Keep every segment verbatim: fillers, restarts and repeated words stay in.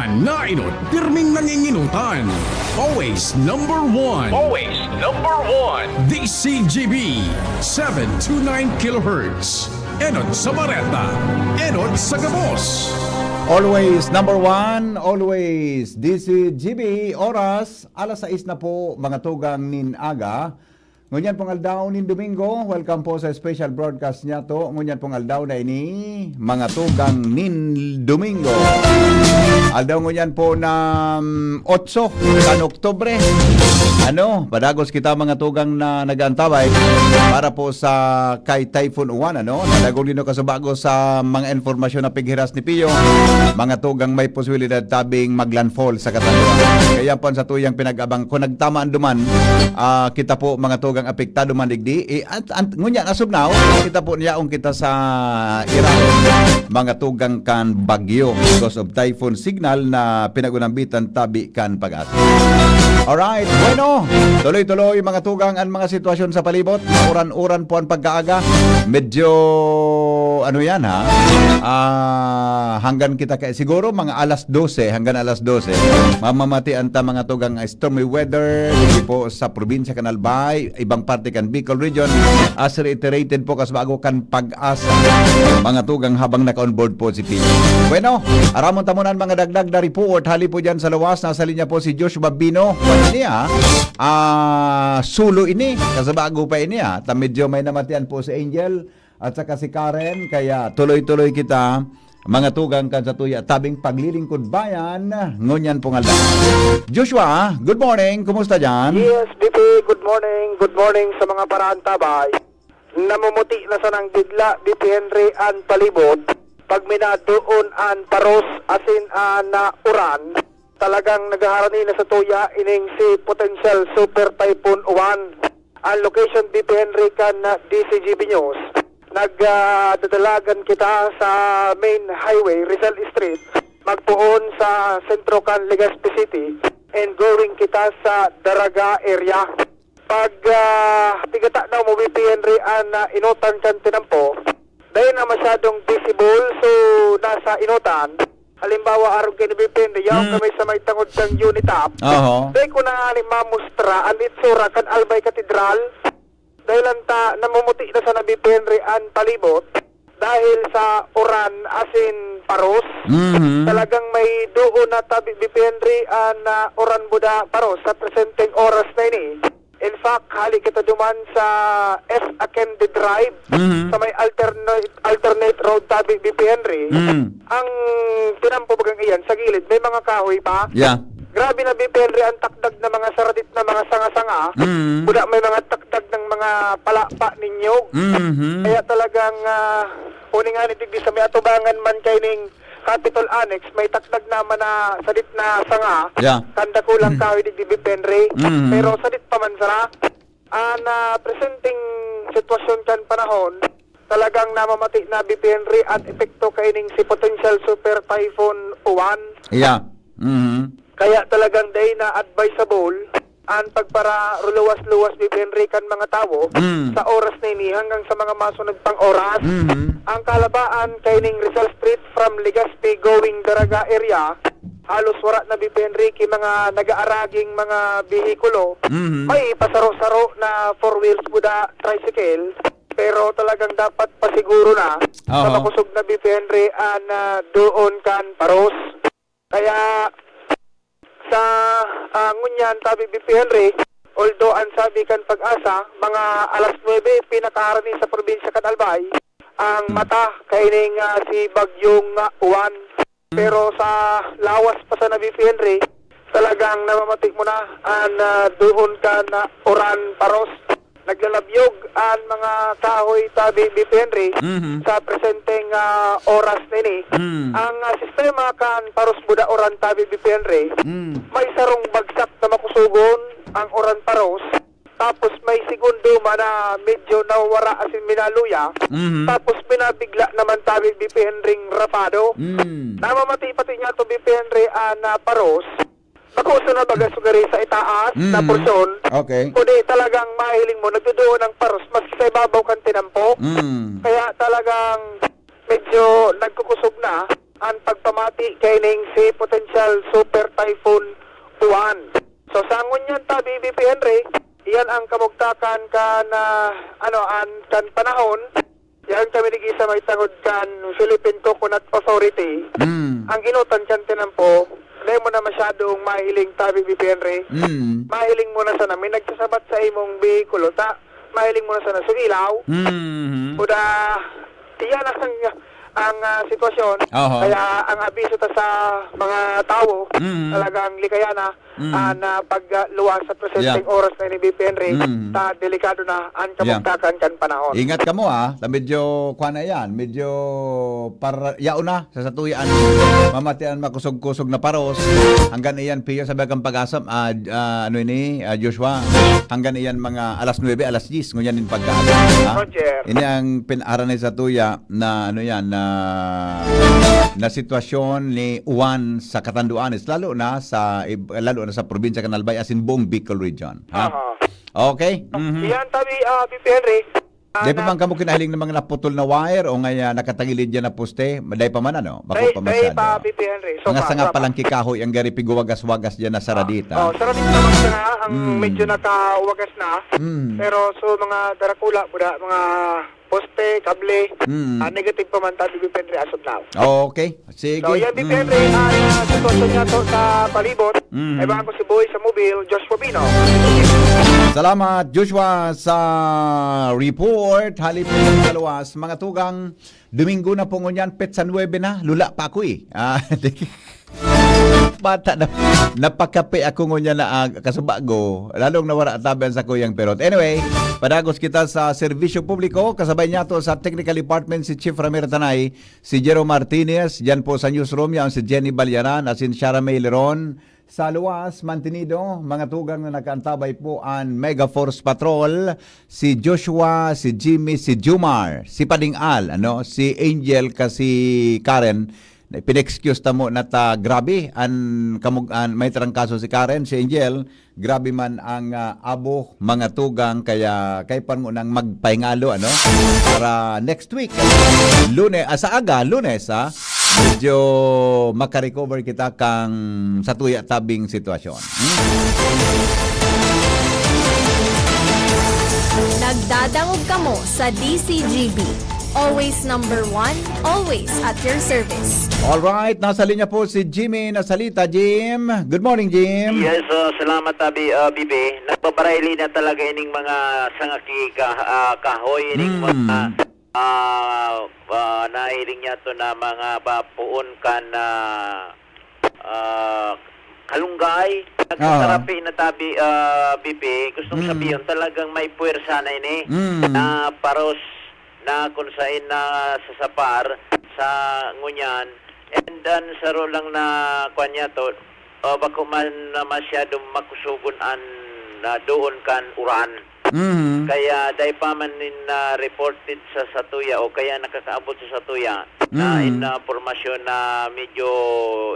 Nainot, pirming nanginginutan. Always number one. Always number one. D C G B, seven two nine kilohertz. Enot sa Bareta. Enot sa Gabos. Always number one, always D C G B. Oras, alas sais na po, mga tugang nin aga. Ngunyan pong aldaw nin Domingo, welcome po sa special broadcast niyato. Ngunyan pong aldaw na ini, mga tugang nin Domingo. Aldaw ngunyan po na, mm, otso kan Oktubre. Ano, padagos kita, mga tugang na nag-aantabay para po sa kay Typhoon Uwan, ano? Nadagol din kasubago sa mga informasyon na pighiras ni Pio, mga tugang may posibilidad tabing maglandfall sa Catanduanes. Kaya po sa tuyang pinag-abang, kung nagtama ang duman, ah, kita po, mga tugang apektado man digdi, eh, at, at, ngunyan, as of now, kita po niyaon kita sa irarom, mga tugang kan bagyo because of typhoon signal na pinag-unambitan tabi kan PAGASA. Alright, bueno, tuloy-tuloy, mga tugang, ang mga sitwasyon sa palibot. Uran-uran po ang pagkaaga. Medyo, ano yan, ha? Ah, hanggang kita kay, siguro mga alas dose, hanggang alas dose, mamamatian ta, mga tugang, stormy weather, dito po sa probinsya kan Albay, ibang parte kan Bicol Region, as reiterated po, kas bago kan PAGASA. Mga tugang, habang naka-onboard po si Pio. Bueno, aramon ta muna ang mga dagdag na report. Hali po dyan sa luwas, nasa linya po si Joshua Bino. Ano niya? Ah, sulo ini. Kasabago pa ini, ah. Ta medyo may namatian po si Angel at saka si Karen. Kaya tuloy-tuloy kita, mga tugang kan sa tuya, tabing paglilingkod bayan, ngunyan pong aldaw. Joshua, good morning. Kumusta dyan? Yes, B P, good morning. Good morning sa mga paraantabay. Namumuti na sanang bigla, B P Henry, an palibot. Pag minadoon an paros asin an, ah, uran, talagang naghaharani na sa tuya ining si Potential Super Typhoon Uwan. Ang location, B P Henry, kan, ah, D C G B News. Nag, ah, dadalagan kita sa main highway, Rizal Street, magpoon sa sentro kan Legazpi City, and going kita sa Daraga area. Pag, ah, pigata na mo, B P Henry, an, ah, inotan kan tinampo, dai na masyadong visible, so nasa inotan. Halimbawa, arog kaini, B P Henry, yaon Mm. kami sa may tangod kan Unitap. Oho. Dai ko na ngani mamustra an itsura kan Albay Cathedral. Dahil lang ta, namumuti na sana, B P Henry, an palibot dahil sa uran asin paros. Mhm. Talagang may duon na tabi, B P Henry, an, ah, uran buda paros sa presenteng oras na ini. In fact, hali kita duman sa S. Akende Drive, Mhm. sa may alternate, alternate road tabi, B P Henry. Mm. Ang tinampo bagang iyan, sa gilid, may mga kahoy pa. Yeah. Grabe na, B P Henry, ang takdag na mga saradit na mga sanga-sanga. Mm. Buda may mga takdag ng mga palapa ninyog. Mhm. Kaya talagang, ah, uning ani digdi sa may atubangan man kaining Capitol Annex, may takdag naman na sadit na sanga, Yeah. kan dakulang Mm. kahoy digdi, B P Henry. Mm. Pero sadit pa man sana, an, ah, presenteng sitwasyon kan panahon, talagang namamati na, B P Henry, an epekto kaining si Potential Super Typhoon Uwan. Yeah. Mhm. Kaya talagang dai na advisable an pagparaluluwas-luwas, B P Henry, kan mga tawo Mm. sa oras na ini hanggang sa mga masunod pang oras. Mhm. Ang kalabaan kaining Rizal Street from Legazpi going Daraga area, halos wara na, B P Henry, ki mga nag-aaraging mga behikulo. Mhm. May pasaro-saro na four wheels buda tricycle, pero talagang dapat pasiguro na sa Aha. makosog na, B P Henry, an, ah, doon kan paros. Kaya sa, ah, ngunyan, tabi, B P Henry, although an sabi kan PAGASA, mga alas nuebe, pinakaharani sa probinsya kan Albay, ang Hmm. mata kaining, ah, si Bagyong, ah, Uwan. Hmm. Pero sa lawas pa sana, B P Henry, talagang namamati mo na an, ah, doon kan, ah, uran paros. Naglalabyog an mga kahoy, tabi, B P Henry, Mhm. sa presenteng, ah, oras na ini. Mm. Ang, ah, sistema kan paros buda uran, tabi, B P Henry, Mm. may sarong bagsak na makusogon ang uran paros, tapos may segundo man na medyo nawawara asin minaluya, Mhm. tapos binabigla naman, tabi, B P Henry, rapado. Mm. Namamati-pati niya to, B P Henry, an, ah, paros. Bako sa nabaga sugari sa itaas na Mm. porsyon, Okay. kundi talagang mahiling mo, nagduduon ang paros maski sa ibabaw kan tinampo. Mm. Kaya talagang medyo nagkukusog na. an pagpamati kaining si potential Super Typhoon Uwan. So, sa ngunyan tabi, B P Henry, iyan ang kamugtakan kan, ah, ano, an, kan panahon. Yan kami nag-isa may tangod kan Philippine Coconut Authority. Mm. Ang enotan kan tinampo, dai mo na masyadong mahiling tabi, B P Henry. Mm. Mahiling mo na sana may nagsasabat sa imong behikulo, ta mahiling mo na sana sa ilaw. Mm. Kuda, iyan ang, ang, ah, sitwasyon. Oho. Kaya ang abiso ta sa mga tawo, Mm. talagang likaya na, Mm. ah, na pagluwas sa presenteng Yeah. oras na ini, B P Henry, Mm. ta delikado na ang Yeah. kamugtakan kan panahon. Ingat kamo, ah. Ta medyo, kuwan na yan, medyo par-, yaon na. Sa satuya, ano, mamatian makusog-kusog na paros. Hanggang iyan, Pio, sabi kang Pag-asa, ah, ah, ano ini, ah, Joshua? Hanggang iyan mga alas nuebe, alas diyes, ngunyan din pag-asa, ha? Roger. Ini ang pin-, aranay satuya na, ano yan, na, na sitwasyon ni Uwan sa Catanduanes, lalo na sa, ib-, lalo na sa probinsya kan Albay, as in buong Bicol region, ha? Aha. Okay? Mhm. Iyan tabi, ah, B P Henry. Dai pa man kamo kinahiling ng mga naputol na wire o ngaya nakatagilid diyan na poste? Dai pa man, ano? Bako Dai, pa dai masyado. pa, B P Henry. So Mga far, sanga wala pa pa. lang kikahoy ang gari pigwagas-wagas diyan na saradita. Oh, saradita naman siya nga, ang Mm. medyo nakawagas na. Mm. Pero so mga darakula, buda, mga poste, kable, Mm. ah, negative pa man tabi, B P Henry, as of now. Okay. Sige. So, yan, Mm. B P Henry, ang, ah, sitwasyon niya to sa palibot. Mm. Ay, baka ko si Boy sa Mobile, Joshua Bino. Salamat, Joshua, sa report. Hali po sa luwas. Mga tugang, Domingo na po ngunyan, petsa nuebe na. Lula pa ako eh. Ah, bata na. Napakape ako ngunyan na, ah, kasubago. Lalong nawara tabi ang sakuyang perot. Anyway, padagos kita sa serbisyo publiko. Kasabay niya to sa technical department si Chief Ramir Tanay, si Jero Martinez. Diyan po sa newsroom, yan si Jenny Balyaran, asin Shara May Leron. Sa luwas, mantenido, mga tugang na nakaantabay po an Mega Force Patrol, si Joshua, si Jimmy, si Jumar, si Pading Al, ano, si Angel, ka si Karen. Pin-excuse ta mo na ta, grabe, an kamug-, an may trangkaso si Karen, si Angel, grabe man ang, ah, abo, mga tugang, kaya kay pa mo nang magpahingalo, ano, para next week, Lunes, ah, sa aga, Lunes, ah, medyo makarecover kita kang satuya tabing sitwasyon. Hmm? Nagdadangog kamo sa D C G B. Always number one, always at your service. Alright, nasa linya po si Jimmy Nasalita. Jim, good morning, Jim. Yes, uh, salamat, Abi, uh, Bibi. Nagpaparayli na talaga ining mga sanga ki ka-, ah, kahoy, ining Mm. mga, ah, ah, nahiling niya to na mga ba-, puon kan, ah, ah, kalunggay. Aha. Nagsasarapi na tabi, ah, Bibi. Gustong Mm. sabihin, talagang may puwersa na ini Mm. na paros na kung sain na sa sapar, sa ngunyan. And then, saro lang na, kwan niya to, ah, bako man na masyadong makusugon an, na doon kan uran. Mhm. Kaya dai pa man nin, ah, reported sa satuya o kaya nakakaabot sa satuya na Mm. in, ah, pormasyon na medyo,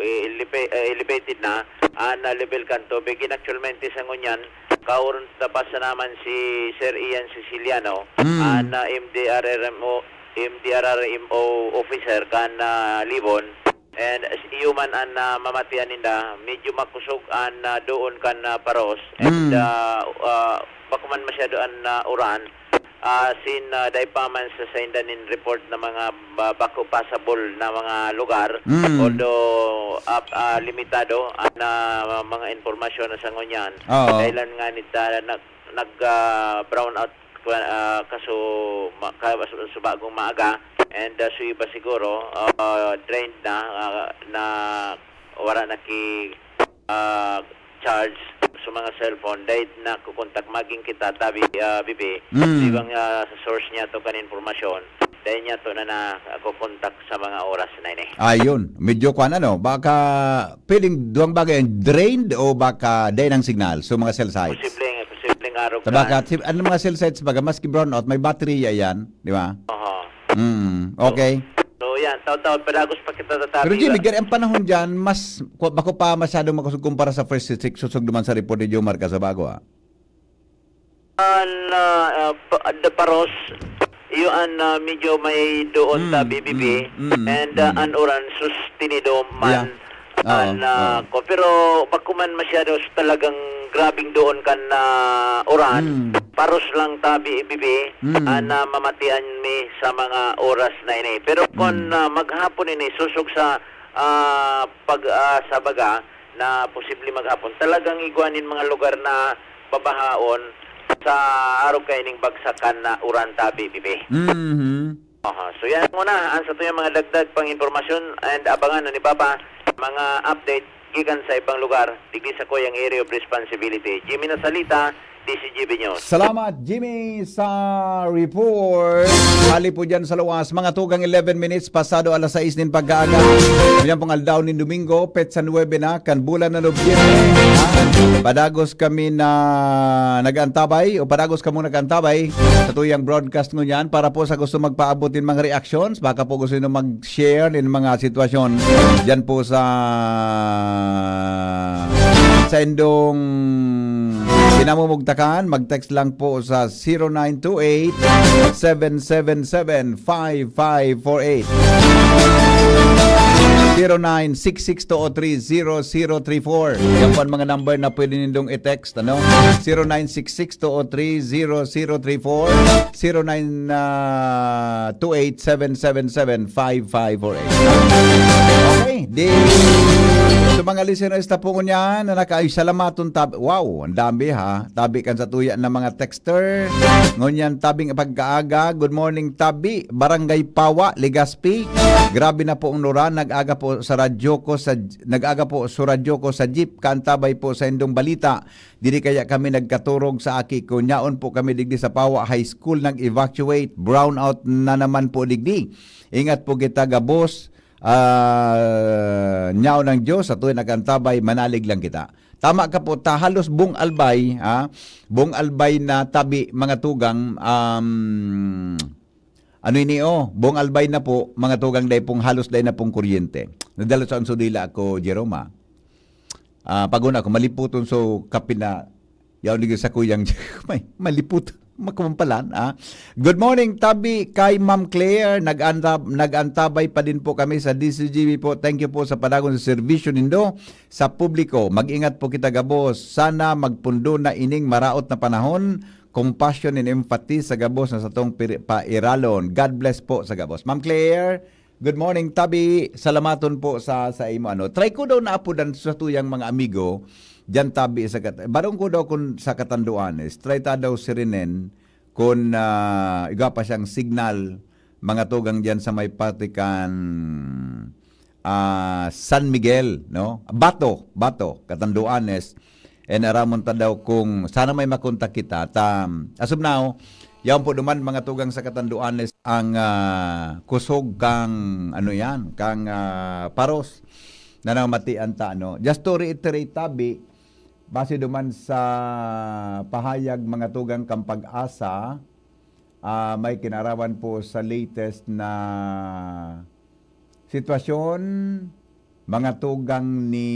eh, eleva-, eh, elevated na an, ah, level kan tubig. In actualmente sa ngunyan, kaoron ta pa sa naman si Sir Ian Siciliano, Mm. an, ah, M D R R M O, M D R R M O officer kan, ah, Libon. And as iyo man an, ah, mamatian ninda, medyo makusog an, ah, doon kan, ah, paros. And, Mm. ah, ah, bako man masyado an, ah, uran. Ah, sin, ah, dai pa man sa sainda nin report na mga ba-, bako passable na mga lugar. Mm. Although, ah, ah, limitado an, ah, mga impormasyon na sa ngunyan. Oo. Dahilan nga nita nag-, nag, ah, brown out kwa-, ah, kaso ma-, ka-, su-, subagong maaga, and, ah, su iba siguro, ah, drained na, ah, na wala na ki, ah, charge sa mga cellphone, dahil nakukontak maging kita, tabi, ah, Bibi, Mm. di bang, ah, sa source niya to kan impormasyon, dahil niya to na nakukontak sa mga oras na ini. Ayun, medyo kwan, ano, baka pwedeng duwang bagay, drained o baka dahil ng signal sa mga cell sites? Posibleng, posibleng arog Sa na. Baka, si-, ano mga cell sites, baga, maski brownout, may baterya yan, di ba? Aha. Mm, okay. So, yan, taon-taon, padagos pa kita tatabi. Pero Jimmy, gari ang panahon dyan, mas, ku-, bako pa masyadong makusog kumpara sa first six, susog naman sa report ni Jomar Casabago, ah. An, ah, ah, pa-, the paros, Iyo an, ah, medyo may doon ta, Mm, B B B, mm, mm, and, ah, mm. an uran sustenido man Yeah. Oo, an, ah, oo. ko. Pero bako man masyado s-, talagang grabeng doon kan, ah, uran, Mm. paros lang ta, B B B, Mm. an, ah, mamatian mi sa mga oras na ini. Pero kun, Mm. ah, maghapon ini, sosog sa, ah, pag, ah, sa baga na posible maghapon, talagang igwa nin mga lugar na babahaon sa arog kaining bagsakan na uran ta, B B B. Mhm. Aha. So, yan muna ang satuyang mga dagdag pang impormasyon and abangan na ni Papa mga update gikan sa ibang lugar, digdi sa kuyang area of responsibility. Jimmy Nasalita, D C G B News. Salamat, Jimmy, sa report. Hali po dyan sa luwas, mga tugang eleven minutes pasado alas sais nin pagkaaga. Yan pong aldaw nin Domingo, petsa nuebe na, kan bulan na Nobyembre. Ha? Padagos kami na nag-antabay, o padagos kamo nag-antabay sa tuyang broadcast ngunyan para po sa gusto magpaabot nin mga reactions, baka po gusto nyo mag-share nin mga sitwasyon dyan po sa, sa indong pinamumugtakan, mag-text lang po sa zero nine two eight, seven seven seven, five five four eight. Zero nine six six two o three zero zero three four. Yan po ang mga number na pwede nindong i-text, ano? Zero nine six six two o three zero zero three four, zero nine two eight seven seven seven five five four eight. Okay, di sa mga listeners na po ngunyan na naka-, ay, salamaton tab-, wow, ang dami ha. Tabi kan sa tuya na mga texter. Ngunyan, tabing pagkaaga, good morning, tabi, Barangay Pawa, Legazpi. Grabe na po ang uran, nag-aga po sa radyo ko sa, nag-aga po sa radyo ko sa jeep, kaantabay po sa indong balita. Diri kaya kami nagkaturog sa aki ko. Nyaon po kami digdi sa Pawa High School, nag-evacuate. Brownout na naman po digdi. Ingat po kita gabos. Ah, nyaon ang Diyos, sa tuwing nag-antabay, manalig lang kita. Tama ka po, ta halos buong albay, ha? Buong albay na tabi, mga tugang, um, ano ini, oh? Buong albay na po, mga tugang, dai pong halos dai na pong kuryente. Nadalo sa Ansudila ako, Jerome, ah. Ah, pag-una ako, maliputon, so, kape na, yaw, ligay sa kuyang, may, malipot. Makumampalan, ah. Good morning, tabi kay Ma'am Claire. Nag-antab-, nag-antabay pa din po kami sa D C G B po. Thank you po sa padagon sa serbisyo nindo sa publiko. Mag-ingat po kita gabos. Sana magpundo na ining maraot na panahon. Compassion and empathy sa gabos na satong piri-, pairalon. God bless po sa gabos. Ma'am Claire, good morning, tabi. Salamaton po sa, sa imo, ano. Try ko daw na apodan sa tuyang mga amigo diyan tabi sa kat-, barong ko daw kun sa Catanduanes, try ta daw sirinen kun, ah, igwa pa siyang signal, mga tugang diyan sa may parte kan, ah, San Miguel, no? Bato, Bato, Catanduanes. And aramon ta daw kung sana may makontak kita. Ta, as of now, yaon po duman, mga tugang sa Catanduanes, ang, ah, kusog kang, ano yan, kang, ah, paros na namatian ta, ano. Just to reiterate, tabi, base duman sa pahayag, mga tugang kan Pag-asa, ah, may kinarawan po sa latest na sitwasyon, mga tugang ni,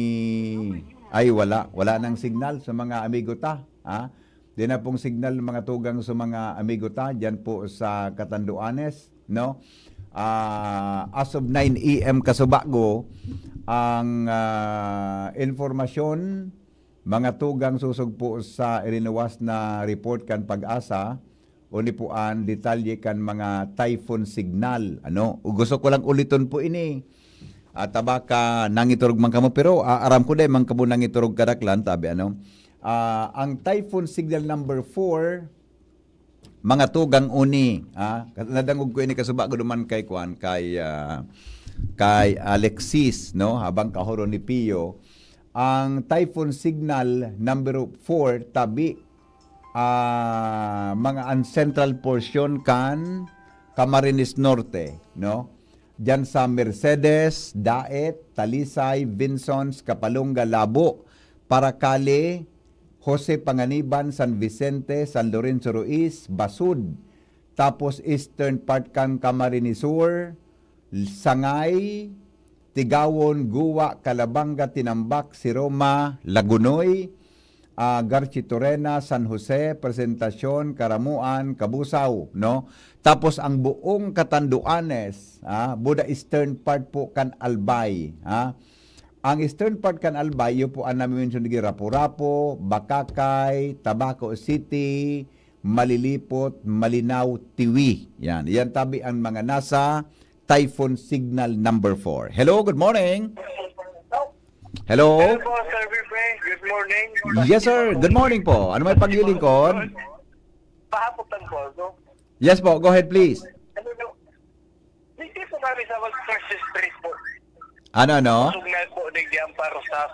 ay, wala, wala nang signal sa mga amigo ta, ha? Di na pong signal, mga tugang, sa mga amigo ta diyan po sa Catanduanes, no? Ah, as of nine A M kasubago, ang, ah, informasyon, mga tugang, sosog po sa irinuwas na report kan Pag-asa, o ni po an detalye kan mga typhoon signal, ano? O gusto ko lang uliton po ini. At tabaka nangiturog man kamo, pero, ah, aram ko dai man kamo nangiturog kadaklan, tabi, ano? Ah, ang typhoon signal number four, mga tugang uni, ah, nadangog ko ini kasubago duman kay kuan, kay, ah, kay Alexis, no? Habang kahuro ni Pio, ang typhoon signal number four, tabi, ah, mga an central portion kan Camarines Norte, no? Diyan sa Mercedes, Daet, Talisay, Vinzons, Kapalonga, Labo, Paracale, Jose Panganiban, San Vicente, San Lorenzo Ruiz, Basud, tapos eastern part kan Camarines Sur, Sangay, Tigawon, Guwa, Calabanga, Tinambac, Siroma, Lagunoy, ah, Garchitorena, San Jose, Presentacion, Caramoan, Cabusao, no? Tapos ang buong Catanduanes, ah, buda eastern part po kan Albay, ah. Ang eastern part kan Albay, iyo po ang nami-mention digdi, Rapu-Rapu, Bacacay, Tabaco City, Malilipot, Malinao, Tiwi. Yan. Yan tabi ang mga nasa Typhoon Signal number four. Hello, good morning. Hello. Hello po, Sir Bife. Good morning. Yes, sir. Good morning po. Ano may paglilingkod? Pahapon lang po ako. Yes po, go ahead please. Ano no? Dito po kami sa First Street po. Ano, ano? Signal po, digdi ang paro sa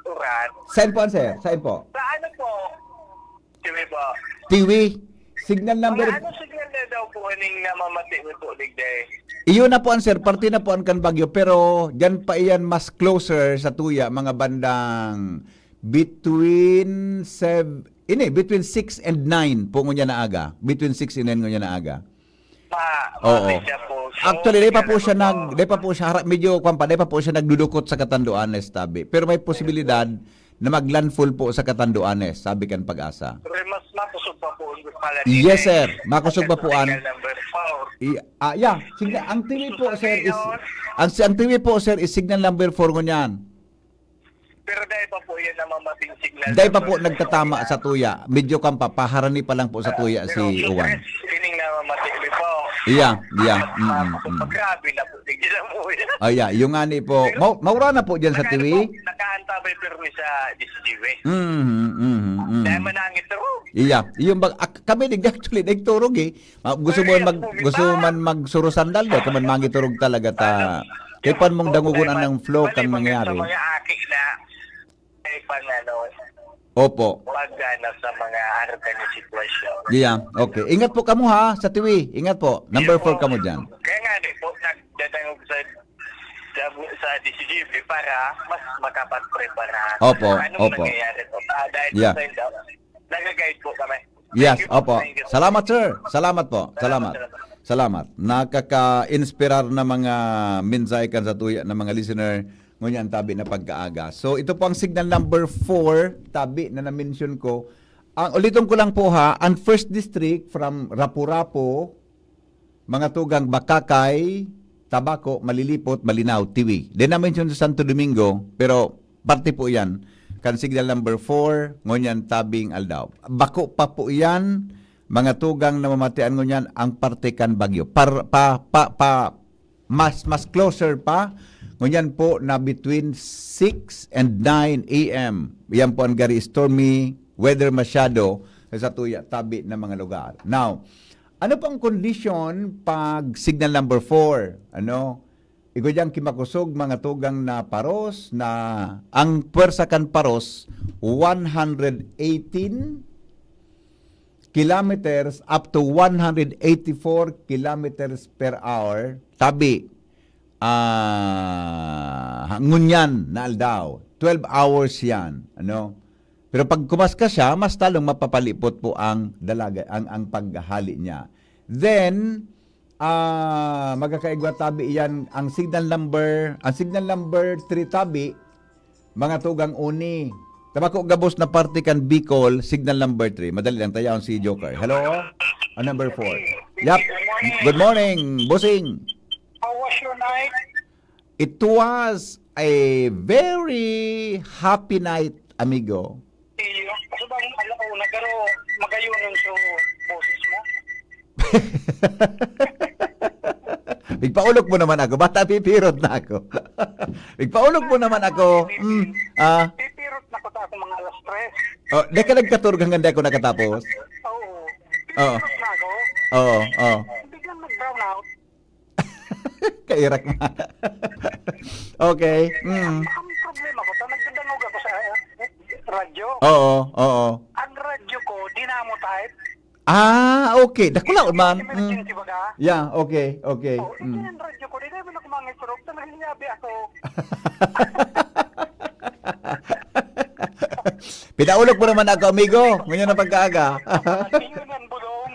uran. Saan po, sir? Saan po? Sa ano po? Sige po. Tiwi. Signal number... Mga ano signal na daw po aning namamati mo po, digdi? Iyo na po ang, sir, parte na po ang kan Bagyo, pero dyan pa iyan mas closer sa tuya, mga bandang between sev ini, between six and nine po ngunyan na aga. Between six and nine ngunyan na aga. Pa, Oo. pa siya po. So, Actually, di pa po ganun siya nag, di pa po siya, hara- medyo, kwan pa, di pa po siya nagdudukot sa Catanduanes, tabi. Pero may posibilidad na maglandfall po sa Catanduanes, sabi kan Pag-asa. Pero mas makusog pa po ang pala. Yes, sir. Makusog pa po an- Signal number four. I, ah, yeah. Sige, ang Tiwi po, sir, is, ang, ang Tiwi po, sir, is signal number four ngunyan. Pero dahil pa po yan namamating signal. Dahil pa po nagtatama sa tuya. Medyo kan pa, paharani pa lang po sa tuya si Juan. Sining namamating po. Iya, iya. Mm, mm, mm. Grabe na po. Tignan mo yan. Oh, yeah. Yung nga ni po. Mau, maura na po dyan sa Tiwi. Nakaantabay pero sa D C G V. Mm, mm, mm. Dahil manangit ako. Iya. Yung bag, ak- kami din actually nagturog eh. Ah, gusto mo man mag gusto mo man magsuro sandal, di ka man mangiturog talaga ta. Kay pan mong dangugon ang flow kan mangyari. Mga aki na ay pan ano, Opo. Pagana sa mga arkan na sitwasyon. Yeah, okay. Ingat po kamo ha sa Tiwi. Ingat po. Number four kamo diyan. Kaya nga di po nagdadangog sa sa, sa D C G V para mas makapagprepara. Opo, Anong opo. Nangyayari po? Ah, dahil Yeah. Sa inyo, nag-guide po kami. Yes, Thank you po, opo. thank you po. Salamat, sir. Salamat po. Salamat. Salamat. Salamat. Nakaka-inspirar na mga mensahe kan sa tuya ng mga listener. Ngunyan, tabi na pagkaaga. So, ito po ang signal number four, tabi na na-mention ko. Ang, ulitin ko lang po ha, ang first district from Rapu-Rapu, mga tugang Bacacay, Tabaco, Malilipot, Malinao, Tiwi. Di na-mention sa Santo Domingo, pero parte po yan. Kan signal number four, ngunyan tabing aldaw. Bako pa po yan, mga tugang na mamatian ngunyan ang parte kan bagyo. Par, pa, pa, pa, mas, mas closer pa, ngunyan po na between six and nine A M. Yan po ang gari stormy weather masyado sa tuya tabi na mga lugar. Now, ano pang kondisyon pag signal number four? Ano? Igo diyang kimakusog, mga tugang na paros, na ang pwersa kan paros, one hundred eighteen kilometers up to one hundred eighty-four kilometers per hour. Tabi, ah, ngunyan na aldaw. Twelve hours yan. Ano? Pero pag kumas ka siya, mas talong mapapalipot po ang dalaga, ang, ang paghali niya. Then, ah, magkakaigwa tabi iyan, ang signal number, ang signal number three tabi, mga tugang uni. Tabako gabos na parte kan Bicol, signal number three. Madali lang, tayahon si Joker. Hello? Ah, number four. Yap. Good morning, bossing. How was your night? It was a very happy night, amigo. Iyo. Kasi bang alauna, pero magayon yung sa boses mo. Igpaulok mo naman ako. Bata pipirot na ako. Igpaulok mo naman ako. Mm, ah, Pipirot na ko sa akong mga alas tres. oh, di ka nagkaturog hanggang di ako nakatapos? Oo. Oo. Pipirot na ako. Oo, oo. Biglang nag-brown out. Kairak na. Okay. Mm. Ang problema ko, sa nagdadangog ako sa eh, radyo, Oo, oo. ang radyo ko, dynamo type. Ah, okay. Dakulaon man. Mm. Emergency baga. Yeah, okay, okay. Oh, Mm. ang radyo ko, di naman ako mangiturog. Talagang niyabi ako. Pinaulog mo naman ako, amigo. Ngayon na pagkaaga. Pag-iyo ng bulong,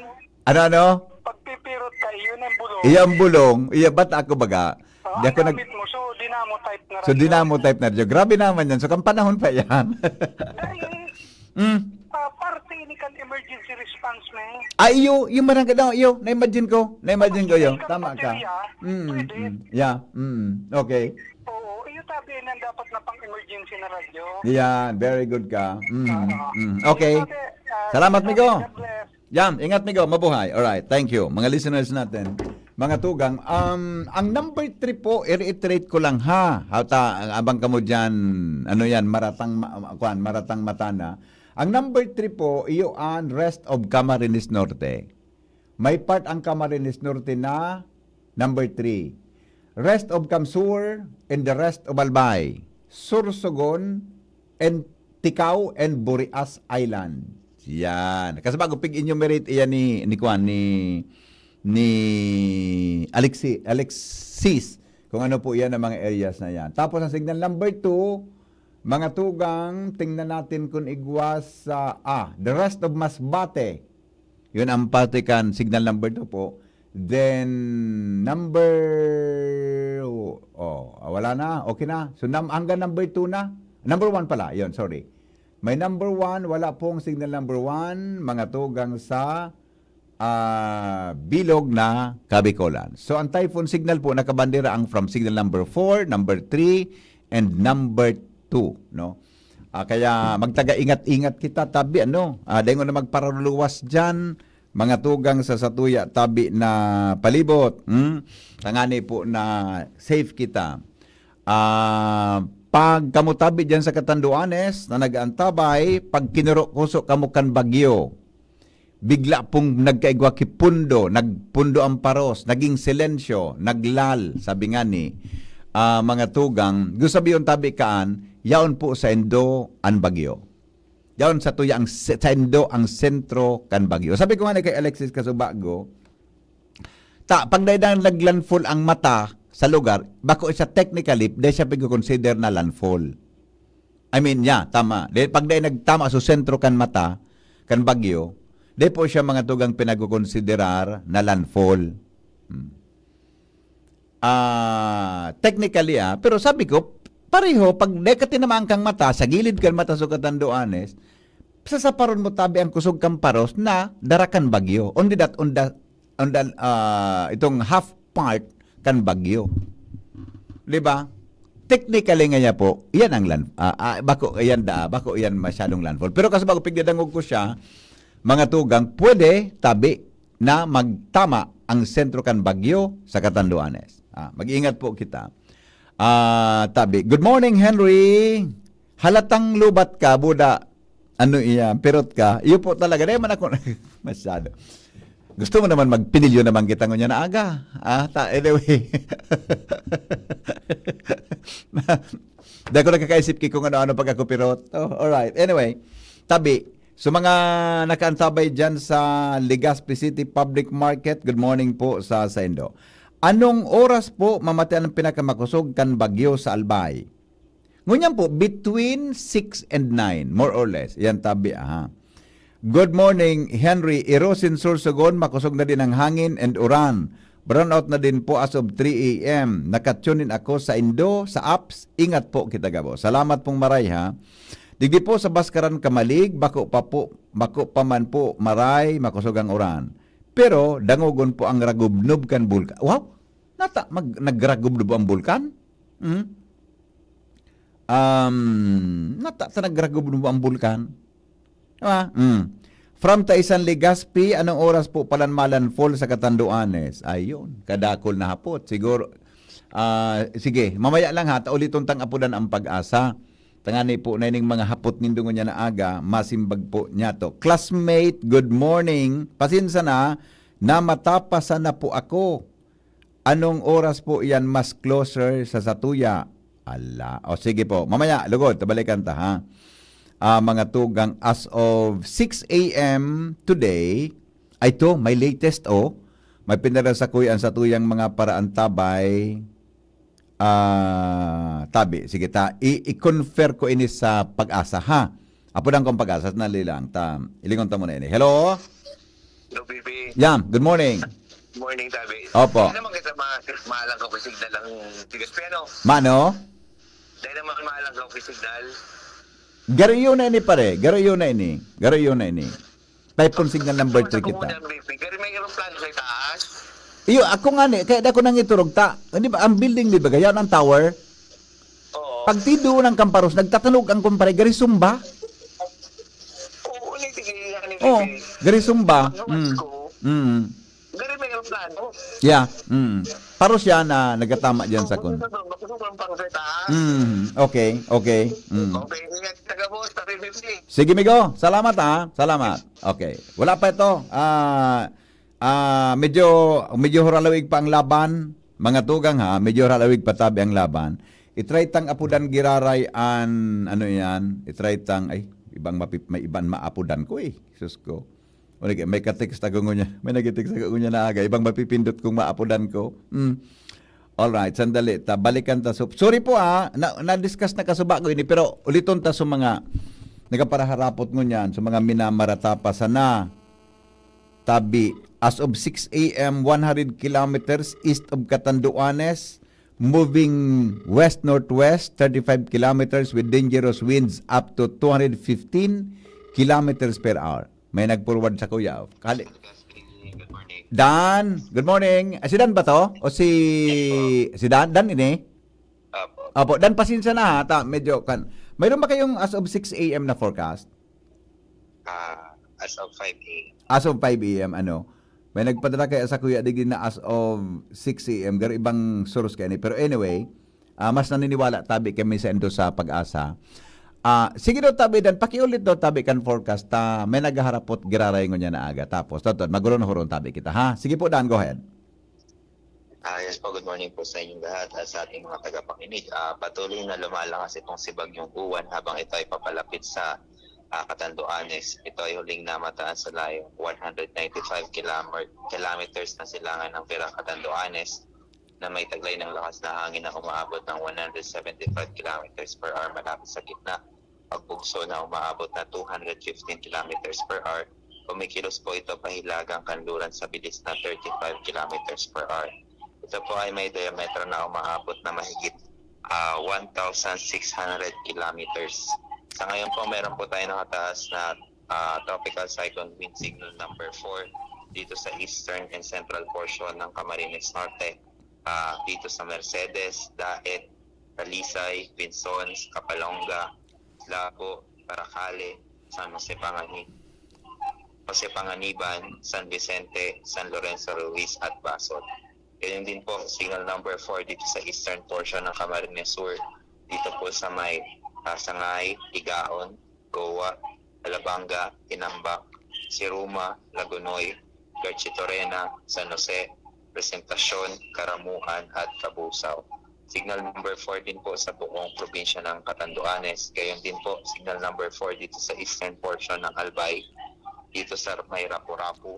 Ano, ano? pagpipirot ka, iyo ng bulong. Iyang bulong. Iya, ba't ako baga? Oh, Di ako ang nag... gamit mo, so dynamo type na So, radyo. Dynamo type na radyo. Grabe naman yan. So, kan panahon pa yan. Dahil, Mm. Ah, parte ini kan emergency response, man. Ah, iyo, iyo marang gadaw, iyo, na-imagine ko. Na-imagine ko iyo. Tama ka. Baterya, Mm, pwede. mm. Yeah, mm. Okay. Oo, iyo tabi na dapat na pang emergency na radyo. Yeah, very good ka. Mm, Ah, mm. Okay. Tabi, ah, Salamat, migo. God bless. Yan, ingat, migo. Mabuhay. Alright, thank you. Mga listeners natin, mga tugang, um, ang number three po, i-reiterate ko lang ha. Hata, abang kamo dyan, ano yan, maratang, ma- kuan, maratang mata na. Ang number three po, iyo an rest of Camarines Norte. May part ang Camarines Norte na number three. Rest of Camsur and the rest of Albay, Sorsogon, and Ticao and Burias Island. Yan. Kasi bago pig-enumerate iyan ni, ni Kwan, ni, ni Alexi, Alexis, kung ano po iyan ang mga areas na yan. Tapos ang signal number two, mga tugang, tingnan natin kung igwas sa, ah, the rest of Masbate. Yun ang parte kan signal number two po. Then, number, oh, ah, wala na. Okay na. So, nam, hanggang number two na. Number one pala. Yun, sorry. May number one, wala pong signal number one, mga tugang sa ah, bilog na Kabikolan. So, ang typhoon signal po, nakabandera ang from signal number four, number three, and number two, no? Ah, kaya magtaga-ingat-ingat kita, tabi, ano? Ah, dengon na magparuluwas dyan, mga tugang sa satuya, tabi na palibot. Hmm? Tangani po na safe kita. Ah, pag kamo tabi dyan sa Catanduanes na nag-aantabay, pag kinurukuso kamo kan bagyo, bigla pong nagkaigwa ki pundo, nagpundo ang paros, naging silensyo, naglal, sabi nga ni, ah, mga tugang, gusto sabiyon tabi kaan, yaon po sa indo an bagyo. Yaon sa tuya ang se- sa indo ang sentro kan bagyo. Sabi ko nga ni kay Alexis Kasubago, ta, pag dai na naglandfall ang mata sa lugar, bako siya technically, dai siya pag-consider na landfall. I mean, yeah, tama. Dahil pag dai nagtama sa sentro kan mata, kan bagyo, dai po siya mga tugang pinagkukonsiderar na landfall. Hmm. Ah, technically, ah, pero sabi ko, pareho, pag dai ka tinamaan kang mata, sa gilid kan mata sa Catanduanes, sasaparon mo tabi ang kusog kan paros na dara kan bagyo. Only that, on the, on the, ah, itong half part kan bagyo. Di ba? Technically nga niya po, yan ang land, ah, ah, bako yan da, bako yan masyadong landfall. Pero kasi bago pigdadangog ko siya, mga tugang, pwede tabi na magtama ang sentro kan bagyo sa Catanduanes. Ah, mag-ingat po kita. Ah, tabi. Good morning, Henry. Halatang lubat ka, buda. Ano iyan? Pirot ka? Iyo po talaga. Dahil man ako masyado. Gusto mo naman magpinilyo naman kita ngunyan na aga. Ah, ta, anyway. Di ako nakakaisip ki kung ano-ano pag ako pirot. Oh, alright. Anyway, tabi. So mga nakaantabay dyan sa Legazpi City Public Market, good morning po sa saindo. Anong oras po mamati ang pinakamakusog kan bagyo sa Albay? Ngunyan po, between six and nine, more or less. Yan, tabi, aha. Good morning, Henry. Irosin Sorsogon, makosog na din ang hangin and uran. Brownout na din po as of three a m. Nakatune in ako sa Indo, sa apps. Ingat po kita gabo. Salamat pong maray, ha. Digdi po sa Baskaran Kamalig, bako pa po, bako pa man po maray, makosog ang uran. Pero dangogon po ang ragubnob kan bulkan. Wow! Nata, mag, nagragubnob ang bulkan? Hmm? Um, nata, ta nagragubnob ang bulkan? Diba? Mm. From Taisan, Legazpi, anong oras po palan malandfall sa Catanduanes? Ayun, kadakol na hapot. Siguro, ah, sige, mamaya lang ha, ta uliton tang apudan ang pag-asa. Tangani po na ining mga hapot nindo ngunyan na aga, masimbag po niya to. Classmate, good morning. Pasensa na, na matapasan na po ako. Anong oras po iyan mas closer sa satuya? Ala. O sige po, mamaya, lugod, tabalikan ta ha. Ah, mga tugang, as of six a m today, ay to, may latest, oh. May pinara sa kuya ang satuyang mga paraantabay. Ah, tabi, sige ta, i- i-confer ko ini sa pag-asa ha. Apo lang kong pag-asa, sandali lang ta. Ilingon ta muna ini. Hello? Hello, B B. Yan, good morning. Morning, Tabi. Opo. Hindi naman kita ma maalang ka signal ang tigas piano. Mano? Dahil naman maalang ka signal. Garo iyo na ini, pare. Garo iyo na ini. Garo iyo na ini. Typhoon signal number three kita. Gari may aeroplano sa itaas. Iyo, ako nga ni, kaya ako nang iturog ta. Di ba, ang building, di ba, gaya ng tower? Oo. Pag tido ng kamparos, nagtatanog ang kumpare, gari sumba. Oo, ni sige, yan, ni Oo, sige. Gari sumba. Ang Mm. ko. Mm. Gari may aeroplano. Yeah. Mm. Paro siya na nagatama dyan sa kun. Makusog ang pang sa itaas. Mm. Okay, okay. Mm. Okay, ingat taga boss, tabi fifty. Sige, migo. Salamat, ha. Salamat. Okay. Wala pa ito. Ah, ah, medyo, medyo huralawig pa ang laban. Mga tugang, ha. Medyo huralawig pa tabi ang laban. I-try tang apudan giraray an, ano yan? I-try tang, ay, ibang mapip-, may iban maapudan ko, eh. Sus ko. O, nag-, may ka-text ako ngunyan. May nag-text ako ngunyan na aga. Ibang mapipindot kung maapodan ko. Hmm. Alright, sandali. Ta, balikan ta. So, sorry po, ah. Na, na-discuss na kasuba ko ini, pero uliton ta sa mga nagaparaharapot ngunyan, sa mga minamarata pa sana. Tabi, as of six a m, one hundred kilometers east of Catanduanes, moving west-northwest, thirty-five kilometers with dangerous winds up to two hundred fifteen kilometers per hour. May nag-forward sa kuya. Kali- Good morning. Dan, good morning. Ah, si Dan ba to? O si, si Dan? Dan ini? Opo. Opo, Dan, pasensya na ha. Ta, medyo kan. Mayroon ba kayong as of six a m na forecast? Ah, as of five a m. As of five a m, ano? May nagpadala kaya sa kuya digdi na as of six a m. Garo ibang source kaya ni. Pero anyway, ah, mas naniniwala tabi kami sa indo sa Pag-asa. Ah, sige daw tabi Dan, pakiulit daw tabi kan forecast ta may naghaharapot giraray ngunyan na aga. Tapos, totoo, magurun-hurun tabi kita, ha? Sige po, Dan, go ahead. Ah, yes po, good morning po sa inyong lahat at sa ating mga tagapakinig. Ah, patuloy na lumalakas itong si Bagyong Uwan habang ito ay papalapit sa, ah, Catanduanes. Ito ay huling namataan sa layong one hundred ninety-five kilomer-, kilometers na silangan ng Vera Catanduanes na may taglay ng lakas na hangin na umaabot ng one hundred seventy-five kilometers per hour malapit sa gitna. Pagbugso na umaabot na two hundred fifteen kilometers per hour, kumikilos po ito pahilagang kanluran sa bilis na thirty-five kilometers per hour. Ito po ay may diametro na umaabot na mahigit, ah, one thousand six hundred kilometers. Sa ngayon po, meron po tayo nakataas na, ah, tropical cyclone wind signal number four dito sa eastern and central portion ng Camarines Norte, ah, dito sa Mercedes, Daet, Talisay, Vinzons, Capalonga, Lago, Paracale, San Jose Pangani-, Jose Panganiban, San Vicente, San Lorenzo Ruiz at Basol. Ganyan din po, signal number four dito sa eastern portion ng Camarines Sur, dito po sa may, ah, Sangay, Higaon, Goa, Alabanga, Inambac, Siruma, Lagonoy, Garchitorena, San Jose, Presentacion, Caramuan at Cabusao. Signal number four din po sa buong probinsya ng Catanduanes. Gayon din po, signal number four dito sa eastern portion ng Albay, dito sa may Rapu-Rapu,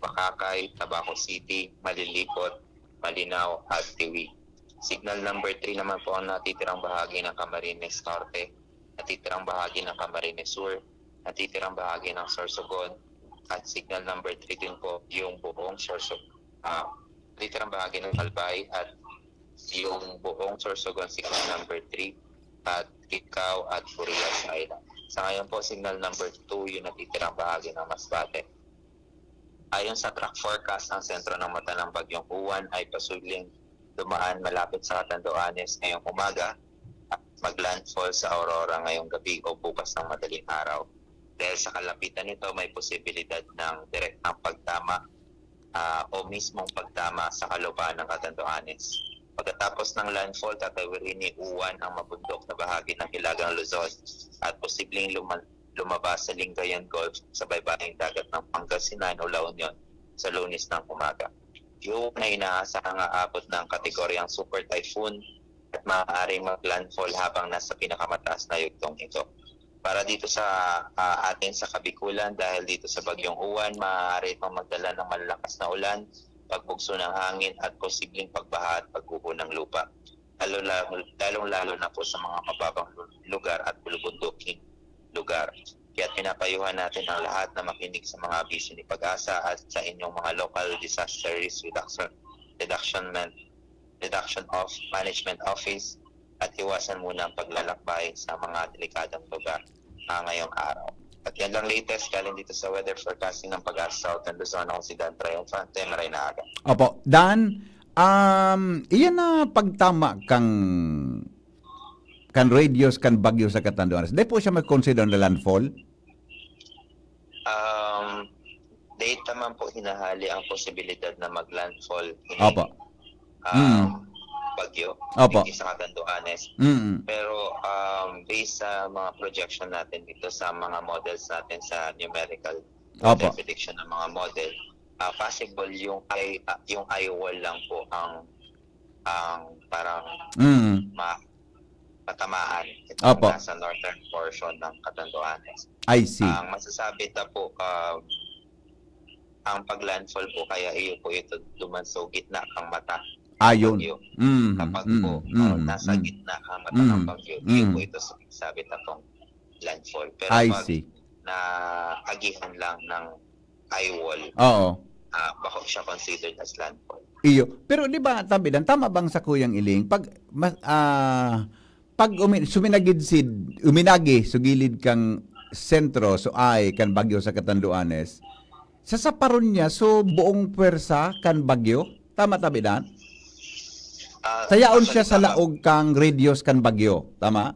Bacacay, Tabaco City, Malilipot, Malinao at Tiwi. Signal number three naman po ang natitirang bahagi ng Camarines Norte, natitirang bahagi ng Camarines Sur, natitirang bahagi ng Sorsogon, at signal number three din po yung buong Sorso-, ah, natitirang bahagi ng Albay at yung buong Sorsogon signal number three at Kikao at Burias Island. Sa ngayon po, signal number two yung natitirang bahagi ng Masbate. Ayon sa track forecast, ang sentro ng mata ng Bagyong Uwan ay posibleng dumaan malapit sa Catanduanes ngayong umaga at mag-landfall sa Aurora ngayong gabi o bukas ng madaling araw. Dahil sa kalapitan nito, may posibilidad ng direktang pagtama, ah, o mismong pagtama sa kalupaan ng Catanduanes. Pagkatapos ng landfall, tatawirin ni Uwan ang mabundok na bahagi ng Hilagang Luzon at posibleng luma-, lumabas sa Lingayen Gulf sa baybaying dagat ng Pangasinan o La Union sa Lunes ng umaga. Yung na inaasahang aabot ng kategoryang super typhoon at maaaring mag-landfall habang nasa pinakamataas na yugtong ito. Para dito sa, ah, atin sa Kabikulan, dahil dito sa Bagyong Uwan, maaari itong magdala ng malalakas na ulan, pagbugso ng hangin at posibleng pagbaha at pagguho ng lupa. Lalo, lalo, lalong-lalo na po sa mga mababang lu-, lugar at bulubunduking lugar. Kaya pinapayuhan natin ang lahat na makinig sa mga abiso ni Pag-asa at sa inyong mga local disaster risk reduction, reduction, man-, reduction of management office at iwasan muna ang paglalakbay sa mga delikadong lugar, ah, ngayong araw. At yan lang latest galing dito sa weather forecasting ng Pag-asa Southern Luzon. Ako si Dan Triunfante. Maray na aga. Opo, Dan, um, iyan na pagtama kang, kan radius kan bagyo sa Catanduanes. Di po siya mag-consider na landfall? Um, data man po hinahali ang posibilidad na mag-landfall ini, Opo. um, Mm. bagyo, Opo. hindi sa Catanduanes. Mm. Pero, um, based sa mga projection natin dito sa mga models natin sa numerical Opo. weather prediction ng mga model, ah, possible yung eye, ah, yung eye wall lang po ang, ang parang Mm. ma-, matamaan itong Opo. nasa northern portion ng Catanduanes. I see. Ang masasabi ta po, um, ang pag-landfall po, kaya iyo po ito duman sa gitna kang mata ng Ayon. bagyo. Mm, Kapag mm, po, oh, mm, nasa mm. gitna kang mata ng Mm, bagyo, iyo po mm. ito sa-, sabi ta pong landfall. Pero I pag see. naagihan lang ng eye wall, Oo. ah, bako siya considered as landfall. Iyo. Pero di ba, tabi lang, tama bang sa Kuyang Iling, pag, mas, ah, pag umi-, suminagid sid, uminagi, sugilid kang sentro, so ay, kan bagyo sa Catanduanes, sasaparon niya, so buong pwersa kan bagyo? Tama, tabi dan? Ah, Sayaon siya actually, sa tama. laog kang radius kan bagyo. Tama?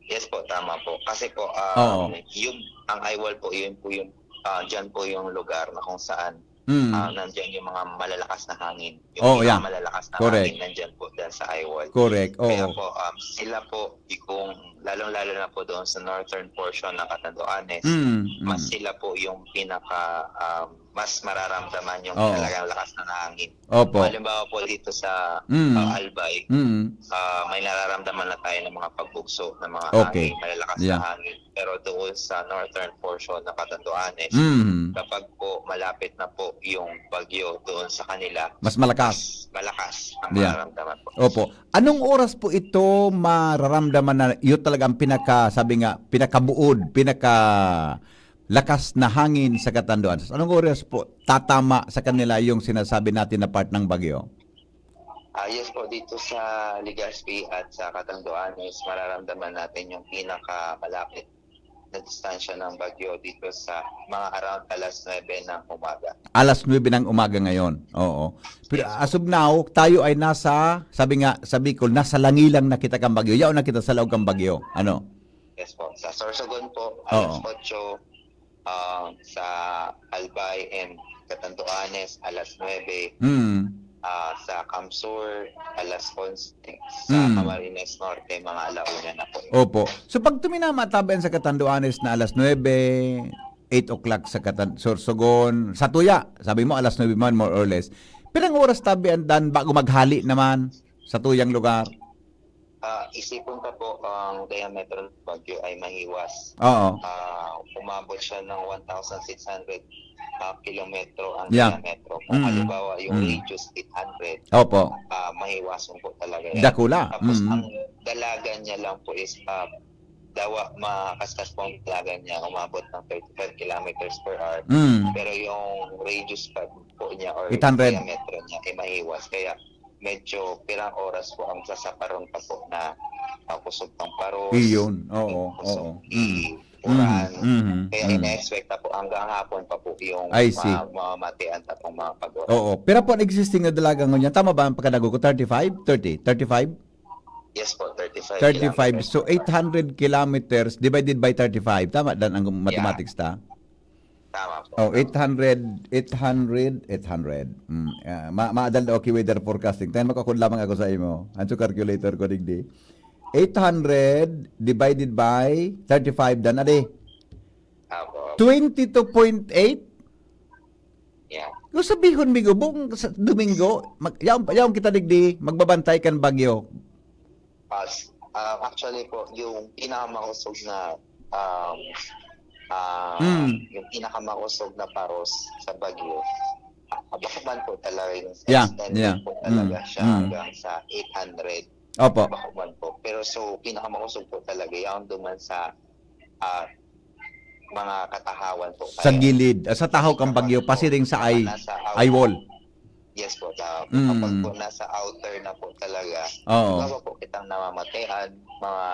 Yes po, tama po. Kasi po, um, Oo. yung, ang eye wall po, yun po yung, ah, dyan po yung lugar na kung saan, Mm. ah, nandyan yung mga malalakas na hangin. Yung Oo, yeah. pinakamalalakas na Correct. hangin, nandyan po dyan sa eye wall. Correct, Kaya oo. po, um, sila po, di kung, lalong-lalo na po doon sa northern portion ng Catanduanes, Mm, mas mm. sila po yung pinaka, um, mas mararamdaman yung Oo. talagang lakas ng hangin. Opo. Halimbawa po dito sa, Mm. ah, Albay, Mm. ah, may nararamdaman na tayo ng mga pagbugso ng mga Okay. hangin, malalakas Yeah. na hangin. Pero doon sa northern portion ng Catanduanes, Mm. kapag po malapit na po yung bagyo doon sa kanila, Mas malakas. mas malakas ang Yeah. mararamdaman po. Opo. Anong oras po ito mararamdaman na yun talaga ang pinaka, sabi nga, pinakabuod, pinaka lakas na hangin sa Catanduanes? Anong oras po tatama sa kanila yung sinasabi natin na part ng bagyo? Ah, yes po, dito sa Legazpi at sa Catanduanes, mararamdaman natin yung pinakamalapit na distansya ng bagyo dito sa mga around alas nuebe ng umaga. Alas nuebe ng umaga ngayon. Oo. Pero Yes po. as of now, tayo ay nasa, sabi nga sa Bicol, nasa langilang na kita kang bagyo. Yaon na kita sa laog kang bagyo. Ano? Yes po. Sa Sorsogon po, alas Oo. otso, ah, sa Albay and Catanduanes, alas nuebe. Mm. Ah, sa Camsur, alas onse. Sa Mm. Camarines Norte, mga ala una na po. Opo. So, pag tuminama tabi yan sa Catanduanes na alas nuebe, eight o'clock sa Catan-, Sorsogon, sa Tuya, sabi mo alas nuebe man, more or less. Pirang oras tabi yan, Dan, bago maghali naman sa tuyang lugar? Ah, isipon ta po, ang diameter ng bagyo ay mahiwas. Oo. Ah, umabot siya ng one thousand six hundred, ah, kilometro ang Yeah. diametro. Kung Mm. halimbawa, yung Mm. radius, eight hundred, Opo. ah, mahiwason po talaga yan. Dakula. Tapos, Mm. ang dalagan niya lang po is, ah, dawa, makaskas po ang dalagan niya, umabot ng thirty-five kilometers per hour. Mm. Pero yung radius pa po niya or Eight hundred. diametro niya ay mahiwas. Kaya medyo pirang oras po ang sasaparon pa po na, ah, kusog pang paros, Iyon. Oo, kusog oo. Mm. i-, uran. Mm, mm, Kaya mm. ina-expect na po hanggang hapon pa po yung I see. ma-, mamamatian ta pong mga pag-uran. Oo. Pero po, ang existing na dalaga ngunyan, tama ba ang pagkadago ko? Thirty-five? Thirty? Thirty-five? Yes po, thirty-five Thirty-five. kilometers So, per hour. eight hundred kilometers divided by thirty-five. Tama dan ang Yeah. mathematics ta? Tama po. Oh, Tama. eight hundred, eight hundred, eight hundred. Mm, ah, ma-, maadal na okay weather forecasting. Tayo, makakod lamang ako sa imo. Ang sa calculator ko, digdi. Eight hundred divided by thirty-five dan, adi. Apo. Twenty-two point eight? Yeah. Kung sabihon, migo, buong sa Domingo, mag-, yaon, yaon kita digdi, magbabantay kan bagyo. Pas-, ah, actually po, yung pinakamausog na, um, ah, Mm. yung pinakamausog na paros sa bagyo, ah, Bacoman po talaga yung Yeah, extended yeah. po talaga Mm, siya mm. hanggang sa eight hundred Opo. Bacoman po. Pero so, pinakamausog po talaga yung duman sa, ah, mga katahawan po Sa kaya. gilid, ah, sa tahaw kang bagyo, Kapag po pasiring sa eye, nasa eye wall. Yes po, tama po. Mm. Kapag po nasa outer na po talaga, Oo. iba po kitang namamatean, mga,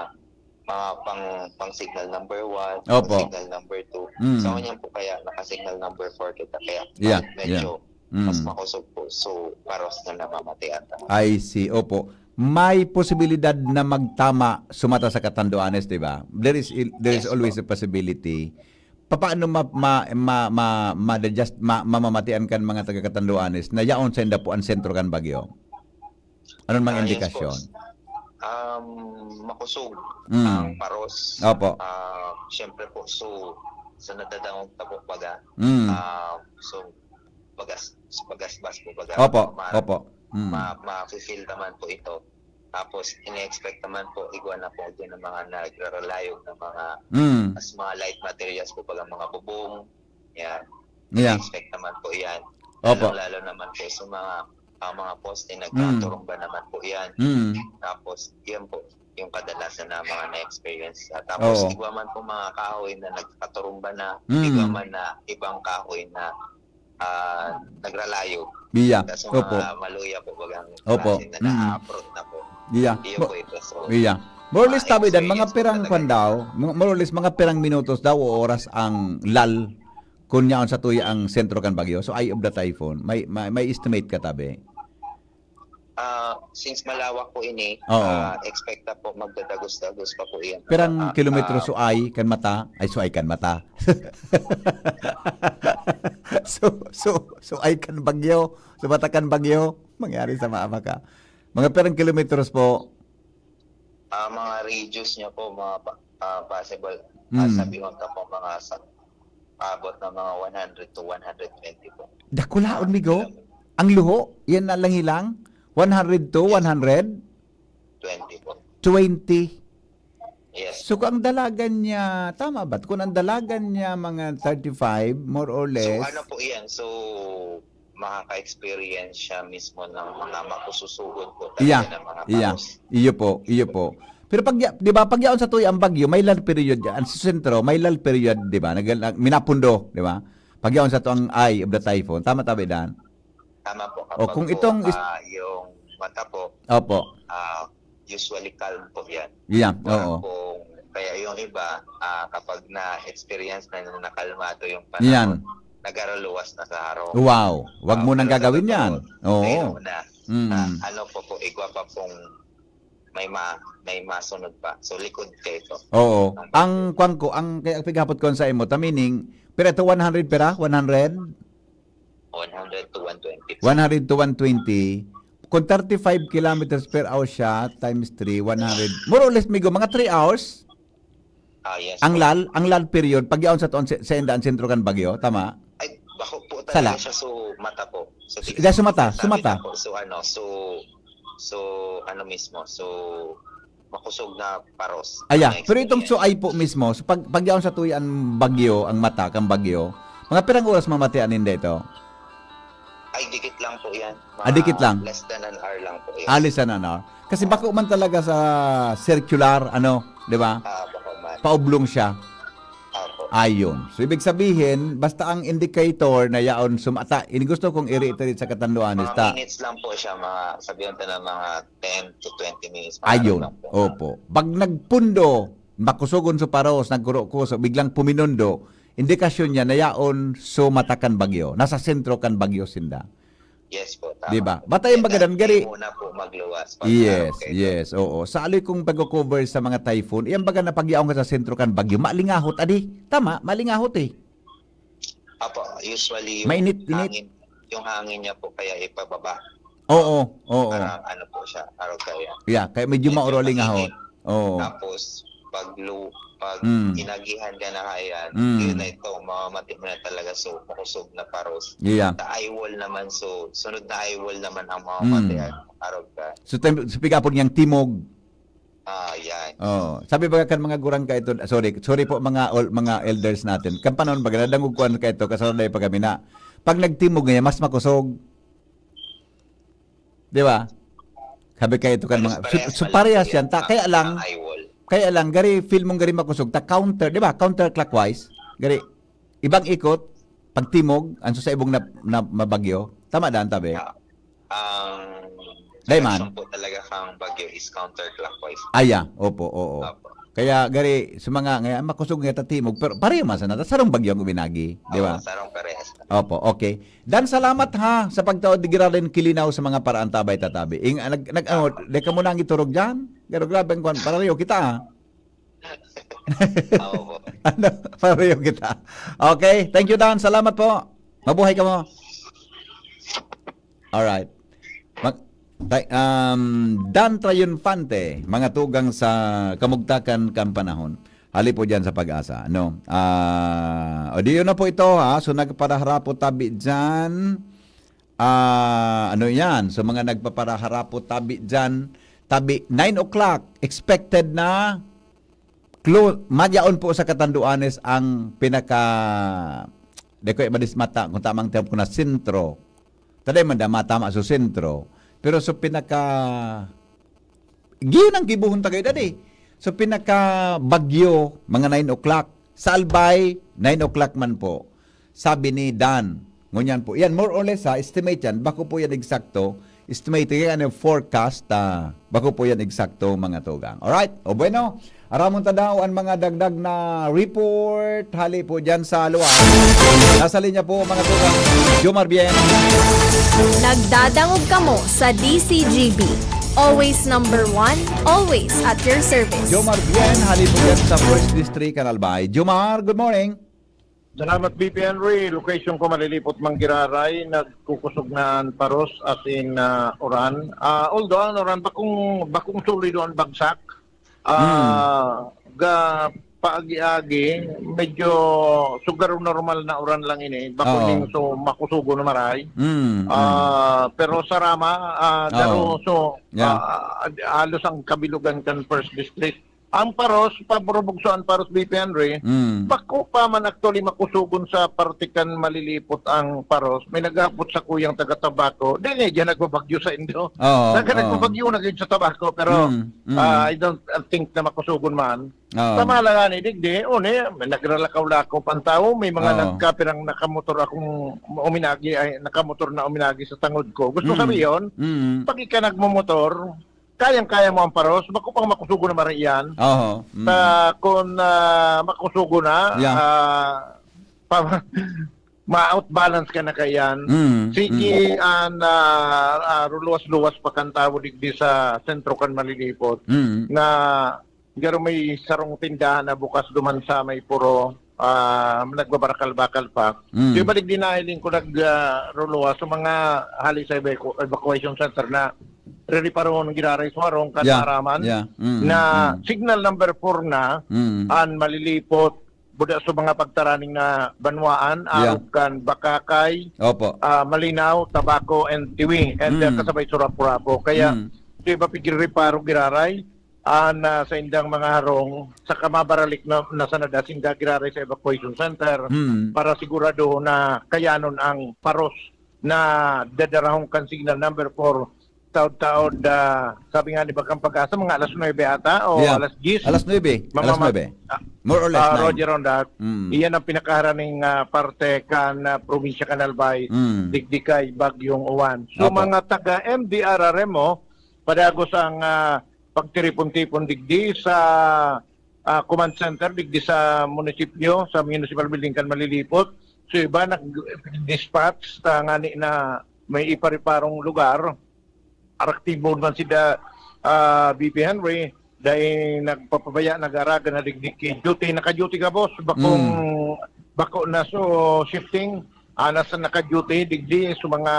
mga pang, pang signal number one, Opo. pang signal number two. Mm. So, yun po kaya naka-signal number four kita. Kaya Yeah, medyo Mm. mas makusog po. So, paros na namamatean ka. I see. Opo. May posibilidad na magtama sumata sa Catanduanes, di ba? There is there is Yes, always po. A possibility. Papaano ma ma ma ma ma-adjust ma, mamamatian kan mga taga Catanduanes na yaon sa inda po ang sentro kan bagyo? Anong mga Ah, yes indikasyon? po. Um, makusog Mm. ang paros. Opo. Ah, siyempre po, so, sa nadadangog ta po baga, Mm. ah, so, bagas, bagasbas po baga. Opo, ma, opo. Mm. ma, ma-feel naman po ito. Tapos, ina-expect naman po, igwa na po din ng mga nagraralayog ng mga, Mm. as mga light materials po, baga mga bubong. Yan. Yeah. Ina-expect naman po yan. Opo. Lalo-lalo naman po sa mga, ang mga poste, nagkaturumba naman po yan. Mm. Tapos, yan po, yung kadalasan na mga na-experience. Ah, tapos, Oo. igwa man po mga kahoy na nagkaturumba na, Mm. igwa man na ibang kahoy na ah, nagralayo. Iya. Kaso Opo. mga maluya po bagang Opo. klase na Mm. na-uproot na po. Iya. Iyo Mo- po ito. So, Iya. More or less, mga tabi dan, mga experience po pirang talaga. Kwan daw, mga, more or less, mga pirang minutos daw o oras ang lal kun yaon sa tuya ang sentro kan bagyo. So, eye of the typhoon. May, may, may estimate ka, tabi? Ah, since malawak po ini, Oo. ah, expect na po magdadagos-dagos pa po iyan. Pirang Ah, kilometro ah, suay kan mata? Ay, suay kan mata. So, so, suay kan bagyo. Sumata kan bagyo. Mangyari sa maama ka. Mga pirang kilometros po? Ah, mga radius niya po, mga pa, ah, possible, Mm. ah, sabi ko ta po, mga sa, abot na mga one hundred to one hundred twenty po. Dakulaon, migo? Ang luho? Yan na lang hilang? One hundred to one hundred? Twenty po. Twenty. Yes. So, kung ang dalagan niya, tama ba? Kung ang dalagan niya mga thirty-five, more or less. So, ano po iyan? So, makaka-experience siya mismo ng mga makususugod po talaga Iya, ng mga iya. paros. Iyo po, iyo po. Pero pag, di ba, pag yaon sa tuya ang bagyo, may lull period yan. Sa sentro, may lull period, di ba? Nag, nag, minapundo, di ba? Pag yaon sa to ang eye of the typhoon. Tama, tabi dan? Tama po. O, kung itong is- ah, yung mata po, Opo. ah, usually calm po yan. Yeah, Wala oo. pong, kaya yung iba, ah, kapag na-experience na, na nakalmado yung panahon, Yan. Nagaraluwas na sa harong. Wow. Wag Ah, mo nang pero sa gagawin totoo, yan. Oo. Mayroon na. Mm. Ah, ano po po, igwa pa pong may, ma, may masunod pa. So, likod ka ito. Oo. Ang kwan ko, ang kaya pighapot ko sa imo, ta meaning, pero ito one hundred pera? One hundred? one hundred to one twenty. One hundred to one twenty. Kung thirty-five kilometers per hour siya, times three, one hundred. More or less, migo, mga three hours. Ah, yes. Ang po. lull, ang lull period, pag yaon sa toon, sa, sa inda ang sentro kan bagyo, tama? Ay, bako po Sala. talaga siya. So, mata po. So, Dahil sa mata, sa sabi mata. na po, so, ano, so, so, so, ano mismo, so, makusog na paros. Aya, na pero itong experience. suay po mismo, so pag, pag yaon sa tuya ang bagyo, ang mata, kang bagyo, mga pirang oras mamatian ninda ito? Ay, dikit lang po yan. Mga Ah, dikit lang. Less than an hour lang po yan. Alis na, ano? Kasi bako man talaga sa circular, ano, di ba? Ah, bako man. Paoblong siya. Apo. Ayun. So, ibig sabihin, basta ang indicator na yaon sumata, ini gusto kong i-reiterate sa katanduanes Mga ta. minutes lang po siya, mga, sabihan ta na mga ten to twenty minutes. Mga Ayun. ano lang po. Opo. Pag nagpundo, makusogon sa paros, nagkurukuso, biglang puminundo, indikasyon niya na yaon sumata kan bagyo. Nasa sentro kan bagyo sinda. Yes po, tama. Di ba? Batayan Kaya baga dan, gari. Muna po magluwas. Yes, Okay. yes, oo. Sa ali kong pag-cover sa mga typhoon, iyang baga na pag-yaon ka sa sentro kan bagyo, malingaw hot, adi. Tama, malingaw hot eh. Apo, usually yung Mainit, init. hangin, yung hangin niya po kaya ipababa. Oo, oo. Parang ano po siya, araw kaya. Yeah, kaya medyo Medyo mauro lingahot. mainit. Oo. Tapos, pag lu, pag Mm. inagihan ka na kaya, Mm. yun na ito, mamamati mo na talaga, so, makusog na paros. Yeah. Sa eye wall naman, so, sunod na eye wall naman ang mamamati Mm. ang araw ka. So, time, sa pigapon niyang timog. Ah, yan. Oh, sabi ba kan mga gurang ka ito, sorry, sorry po mga ol-, mga elders natin. Kan panahon baga nadangog ko ano ka ito, kasaranday pa kami na pag nagtimog ngayon, mas makusog. Di ba? Sabi ka ito kan mga, so, Parehas-parehas so pala parehas po yan. yan. Ta, kaya lang, Ang eye wall. kaya lang, gari, feel mong gari makusog, ta counter, di ba? Counterclockwise. Gari, ibang ikot, pagtimog, ang sa ibong na, na mabagyo. Tama daan, tabi? Ah, ang Dai man. Direksyon po talaga kang bagyo is counterclockwise. Aya, opo, oo. Opo. Kaya gari sa mga nga makosog nga tatimog, pero pareho man sana, sarong bagyo ang ubinagi, di ba? Oo, sarong parehas. Opo, okay. Dan, salamat ha sa pagtaod di girarin kilinaw sa mga paraantabay tatabi. Ing nag, nag ano, di ka mo nang iturog diyan? Pero grabe ang kwan, pareho kita ha. Opo. Ano? Pareho kita. Okay, thank you, Dan. Salamat po. Mabuhay ka mo. Alright. Mag, tay, um, Dan Triunfante, mga tugang sa kamugtakan kan panahon. Hali po dyan sa pag-asa, no? Ah, o di yun na po ito, ha? So, nagparaharapot tabi dyan. Ah, ano yan? So, mga nagpaparaharapot tabi dyan, tabi nine o'clock, expected na close, madyaon po sa Catanduanes ang pinaka, di ko madismata kung tamang term ko na sentro. Taday man da matama sa sentro. Pero sa pinaka, giyon ang gibuhon ta kayo dadi. Sa pinaka bagyo, mga nine o'clock. Sa Albay, nine o'clock man po. Sabi ni Dan, ngunyan po. Yan, more or less ha, estimate yan. Bako po yan eksakto. Estimate, kaya ano, forecast, ah, bako po yan eksakto, mga tugang. Alright? O bueno, aramon ta daw ang mga dagdag na report. Hali po dyan sa luwas. Nasa linya po, mga tugang. Jomar Bien. Nagdadangog kamo sa D C G B. Always number one, always at your service. Jomar Bien, hali po dyan sa First District, Canal Bay. Jomar, good morning. Salamat, B P Henry. Location ko, Malilipot, Manggiraray. Nagkukusog na ang paros, as in, ah, uran. Ah, although ang uran, bakong, bakong solido ang bagsak. Ah, ga paagi-agi, medyo sugar normal na uran lang ini. Bakong Oo. ning so makusugo na maray. Mm, mm. Ah, pero sa Rama, ah, Oo. Daroso, Yeah. ah, halos ang kabilugan kan First District. Ang paros, paburubugso ang paros, B P Henry, Mm. bako pa man actually makusugon sa parte kan Malilipot ang paros. May naghapot sa kuyang taga Tabaco. Di niya dyan nagbabagyo sa Indo. Oo, Naga oo. nagbabagyo na gid sa Tabaco, pero Mm, mm. ah, I don't think na makusugon man. Oo. Tama lang nga ni digdi, o ni, may nagralakaw-lakaw pa ang tao, may mga Oo. nagkapirang nakamotor akong uminagi, ay, nakamotor na uminagi sa tangod ko. Gusto Mm. sabihin, Mm. pag ika nagmomotor, kayang-kaya mo ang paros, bako pang makusugo na mariyan. Oo. Mm. Sa kung ah, makusugo na, Yeah. ah, pa, ma-outbalance ka na kayan. Mm, Sige, an ah, ah, luwas-luwas pa kan tawo digdi sa sentro kan Malilipot Mm. na garo may sarong tindahan na bukas duman sa may puro ah, nagbabarakal-bakal pa. Mm. Di ba digdi nahiling ko nag ah, ruluwas sa mga hali sa evacu- evacuation center na ririparohon giraray sa warong kan Yeah, Maraman yeah. Mm, na mm. signal number four na Mm. an Malilipot, buda sa mga pagtaraning na banwaan, Yeah. arog kan Bakakay, Opo. ah, Malinaw, Tabaco, and Tiwi, and uh, Mm. kasabay Surapo-rapo. Kaya, Mm. di ba, pigiriparo giraray, an ah, sa indang mga harong, sa kamabaralik na, na sana dasin gagiraray sa evacuation center Mm. para sigurado na kayanon ang paros na dadarahon kan signal number four, taod-taod, ah, sabi nga ni Bakang Pag-asa, mga alas nuebe ata o Yeah. alas diyes. Alas nuebe. Alas Mamama- nuebe. Ah, More or less ah, nine. Roger on that. Mm. Iyan ang pinakaharaning ah, parte kan ah, probinsya kan Albay, Mm. digdi kay Bagyong Uwan. So Opo. mga taga M D R R M mo, padagos ang ah, pagtiripon-tipon digdi sa ah, command center, digdi sa munisipyo, sa municipal building kan Malilipot. So iba nag-dispatch sa ngani na may ipariparong lugar. Araktibo man sida, ah, B P Henry, dahil nagpapabaya, nag-araga na digdi ki duty, naka-duty ka, boss, bakong Mm. bako na so shifting, ah, nasa naka-duty digdi sa mga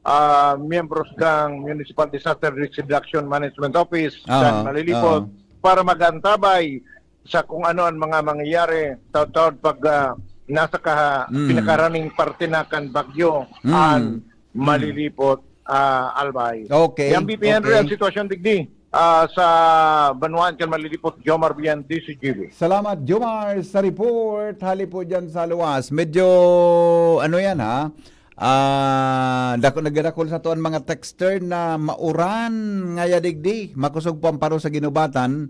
ah, miyembros kang Municipal Disaster Risk Reduction Management Office Ah, kan Malilipot ah. para mag-antabay sa kung ano ang mga mangyayari taud-taud pag ah, nasa kaha, Mm. pinakaraning parte na kan bagyo Mm. ang Mm. Malilipot, ah, Albay. Okay, Yang B P Henry, okay. Ang sitwasyon digdi ah, sa banwaan kan Malilipot, Jomar Bian, D C G B. Salamat, Jomar, sa report. Hali po dyan sa luwas. Medyo, ano yan, ha? Ah, dako, nagdadakol sa tuan mga texter na mauran ngaya digdi. Makusog po ang paro sa ginubatan.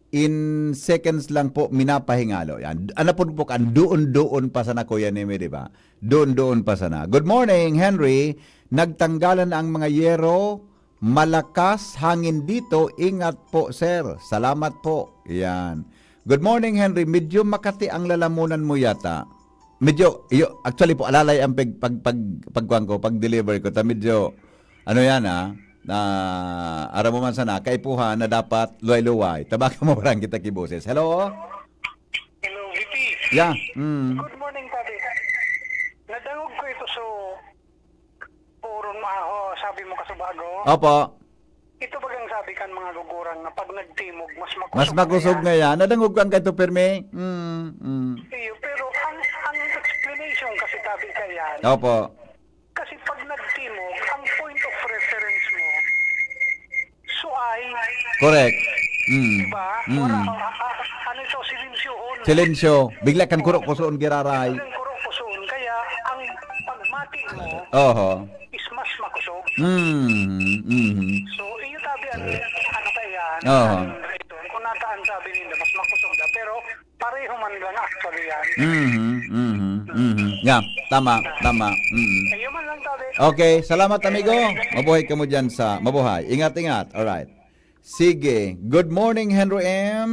In seconds lang po, minapahingalo. Yan. Ano po po, ang doon-doon pa sana, Kuya Nemi, di ba? Doon-doon pa sana. Good morning, Henry. Nagtanggalan na ang mga yero. Malakas hangin dito. Ingat po, sir. Salamat po. Yan. Good morning, Henry. Medyo makati ang lalamunan mo yata. Medyo, yo, actually po, alalay ang pag, pag, pag, pagkuhan ko, pag-deliver ko. Ta medyo, ano yan, ah, na, aram mo man sana, kaipuhan na dapat luway-luway. Tabakan mo, parang kita kiboses. Hello? Hello, V P. Yeah. Mm. Good morning, Daddy. Nadangog ko ito sa forum, ah, oh, sabi mo kasubago. Opo. Ito bagang sabi kan mga gugurang na pag nagtimog, mas makusog Mas makusog na yan. Nadangog ko ang ganito, pirmi. Mm, mm. Iyo, pero ang, ang explanation kasi, sabi ka yan, Opo. Kasi pag nagtimog, ang point of reference mo, suay. Correct. Mm. Diba? Mm. Wala, a-, a-, ano ito, silensyohon. Silensyo. Bigla kan kurok pusoon giraray. Bigla kan kurok pusoon. Kaya, ang pagmati mo Oho. is mas makusog. Mm. Mm. So, iyo tabi ang, ano kaya, Oho. Ang reason. Kung nataan sabi ninyo, mas makusog na. Pero, pareho man lang actually yan. Mhm, mhm, mhm. Yeah, tama, tama. Mhm. Ayun man lang, Daddy. Okay, salamat, amigo. Mabuhay ka mo dyan sa, mabuhay. Ingat, ingat. Alright. Sige. Good morning, Henry M.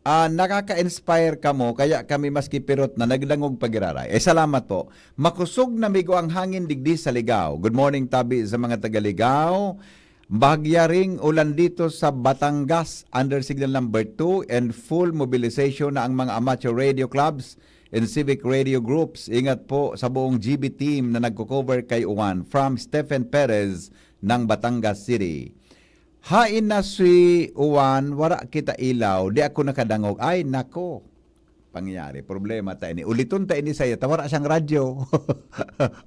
Ah, nakaka-inspire ka mo, kaya kami maski pirot na nagdangog pagiraray. Eh, salamat po. Makusog na migo ang hangin digdi sa Ligao. Good morning, tabi sa mga taga Ligao. Bagyaring ulan dito sa Batangas under signal number two and full mobilization na ang mga amateur radio clubs and civic radio groups. Ingat po sa buong G B team na nagko-cover kay Juan from Stephen Perez ng Batangas City. Hain na si Juan, wara kita ilaw, di ako nakadangog. Ay, nako. Pangyayari, problema ta ini. Uliton ta ini saya, ta wara siyang radyo.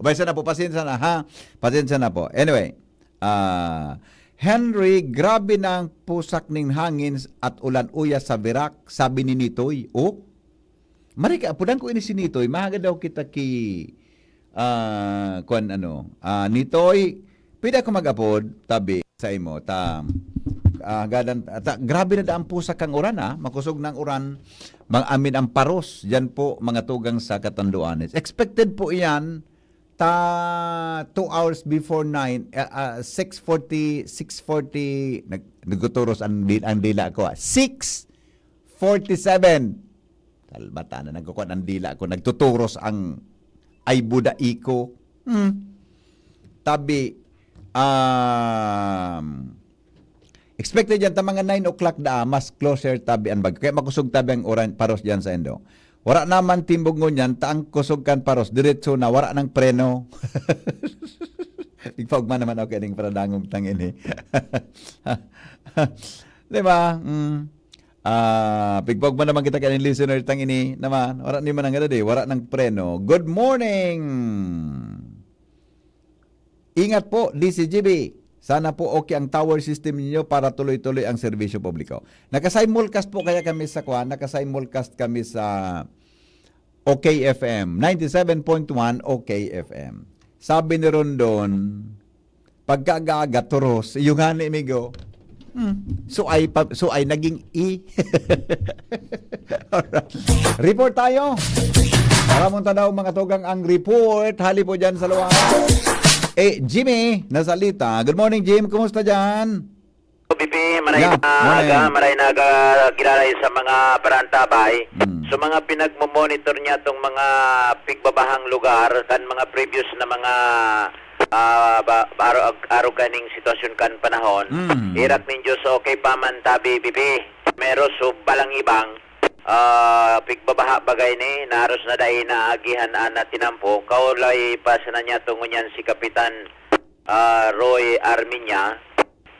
Abay, sana po, pasensya na, ha? Pasensya na po. Anyway, ah, Henry, grabe na ang pusak ning hangin at ulan uya sa Virac, sabi ni Nitoy. Oh? Mari ka, apodan ko ini si Nitoy, mahagad daw kita ki, ah, kwan ano, ah, Nitoy, pwede ako mag-apod, tabi, sa imo, ta, ah, gadan, ta, grabe na da ang pusak kang uran, ah, makusog na ang uran, mag-amin ang paros, dyan po, mga tugang sa Catanduanes. Expected po iyan, ta two hours before nine, ah, ah, six forty, six forty, nag-, nagtuturos ang di-, ang dila ko, ah. Six forty-seven. Kalmata na, nagkukuan ang dila ko, nagtuturos ang ay buda iko. Hmm. Tabi, um, expected yan, ta mga nine o'clock daa, mas closer tabi ang bagyo. Kaya makusog tabi ang uran, paros dyan sa indo. Wara naman timbog ngunyan, ta ang kusog kan paros, diretso na, wara nang preno. Igpaugma naman ako kining paradangog tang ini. Di ba? Mm. Ah, pigpaugma naman kita kining listener tang ini naman. Wara ni man ang edad eh, wara nang preno. Good morning! Ingat po, D C G B. Sana po okay ang tower system ninyo para tuloy-tuloy ang serbisyo publiko. Naka-simulcast po kaya kami sa kwan, naka-simulcast kami sa OK F M, ninety-seven point one OK F M. Sabi ni Rondon, pagka aga-aga, turos, iyo nga ni Migo. Hmm. So ay, pa, so ay naging i. Alright. Report tayo. Para mong tanaw, mga tugang, ang report. Hali po dyan sa luwa. Eh, Jimmy, nasalita. Good morning, Jim. Kumusta dyan? B P, maray Yeah, na aga, morning. Maray na aga, giraray sa mga parantabay. Mm. So, mga pinagmo-monitor niya tong mga pigbabahang lugar, kan mga previous na mga, ah, ba, aro-, ag-, arog kaning sitwasyon kan panahon. Mm. Irak nin Diyos, okay pa man tabi, B P. Pero so, balang ibang, ah, pigbabaha bagay ni, naros na dai naagihan an tinampo. Kaulay pa sana niya tungo niyan si Kapitan, ah, Roy Arminia.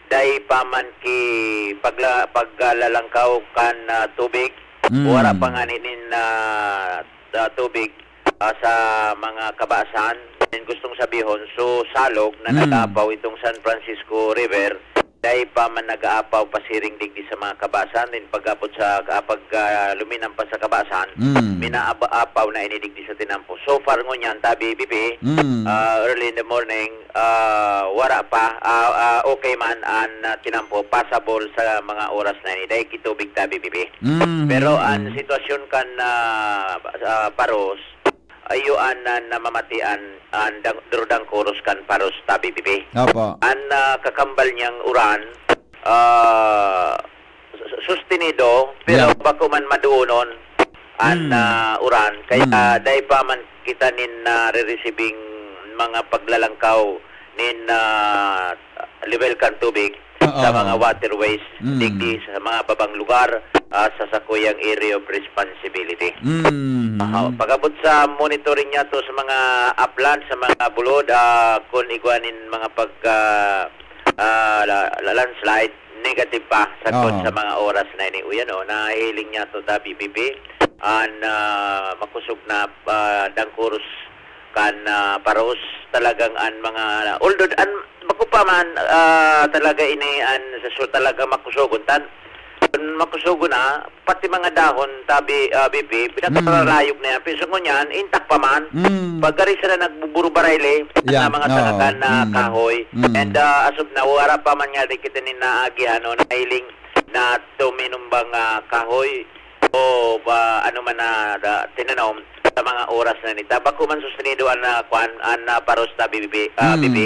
Dai pa man ki pagla-, paglalangkaw kan, ah, tubig. Mm. Wara pa ngani nin, ah, ah, tubig, ah, sa mga kabasan. Nin gustong sabihon, so Salog na Mm. nag-aapaw itong San Francisco River, dai pa man nag-aapaw pasiring digdi sa mga kabasan. Nin pag-abot sa, ah, pag, ah, luminam pa sa kabasan, Mm. minaapaw na ini digdi sa tinampo. So far ngunyan, tabi, B P, Mm. ah, early in the morning, ah, wara pa, ah, ah, okay man an, ah, tinampo, passable sa mga oras na ini. Dai kitubig tabi, B P. Mm, Pero an mm. sitwasyon kan, ah, ah, paros, iyo an, ah, namamatian an dang-, Drudang Kuros kan Paros ta B P P. Opo. An, ah, kakambal niyang uran, ah, su-, su-, sustenido, pero Yeah. bako man maduonon an, Mm. ah, uran. Kaya Mm. dai pa man kita nin nare-receiving mga paglalangkaw nin, ah, level kan tubig Oo. sa mga waterways, Mm. digdi sa mga babang lugar, ah, sa sakuyang area of responsibility. Mm. Aha, pag-abot sa monitoring niya to sa mga upland, sa mga bulod, ah, kun igwa nin mga pag, ah, ah, la-, la-, landslide, negative pa sa Oo. sa mga oras na ini. Uyan, oh, nahiling niya to ta B P P. An, ah, makusog na, ah, dangkuros kan, ah, Paros, talagang an mga, although an, bako pa man, ah, talaga ini an sa su-, talaga makusogon tan, kun makusogon na, pati mga dahon, tabi, ah, B P, Mm. pinakalarayog na yan. Pero sa ngunyan, intact pa man. Mm. Pagkari sila nagbuburubarayli, Yeah. na mga Oo. sangakan na Mm. kahoy. Mm. And, ah, as of now, wala pa man nga di kita nin naagihan o nahiling na tuminumbang, ah, kahoy o ba, ano man na, da, tinanom sa mga oras na nita. Bako man sustenido an, ah, kwan, an, ah, Paros ta B P, ah, Mm. B P,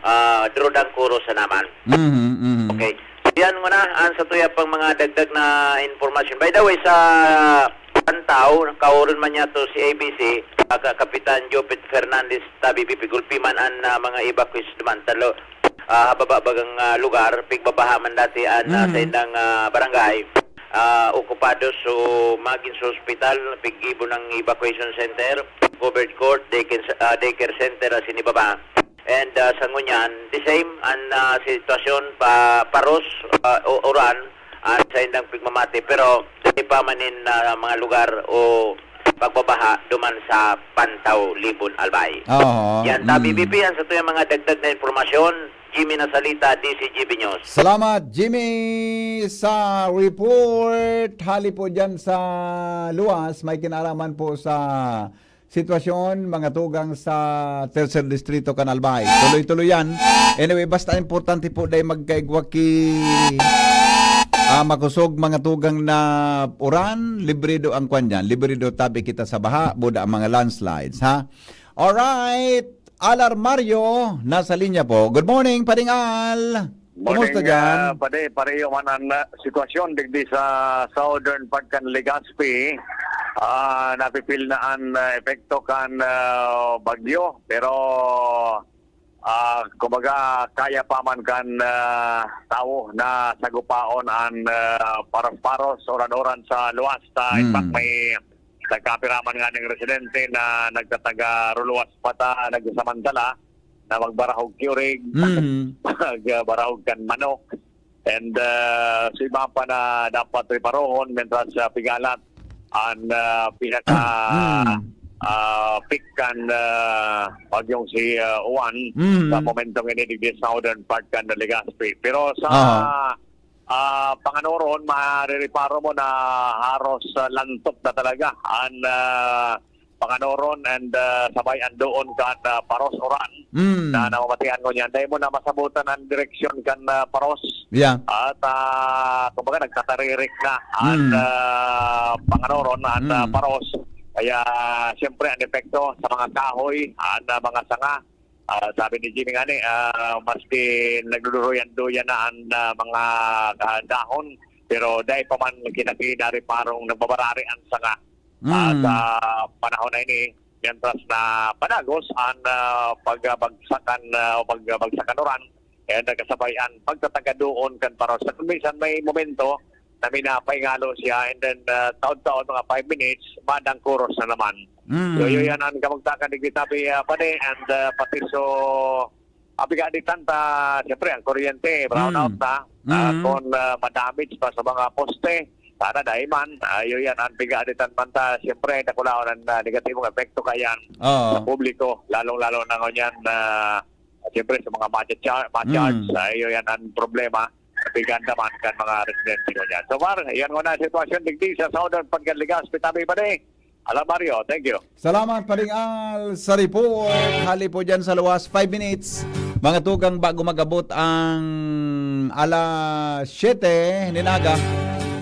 ah, Drudang Kuros na naman. Mhm, mhm. Okay. Yan muna an sa tuya pang mga dagdag na impormasyon. By the way, sa Pantaw, kaoron man niya to si A B C, ah, ka-, Kapitan Jopet Fernandez, ta B P P, gulpi man an, ah, mga evacuees duman. Talo, ah, hababa bagang, ah, lugar, pigbabaha man dati an, ah, Mm. sa indang, ah, barangay. Ah, okupado, so, magin sa ospital, piggibo ng evacuation center, covered court, daycare, ah, daycare center, asin iba pa. And, ah, sa ngunyan, the same an, ah, sitwasyon pa, Paros, ah, o, uran, ah, sa indang pigmamati, pero dai pa man nin, ah, mga lugar o pagbabaha duman sa Pantaw, Libon, Albay. Oo, Yan ta, mm. B B P, yan sa tuyang mga dagdag na impormasyon. Jimmy Nasalita, D C G B News. Salamat, Jimmy, sa report. Hali po dyan sa luwas, may kinaraman po sa sitwasyon, mga tugang sa Tercer Distrito, kan Albay. Tuloy-tuloy yan. Anyway, basta importante po dai magkaigwa ki, ah, makusog, mga tugang na uran, librido ang kwan dyan. Librido tabi kita sa baha, buda ang mga landslides, ha? Alright. Al Armario, nasa linya po. Good morning, Paring Al. Kumusta Morning, dyan? ah, pare, pareho man ang, ah, sitwasyon digdi sa southern part kan Legazpi. Ah, napipil na an, ah, epekto kan, ah, bagyo. Pero, ah, kumbaga, kaya pa man kan, ah, tawo na sagupaon an, ah, paros-paros, uran-uran sa luwas. Ta, in fact, Hmm. may nagkapiraman nga ning residente na nagtataga ruluwas pa ta nagsasamantala na magbarahog ki orig, Mm. magbarahog kan manok. And, ah, sa iba pa na dapat reparohon, mientras sa pigalat, an, ah, pinaka, Mm. ah, peak kan, ah, bagyong si, ah, Juan Mm. sa momentong ini digdi sa southern part kan Legazpi. Pero sa, Aha. ah, Panganoron, marireparo mo na haros, ah, lantop na talaga an, ah, Panganoron and, ah, sabay an doon kan, ah, Paros, Oran Mm. na namamatian ngunyan. Dai mo na masabutan an direksyon kan, ah, Paros. Yeah. At, ah, kumbaga, nagtataririk na an, Mm. ah, Panganoron, an, ah, Mm. Paros. Kaya, siyempre, an epekto sa mga kahoy, an, ah, mga sanga. Ah, sabi ni Jimmy ngani, ah, maski nagduduruyan-duyan na an, ah, mga, ah, dahon, pero dai pa man kinakita reparong nagbabarari an sanga. Ah, Mm. sa panahon na ini, mientras na padagos an, ah, pagbagsak kan, ah, o pagbagsak kan uran, kaya nagkasabay an pagtataga doon kan Paros. Sa minsan may momento na minapahingalo siya, and then, ah, taon-taon, mga five minutes, madangkuros na naman. Mm. So, yun yan ang kamugtakan ni Gitabi, ah, pare, and, ah, pati so, abiga di tanta, siyempre, ang kuryente, brown Mm. out na, ah, Mm. kung, ah, madamage pa sa mga poste, sana dai man, ah, yun yan, ang biga di tan man ta, siyempre, nakulaon ang, ah, negatibong epekto kayan Oo. sa publiko, lalong-lalo na ngunyan, ah, siyempre, sa mga ma-charge, ma-charge, Mm. ah, yun yan ang problema, bigan naman kan mga residente ngunyan. So, Mar, yan muna ang sitwasyon digdi sa Southern Pagkaligas, Pitabi pa rin. Alam, Mario, thank you. Salamat, Paring Al, sa report. Hali po dyan sa luwas, five minutes. Mga tugang bago mag-abot ang alas siyete nin aga.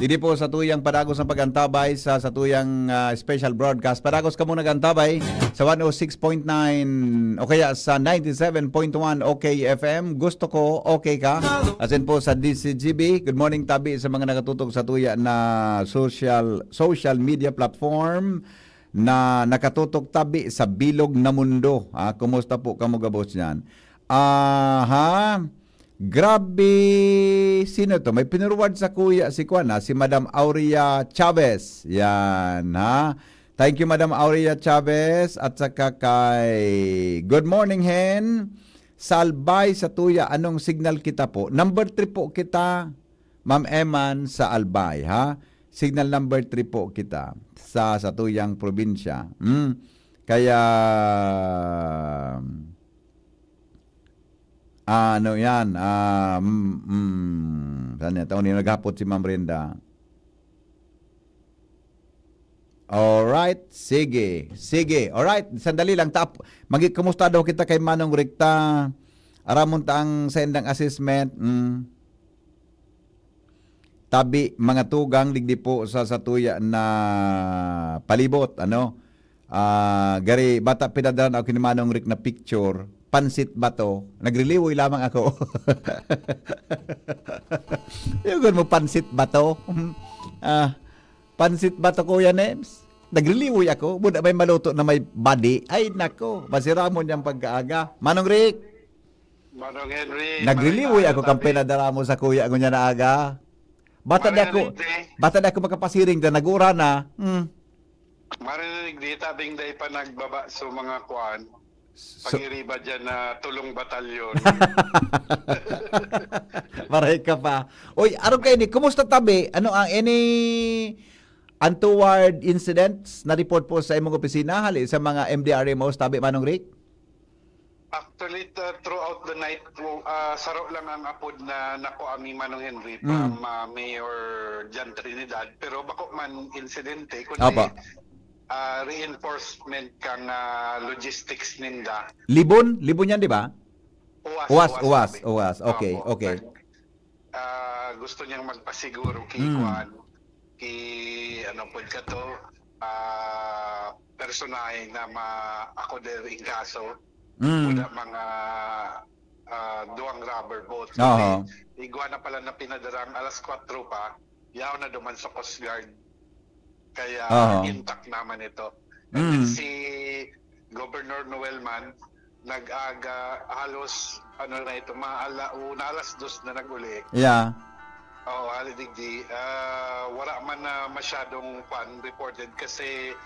Digdi po sa tuyang padagos na pag-antabay sa, sa tuyang, ah, special broadcast. Padagos kamo nag-antabay sa one oh six point nine o kaya sa ninety-seven point one O K F M. Gusto ko, okay ka? Asin po sa D C G B, good morning tabi sa mga nakatutok sa tuya na social, social media platform na nakatutok tabi sa bilog na mundo. Ah, kumusta po kamo gabos niyan? Aha. Grabe, sino to? May pinurward sa kuya si kuan, ah, si Madam Aurea Chavez. Yan, ha? Thank you, Madam Aurea Chavez. At saka kay, good morning, Hen. Sa Albay, sa tuya, anong signal kita po? Number three po kita, Ma'am Eman, sa Albay, ha? Signal number three po kita sa, sa tuyang probinsya. Mm. Kaya, ano yan? Ah, mm, mm, saan yan? Taon yun, naghapot si Ma'am Brenda. Alright, sige, sige. Alright, sandali lang. Tap, magi, kumusta daw kita kay Manong Rick ta? Aramon ta ang sa indang assessment. Mm. Tabi, mga tugang, digdi po sa satuya na palibot, ano? Ah, gari, bata pinadala na ako ni Manong Rick na picture, pansit bato. Nagriliwoy lamang ako. Yugon mo, pansit bato? Ah, pansit bato, Kuya Nems? Nagriliwoy ako. Buda may maluto na may badi. Ay, nako. Masiramon niyang pagkaaga. Manong Rick! Manong Henry, Nagriliwoy ako kan pinadara mo sa kuya ko niya na aga. Bata di ako, bata di ako makapasiring na nag-uran na. Hmm. Marinig di tabing dai pa nagbaba so mga kuan. So, pag-iriba dyan na tulong batalyon. Maray ka pa. Oy, aron kayo ni, kumusta tabi? Ano ang any untoward incidents na report po sa imong opisina hali sa mga M D R M Os tabi, Manong Rick? Actually, uh, throughout the night, uh, saro lang ang apod na nakuha mi, Manong Henry, from, uh, Mayor John Trinidad. Pero bako man insidente, kundi, Apa. uh, reinforcement kang, uh, logistics ninda. Libon? Libon yan, di ba? Uwas, uwas, uwas, uwas. Okay, okay. Ah, gusto niyang magpasiguro ki kuan, ki ano pod kato, ah, personahe na ma-ako der in kaso. Kuda mga, ah, duwang robber boat. Kundi igwa na pala na pinadarang alas kwatro pa, yaon na duman sa Coast Guard. Kaya intact naman ito. And then si Governor Noel man, nag-aga, halos, ano na ito, mga ala-una, alas dos na nag-uli. Yeah. Oo, hali digdi. Ah, wala man na masyadong pan reported kasi,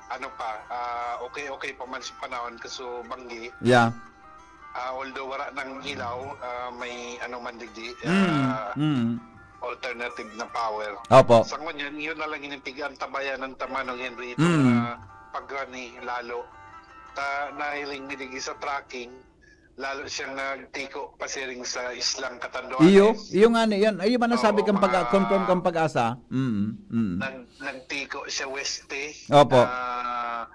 ano pa, ah, okay-okay pa man sa panahon kaso banggi. Yeah. Ah, although wala nang ilaw, ah, may ano man digdi, ah, alternative na power. Opo. Sa ngunyan, yun na lang yung pigantabayan ng Tamanong Henry, itong, ah, pagrani lalo. Ta, nahiling mi digdi sa tracking, lalo siyang nagtiko pasiring sa Islang Catanduanes. Iyo, iyo nga ni, yan. Iyo man nasabi Oo, kang pag-, mga confirm kang Pag-asa. Mm, mm. Nag-, nagtiko siya weste. Opo. Ah,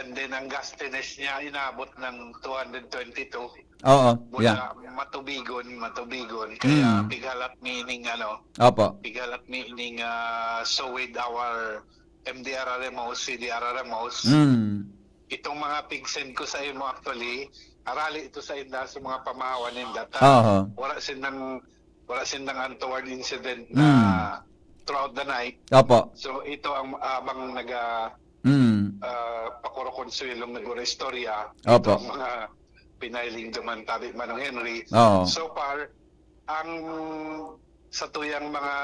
and then, ang gustiness niya, inabot ng two hundred twenty-two. Oo, yeah. Mula matubigon, matubigon. Kaya pighalat mi ining, ano, Opo. pighalat mi ining, ah, so with our M D R R M Os, C D R R M Os. Mm. Itong mga pig-send ko sa imo, actually, arali ito sa inda, sa mga pamahawan ninda. Ta, Aha. wala sindang, wala sindang untoward incident na throughout the night. Opo. So, ito ang abang naga, Mm. ah, pakuro konsuelong nag-istorya. Opo. Ito ang mga pinahiling duman tabi, Manong Henry. Oo. So far, ang sa tuyang mga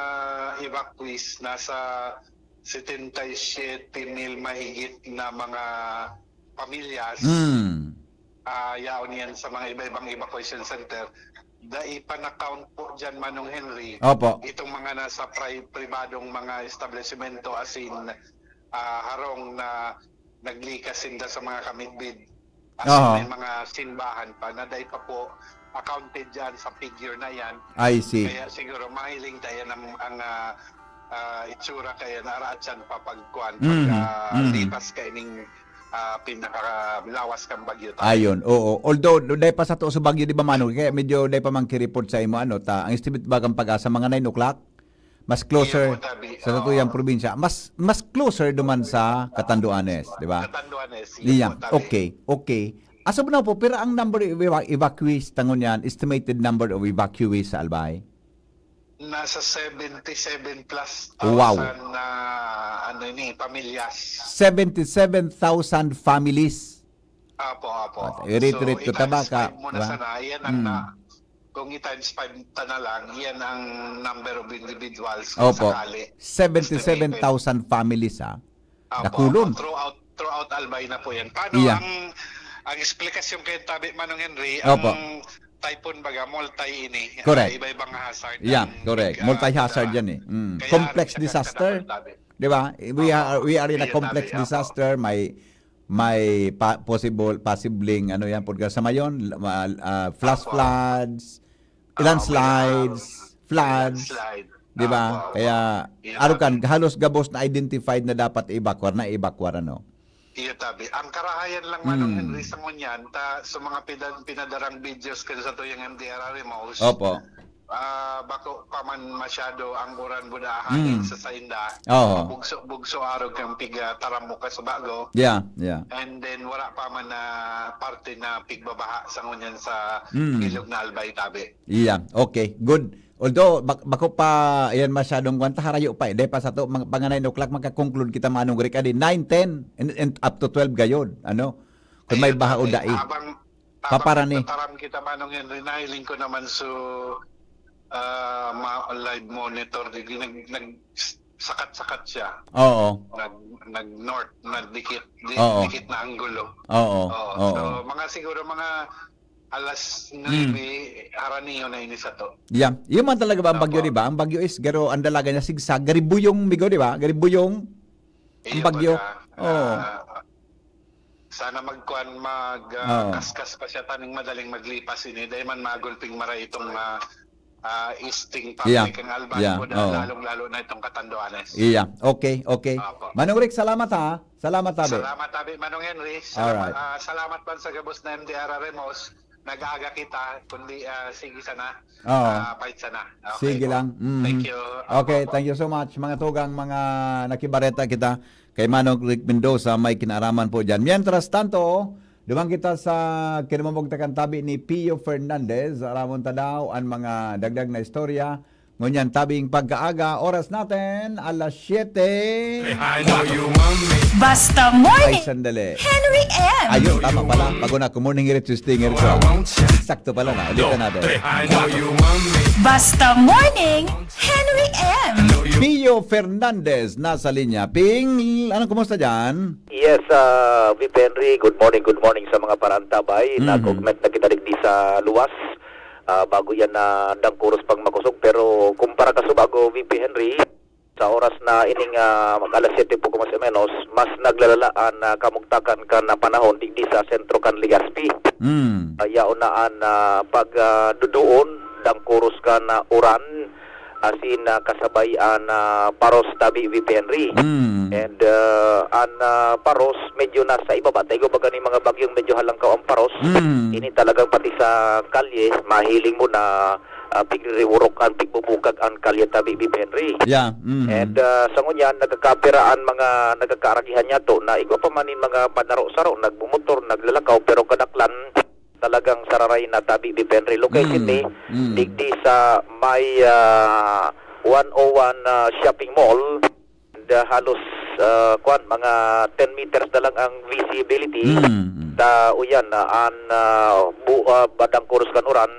evacuees, nasa setenta y siete mil mahigit na mga pamilyas, Mm. ah, yaon yan sa mga iba-ibang evacuation center. Dai pa na-count po dyan, Manong Henry, Opo. itong mga nasa pri-, pribadong mga establishmento, as in, ah, harong na naglikas sinda sa mga kamidbid. As in, Aha. may mga simbahan pa na dai pa po accounted dyan sa figure na yan. I see. Kaya siguro mahiling tayo ng, ang, ah, ah, itsura kaya na araatsan pa pagkuan, Mm, pag, ah, mm. lipas kaining, ah, pinakalawas kang bagyo tayo. Ayun, oo. Although, dai pa sa to sa bagyo, di ba, Mano? Kaya medyo dai pa man ki-report sa imo, ano, ta, ang estimate ba kang Pag-asa, mga nine o'clock? Mas closer Iya po, tabi. sa Oo. satuyang probinsya. Mas, mas closer duman sa Catanduanes, di ba? Catanduanes, iya Iya. po, tabi. Okay, okay. As of now po, pero ang number of eva-, evacuees, tangon yan, estimated number of evacuees sa Albay? Nasa seventy-seven plus Wow. thousand na, ano ini, pamilyas. Seventy-seven thousand families. Apo, apo. At i-rate-rate So, ko, tama i-times ka, five mo na di ba? sana. Yan ang Mm. na, kung i-times five ta na lang, yan ang number of individuals kung Opo. sakali. Seventy-seven thousand families, ha? Apo, Dakulon. apo. Throughout, throughout Albay na po yan. Paano Iya. ang, ang eksplikasyon kayo, tabi, Manong Henry, Opo. ang typhoon baga, multi ini, ah, Correct. iba-ibang hazard Yeah, ang, correct. ah, Multi-hazard ah, yan eh. Mm. kaya Complex ang disaster. nagkakataon, tabi. Di ba? We Opo. are, we are in a Iya, complex tabi. Opo. disaster. May, may pa-, possible, possibling, ano yan, pagka sa mayon, la-, ma-, ah, flash Opo. floods, Ah, landslides, may, ah, floods, landslide. di ba? Opo, opo. Kaya, Iya, arog kan, tabi. halos gabos na identified na dapat i-evacuar, na i-evacuar, ano? Iya, tabi. Ang karahayan lang, Manong Mm. Henry, sa ngunyan, ta, sa mga pida-, pinadarang videos kan sa tuyang M D R R Emos, Opo. ah, bako pa man masyado ang uran buda hangin Mm. sa sainda. Oo. Bugso-bugso arog kang piga taram mo ka sa bago. Yeah, yeah. And then, wala pa man na parte na pigbabaha sa ngunyan sa Mm. bilog na Albay, tabi. Iya, okay, good. Although, bak-, bako pa yan masyadong kwan, ta harayo pa eh. Dahil pa sa to, mga, mga nine o'clock, makakonclude kita, Manong Rick, adi, nine, ten, and, and up to twelve gayod. Ano? Kung may Ayun, baha o tabi. dai. Habang, habang Paparani. nagtataram kita, Manong Henry, nahiling ko naman so, ah, ma-, live monitor, di, nag-, nag-, sakat-sakat siya. Oo. Nag-, nag-north, nagdikit, di, Oo. dikit na anggulo. Oo, Oo. oo. So, mga siguro mga alas nuebe, Mm. haraniyo na ini sato. Yeah. Yun man talaga ba ang bagyo, Opo. di ba? Ang bagyo is, garo, ang dalaga niya, zigzag. Garibuyong, migo, di ba? Garibuyong. Ang Iyo, bagyo. baga, Oo. ah, sana magkuan, mag, ah, Oo. kaskas pa siya, taning madaling maglipas ini. Dahil man magulping maray itong, ah, ah, easting Yeah. parte kang Albay, Yeah. kuda, Oo. lalong-lalo na itong Catanduanes. Iya. Okay, okay. Opo. Manong Rick, salamat ha. Salamat, tabi. Salamat, tabi, Manong Henry. Salamat, Alright. ah, salamat man sa gabos na M D R R Emos. Nag-aaga kita, kundi, ah, sige sana. Oo. Ah, fight sana. Okay Sige po. lang. Mhm. Thank you. Okay, Opo, opo. thank you so much. Mga tugang, mga nakibareta kita kay Manong Rick Mendoza, may kinaaraman po dyan. Mientras tanto, duman kita sa kinamamugtakan tabi ni Pio Fernandez. Aramon ta daw an mga dagdag na istorya. Ngunyan, tabing pagkaaga, oras natin, alas siyete. I know you want me. Basta Ay, Morning, sandali. Henry M. Ayun, tama pala. Bago na ako, morning, Ritz Stinger ko. I want you. Sakto pala na. Ulitan natin. I know you want me. Basta Morning, Henry M. I know you. Pio Fernandez, nasa linya. Ping, anong kumusta dyan? Yes, ah, V P Henry, good morning, good morning sa mga parantabay. Mhm. Nag-augment na kita digdi sa luwas. Ah, bago yan na dangkuros pang makosog. Pero kumpara ka sa bago, V P Henry, sa oras na ining, ah, mag alas siyete po, kung mas o menos, mas naglalala an, ah, kamugtakan kan, ah, panahon digdi sa sentro kan Legazpi. Mm. Ah, yaon na an, ah, pag, ah, duduon, dangkuros kan, ah, uran, asin, ah, kasabay an, ah, paros tabi, V P Henry. Mm. And, ah, an, ah, paros medyo nasa ibaba. Ta igwa baga nin mga bagyong medyo halangkaw ang paros. Mm. Ini talagang pati sa kalye, mahiling mo na, ah, pigririrurok an pigbubukag an kalye tabi, V P Henry. Yeah. Mm. And, ah, sa ngunyan, nagkakapira an mga nagkakaaragihan niya to na igwa pa man nin mga panaro-saro, nagmumotor, naglalakaw, pero kadaklan, talagang sararay na tabi, V P Henry. Location Mm, ni, mm. digdi sa may, ah, one oh one, ah, shopping mall. And, ah, halos, ah, kwan, mga ten meters na lang ang visibility. Mm, mm. Ta, uyan, ah, an, ah, bu-, ah, badang kuros kan uran,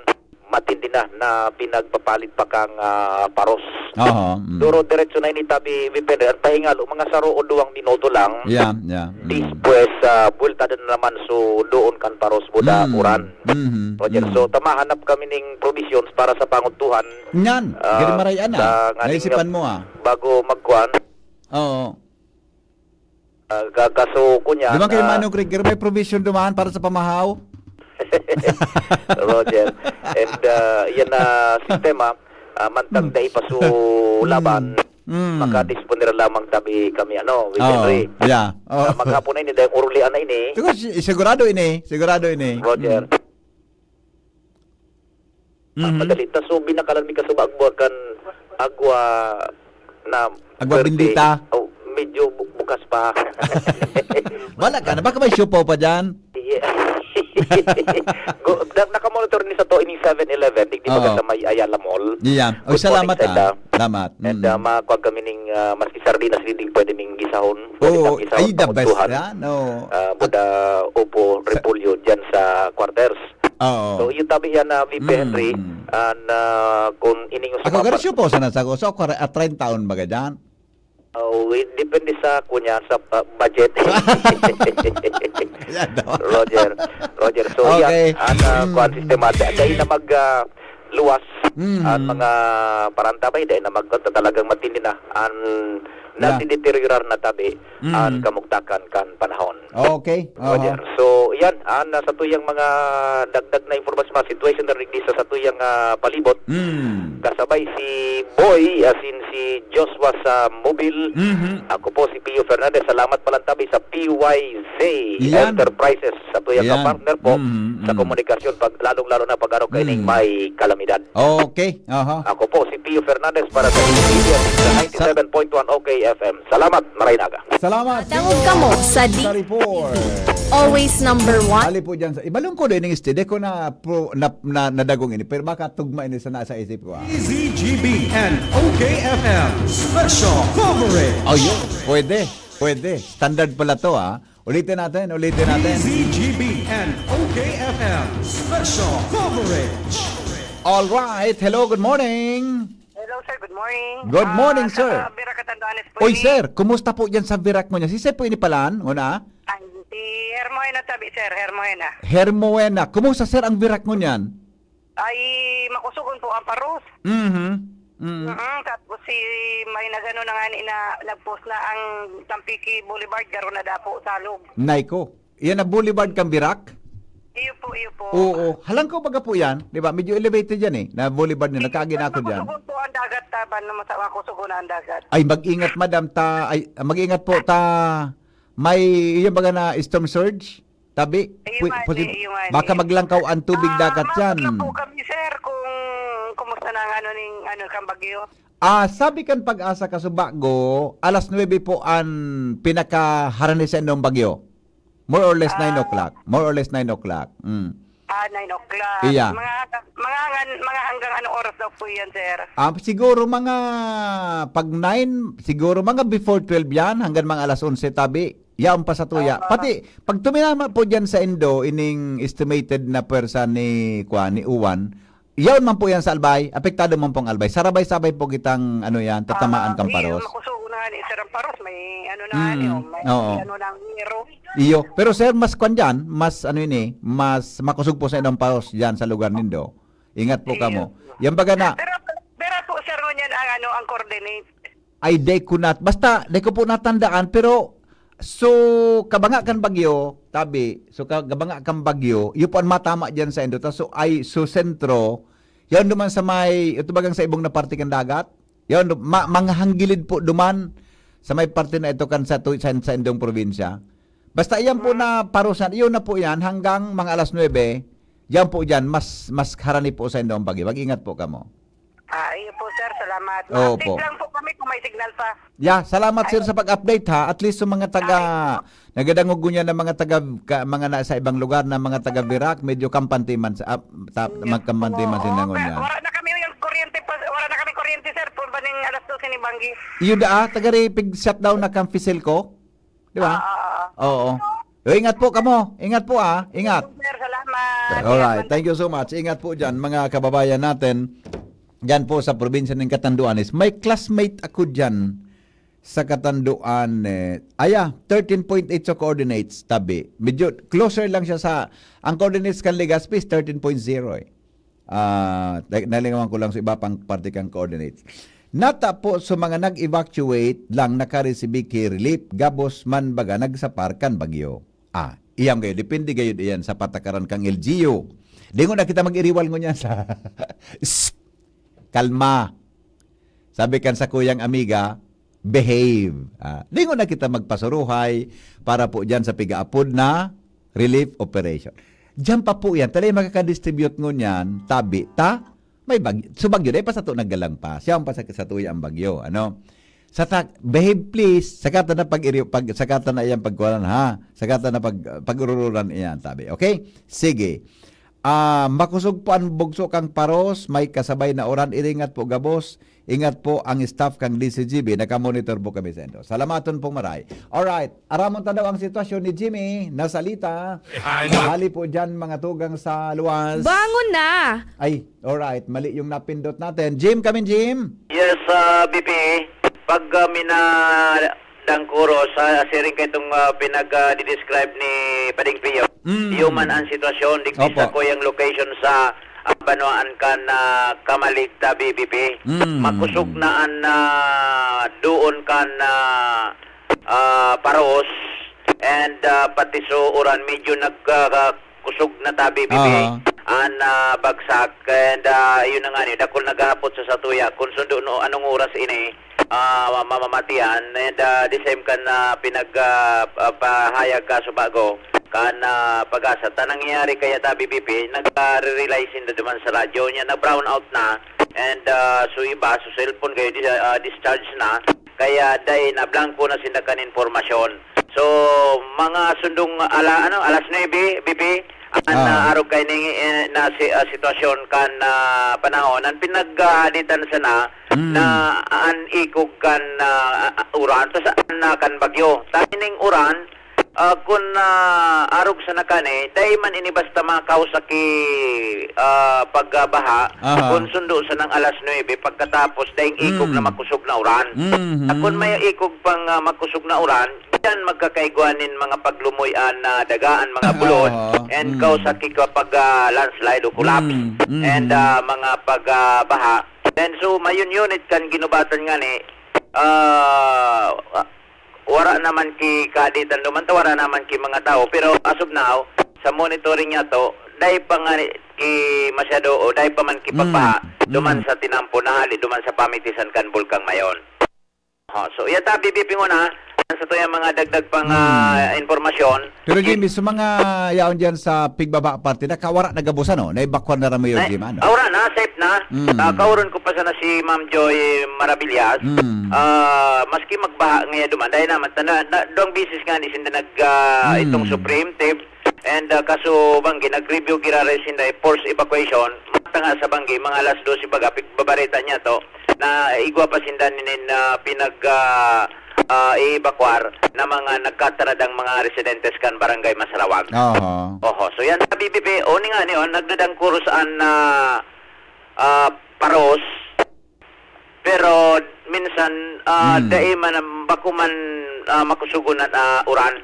matindi na, na pinagpapalit pa kang, ah, paros. Oho, mm. Duro, diretso na ini tabi, V P Henry. Ang pahingalo, mga saro o duwang minuto lang. Yeah, yeah. Mm. Despues, ah, buwelta na naman so doon kan paros buda Mm. uran. Mhm. Roger, Mm. so tamahanap kami ning provisions para sa pangudtuhan. Nyan, ah, gari maray-an na. sa nganing Naisipan mo, ah. bago magkuan. Oo. Ah, ka-, kaso ko niya Di ba kay na Manong Rick, may provision duman para sa pamahaw? Roger. And, ah, yan na sistema, ah, mantang Hmm. dai pa su laban, Hmm. Hmm. makadisponer lamang tabi kami, ano, with Oo. Henry. Yeah. Oo. Ah, maghapon na ini, dahil urulian na ini. Siguro, si-, sigurado ini. Sigurado ini. Roger. Hmm. Mhm. Madali. Ta, so, binakalan mi kasubago kan, Agwa na Agwa berde. Bendita. Oh, medyo bu-, bukas pa. Wala ka na. Baka may siopaw pa dyan. Yeah. Go, na-, nakamonitor ni sa to ining Seven Eleven, digdi baga Oo. sa may Ayala Mall. Yan. Oy, Good morning salamat, sa ah. ila. Salamat. And, Mm. ah, makuha kami ning, ah, maski sardinas, digdi pwede ning gisahon. Pwede Oo. tang gisahon, Ay, the best pangutuhan. yan. Oo. Ah, At buda, upo, sa repolyo dyan sa quarters. Oo. So, yung tabi yan na V P Mm, Henry, mm. and, ah, kung ining Ako, usumapan garo siya po, sana sa gusto ko, at treinta taon baga dyan. Oh, it depende sa kunya, sa, ah, budget. Yan daw. Roger, Roger. So, Okay. yan, ang, ah, Mm. kuwan, sistema, da-, dahil na mag, ah, luwas, Mm. ang mga parantabay, dahil na mag, talagang matindi na, ang Yeah. nagdideteriorar na tabi, Mm. ang kamugtakan kan panahon. Okay. Roger. Aha. So, yan, ah, na sa tuyang mga dagdag na impormasyon, mga situation na rin sa, sa tuyang, ah, palibot. Mm. Kasabay si Boy, as in si Joshua sa Mobil. Mhm. Ako po si Pio Fernandez. Salamat palang tabi sa P Y Z Yan. Enterprises, sa tuyang Yan. kapartner po Mhm, sa mhm. komunikasyon, pag, lalong-lalo na pag araw kaining Mm. may kalamidad. Okay. Aha. Ako po si Pio Fernandez para sa D P S sa Sa ninety-seven point one O K F M. Salamat, Maray Naga. Salamat. Dangog kamo sa D- Sa report. Always number one. Ali po dyan sa, ibalong ko din yung steady ko na, pro, na, na, nadagong ini, pero baka tugma ini sa nasa isip ko, ah. Z G B and O K F M Special Coverage. Ayun, pwede, pwede. Standard pala to, ah. Ulitin natin, ulitin natin. Z G B and O K F M Special Coverage. All right. Hello, good morning. Hello, sir. Good morning. Good Ah, morning, sa sir. Vera Catanduanes po Oy, ini. Sir, kumusta po dyan sa Virac mo niya? Si sir po ini palan, una? Ay, si Hermoena tabi, sir. Hermoena. Hermoena. Kumusta, sir, ang Virac mo niyan? Ay, makusugon po ang paros. Mhm. Mm. Mm, tapos si, may nagano na nga ni na, nag-post na ang Tampico Boulevard, garo na dapo, salog. Nay ko. Yan na Boulevard kan Virac? Iyo po, iyo po. Oo. Halang ko baga po yan, di ba? Medyo elevated yan eh, na boulevard na Iyo, nagkaagi na ako dyan. Makusugon po ang dagat, taban na masa-, makusugon na ang dagat. Ay, mag-ingat, madam, ta, ay, mag-ingat po, ta, may, yung baga na storm surge, tabi. Iyo Pwi-, nga, posi-, iyo nga, baka eh. maglangkaw ang tubig Ah, dagat ma'am, yan. Ano po kami, sir, kung kumusta na ang ano ning, ano, kang bagyo? Ah, sabi kan Pag-asa Kasubago, alas nuebe po an pinakaharani sa indong bagyo. More or less nine Ah. o'clock. More or less nine o'clock. Mm. Ah, nine o'clock. Iya. Mga, mga, mga, mga hanggang anong oras daw po yan, sir? Ah, siguro mga pag nine, siguro mga before twelve yan, hanggang mga alas onse tabi. Yaon pa sa tuya. Ah. Pati, pag tuminama po dyan sa indo, ining estimated na pwersa ni, kwa, ni Uwan, yaon man po yan sa Albay, apektado man pong Albay. Sarabay-sabay po kitang, ano yan, tatamaan Ah, kan iyo, paros. Makusog na nga ni Sir ang paros, may ano na nga Mm, ni, oh, may oo. ano na ang hero. Iyo. Pero sir, mas kwan dyan, mas ano ini, mas makusog po sa inong paros dyan sa lugar nindo. Ingat po Iyo. kamo. Yan baga na. Pero, pero po, sir, ngunyan ang ano, ang coordinate. Ay, di ko nat-, basta, di ko po natandaan, pero, so, kabanga kan bagyo, tabi, so, ka-, kabanga kan bagyo, iyo po ang matama dyan sa indo. Ta, so, ay, so, sentro, yan naman sa may, ito bagang sa ibong na parte kan dagat, yan, ma-, mga hanggilid po duman, sa may parte na ito kan sa, tu-, sa, sa indong probinsya. Basta iyan po Hmm. na parusan, iyon na po yan, hanggang mga alas nuebe, yan po dyan, mas, mas harani po sa indong bagyo. Mag-ingat po kamo. Ah, iyo po, sir. Salamat. Opo. Ma-update lang po kami kung may signal pa. Yeah, salamat, sir, Ay. sa pag-update, ha. At least sa mga taga, Ay. nagadangog ko niya ng mga taga, ka-, mga nasa ibang lugar na mga taga Virac, medyo kampante man sa, ah, ta-, Iyo magkampante po. man sila Oo, ngunyan. Wala na kami yung kuryente pa, wala na kami kuryente, sir, po baning alas dose ni Banggi. Iyo da, ah, taga Ripig shutdown na kang Fiselco? Di ba? Ah, ah, ah. Oo. O, ingat po kamo. Ingat po, ah. Ingat. Sir, salamat. All right. Ingat. Thank you so much. Ingat po dyan, mga kababayan natin. Dyan po sa probinsya ng Catanduanes. May classmate ako dyan sa Catanduanes. Aya, thirteen point eight sa coordinates, tabi. Medyo closer lang siya sa, ang coordinates kan Legazpi is thirteen point zero eh. Ah, na-, nalingawan ko lang sa iba pang parte kang coordinates. Nata po sa mga nag-evacuate lang nakaresibi ki relief, gabos man baga nagsapar kan bagyo. Ah, iyam gayo, depende gayo iyan sa patakaran kang L G U. Di ko na kita mag-iriwal ngunyan sa Shh! Kalma. Sabi kan sa kuyang amiga, behave. Ah, lingon na kita magpasuruhay para po dyan sa pigaapod na relief operation. Diyan pa po yan. Talay makakadistribute ngunyan, tabi, ta? May bagyo. So, bagyo, dai pa sato naggalang pa. Siya ang pa sa, satuya ang bagyo, ano? Sa ta-, behave please, saka ta na pag-iri-, pag, saka ta na iyang pagkuhanan, ha? Saka ta na pag, pag-urururan iyan, tabi. Okay? Sige. Ah, makusog po ang bugso kang Paros, may kasabay na uran. Iringat po gabos. Ingat po ang staff kang D C G B. Nakamonitor po kami sa indo. Salamaton pong maray. Alright. Aramon ta daw ang sitwasyon ni Jimmy. Nasalita. Hali po dyan, mga tugang sa luwas. Bangon na! Ay, alright. Mali yung napindot natin. Jim, kamin, Jim? Yes, ah, B P. Pag, ah, mina-, dangkuro sa siring kaitong, ah, pinag, ah, di-describe ni Pading Pio. Mm. Iyo man ang sitwasyon, digdi Opo. sa kuyang location sa, ah, banwaan kan, ah, Camalig, tabi, B P. Mm. Makusog na an, ah, doon kan, ah, ah, Paros and, ah, pati so uran medyo nag, ah, kusog na tabi, B P. Aha. An, ah, bagsak and, ah, yun na nga ni, dakul naghahapot sa satuya kung sundo no, anong oras ini, ah, ma-, mamamatian and, ah, the same kan, ah, pinag, ah, ah, pahayag ka sa bago kan, ah, Pag-asa. Ta nangyayari kaya tabi, B P, nag-, ah, re-rely sinda duman sa radyo niya, na-brown out na and, ah, so iba, so cellphone kayo, di-, ah, discharge na. Kaya dai na, blanko na sinda kan impormasyon. So, mga sundong ala-, ano, alas nuebe, B P, an, Ah. ah, arog kay ning, eh, na si, ah, sitwasyon kan, ah, panahon, an pinaghahaditan sana Mm. na an ikog kan, ah, ah, uran, tas an, ah, kan bagyo. Tani ning uran, ah, kun, ah, arog sana kani, dai man ini basta makausa ki, ah, pagbaha, Aha. kun sundo sa nang alas nuebe, pagkatapos daing ikog na Mm. makusog na uran. Mhm. Kun may ikog pang, ah, makusog na uran, diyan magkakaigwa nin mga paglumoy an, ah, daga, an mga bulod, Oo. and Mm. kausa ki kapag, ah, landslide o collapse, Mm. Mm. and, ah, mga pag, ah, baha. And so, mayun unit kan ginubatan ngani, ah, wara naman ki kaditan duman ta, wara naman ki mga tawo. Pero as of now, sa monitoring niya to, dai pa nga ki masyado o dai pa man ki Mm. pagbaha duman Mm. sa tinampo na hali duman sa pamitisan kan Bulkang Mayon. Ha, so, iya ta, B P Pinguna, sa tuyang mga dagdag pang, Mm. ah, impormasyon. Pero, I- Jimmy, sa mga yaon diyan sa Pigbaba parte, nakawara na gabos, ano? Naebakwar na ramo yun, Ay, Jim, ano? Awara na, safe na. Mm. Ah, kauron ko pa sana si Ma'am Joy Maravillas. Mm. Ah, maski magbaha ngayon duman, dahil naman, tanda, na, doang bisis nga ni sinda nag, ah, Mm. itong Supreme Team. And, ah, kaso banggi, nag-review giraray sinda, eh, forced evacuation. Mata nga sa banggi, mga alas dose baga, pigbabareta niya to, na igwa pa sinda nin, ah, pinag, ah, ah, i-evacuar na mga nagkataradang mga residentes kan Barangay Masarawag. Oho. Oho. So yan, sa B B P, o ni nga ni, oh, nagdadangkuro saan na, ah, Paros, pero minsan, ah, Hmm. dai man ang bako man, ah, makusugon na, ah, uran.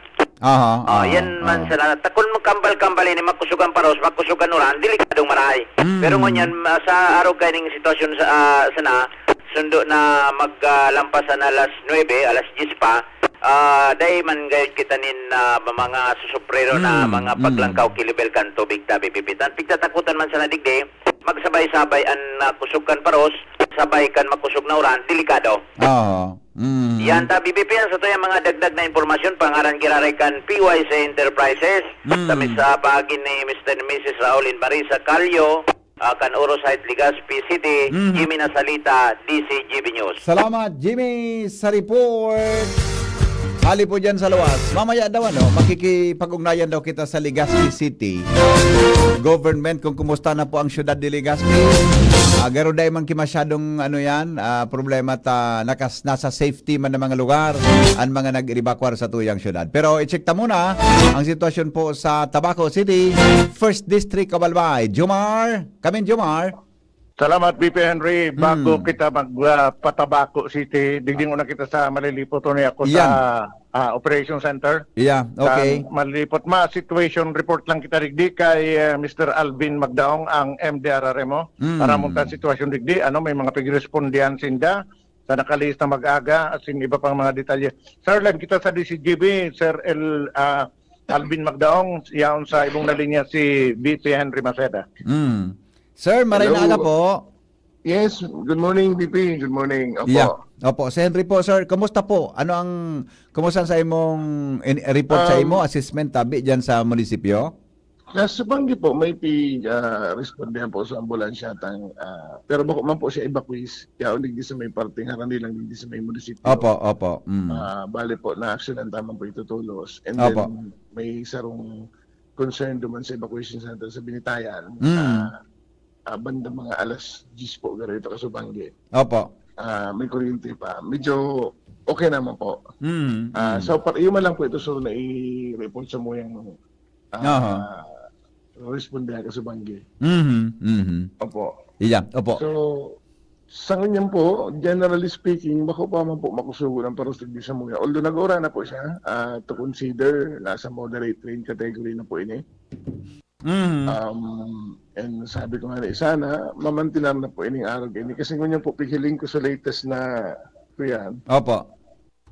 Aha, Ah, aha, yan man aha. Sana. Ta kun magkambal-kambal ini, makusog an Paros, makusog an uran, delikadong marahay. Hmm. Pero ngunyan, ah, sa arog kaining sitwasyon sa, ah, sana, sundo na mag, ah, lampas na alas nuebe, alas diyes pa, ah, dai man gayud kita nin, ah, mga susuprero na Hmm, mga hmm. paglangkaw ki lebel kan tubig, tabi, bibitan. Pigtatakutan man sana digdi, magsabay-sabay an, ah, kusog kan Paros, sabay kan makusog na uran, delikado. Oo. Mm. Yan ta, B B P, yan sa tuyang mga dagdag na impormasyon, pangaran giraray kan P Y C Enterprises, Mm. sa mis-, sa paagi ni Mister and Missus Raul and Marisa Calio, ah, kan Oro Site, Legazpi City, Mm. Jimmy Nasalita, D C G B News. Salamat, Jimmy, sa report. Hali po dyan sa luwas. Mamaya daw, ano, makikipag-ugnayan daw kita sa Legazpi City government kung kumusta na po ang syudad ni Legazpi. Ah, garo dai man ki masyadong, ano yan, ah, problema ta nakas-, nasa safety man ang mga lugar, ang mga nag-evacuar sa tuyang syudad. Pero i-check ta muna ang sitwasyon po sa Tabaco City, First District, Cabalbay. Jomar, kamin Jomar. Salamat, B P Henry. Bago Hmm. kita mag, ah, pa Tabaco City, digdi muna kita sa Malilipot, tunay ako sa, Yan. ah, Operation Center. Yeah, okay. Kan Malilipot, ma-situation report lang kita digdi kay, ah, Mister Alvin Magdaong, ang M D R R M O. Hmm. Para mo ta sitwasyon digdi, ano, may mga pigrespondihan sinda sa nakalihis na mag-aga, asin iba pang mga detalye. Sir, live kita sa D C G B, Sir El, ah, Alvin Magdaong, yaon sa ibong na linya si B P Henry Maceda. Hmm. Sir, maray na Hello. aga po. Yes, good morning, B P. Good morning. Opo. Yeah. Opo, si Henry po, sir. Kumusta po? Ano ang, kumusta sa imong in-, report sa Um, imo, assessment tabi diyan sa munisipyo? Sa Subangi po, may pi-, ah, respondihan po sa ambulansya tang, ah, pero bako man po siya evacuees, kaya unig di sa may parting harani lang, di sa may munisipyo. Opo, opo. Mm. Ah, bali po, na-action ang tamang po itutulos. And Opo. then, may sarong concern duman sa evacuation center sa Binitayan. Mm. Ah, ah, banda mga alas diyes po, garito ka Subangi. Opo. Ah, may kuryente pa. Medyo okay naman po. Mm. Ah, mm. So, par iyo man lang po ito, so, nai-report sa muyang Aha. ah, respondihan ka Subangi. Mhm, mhm. Opo. Iya, opo. So, sa ngunyan po, generally speaking, bako pa man po makusugon ang parustig di sa muya. Although nag-ura na po siya, ah, to consider, nasa moderate rain category na po ini. Mhm. Um, and sabi ko nga na sana, mamantinar na po ining arog ini. Kasi ngunyan po, pighiling ko sa latest na, kuyan, Opo.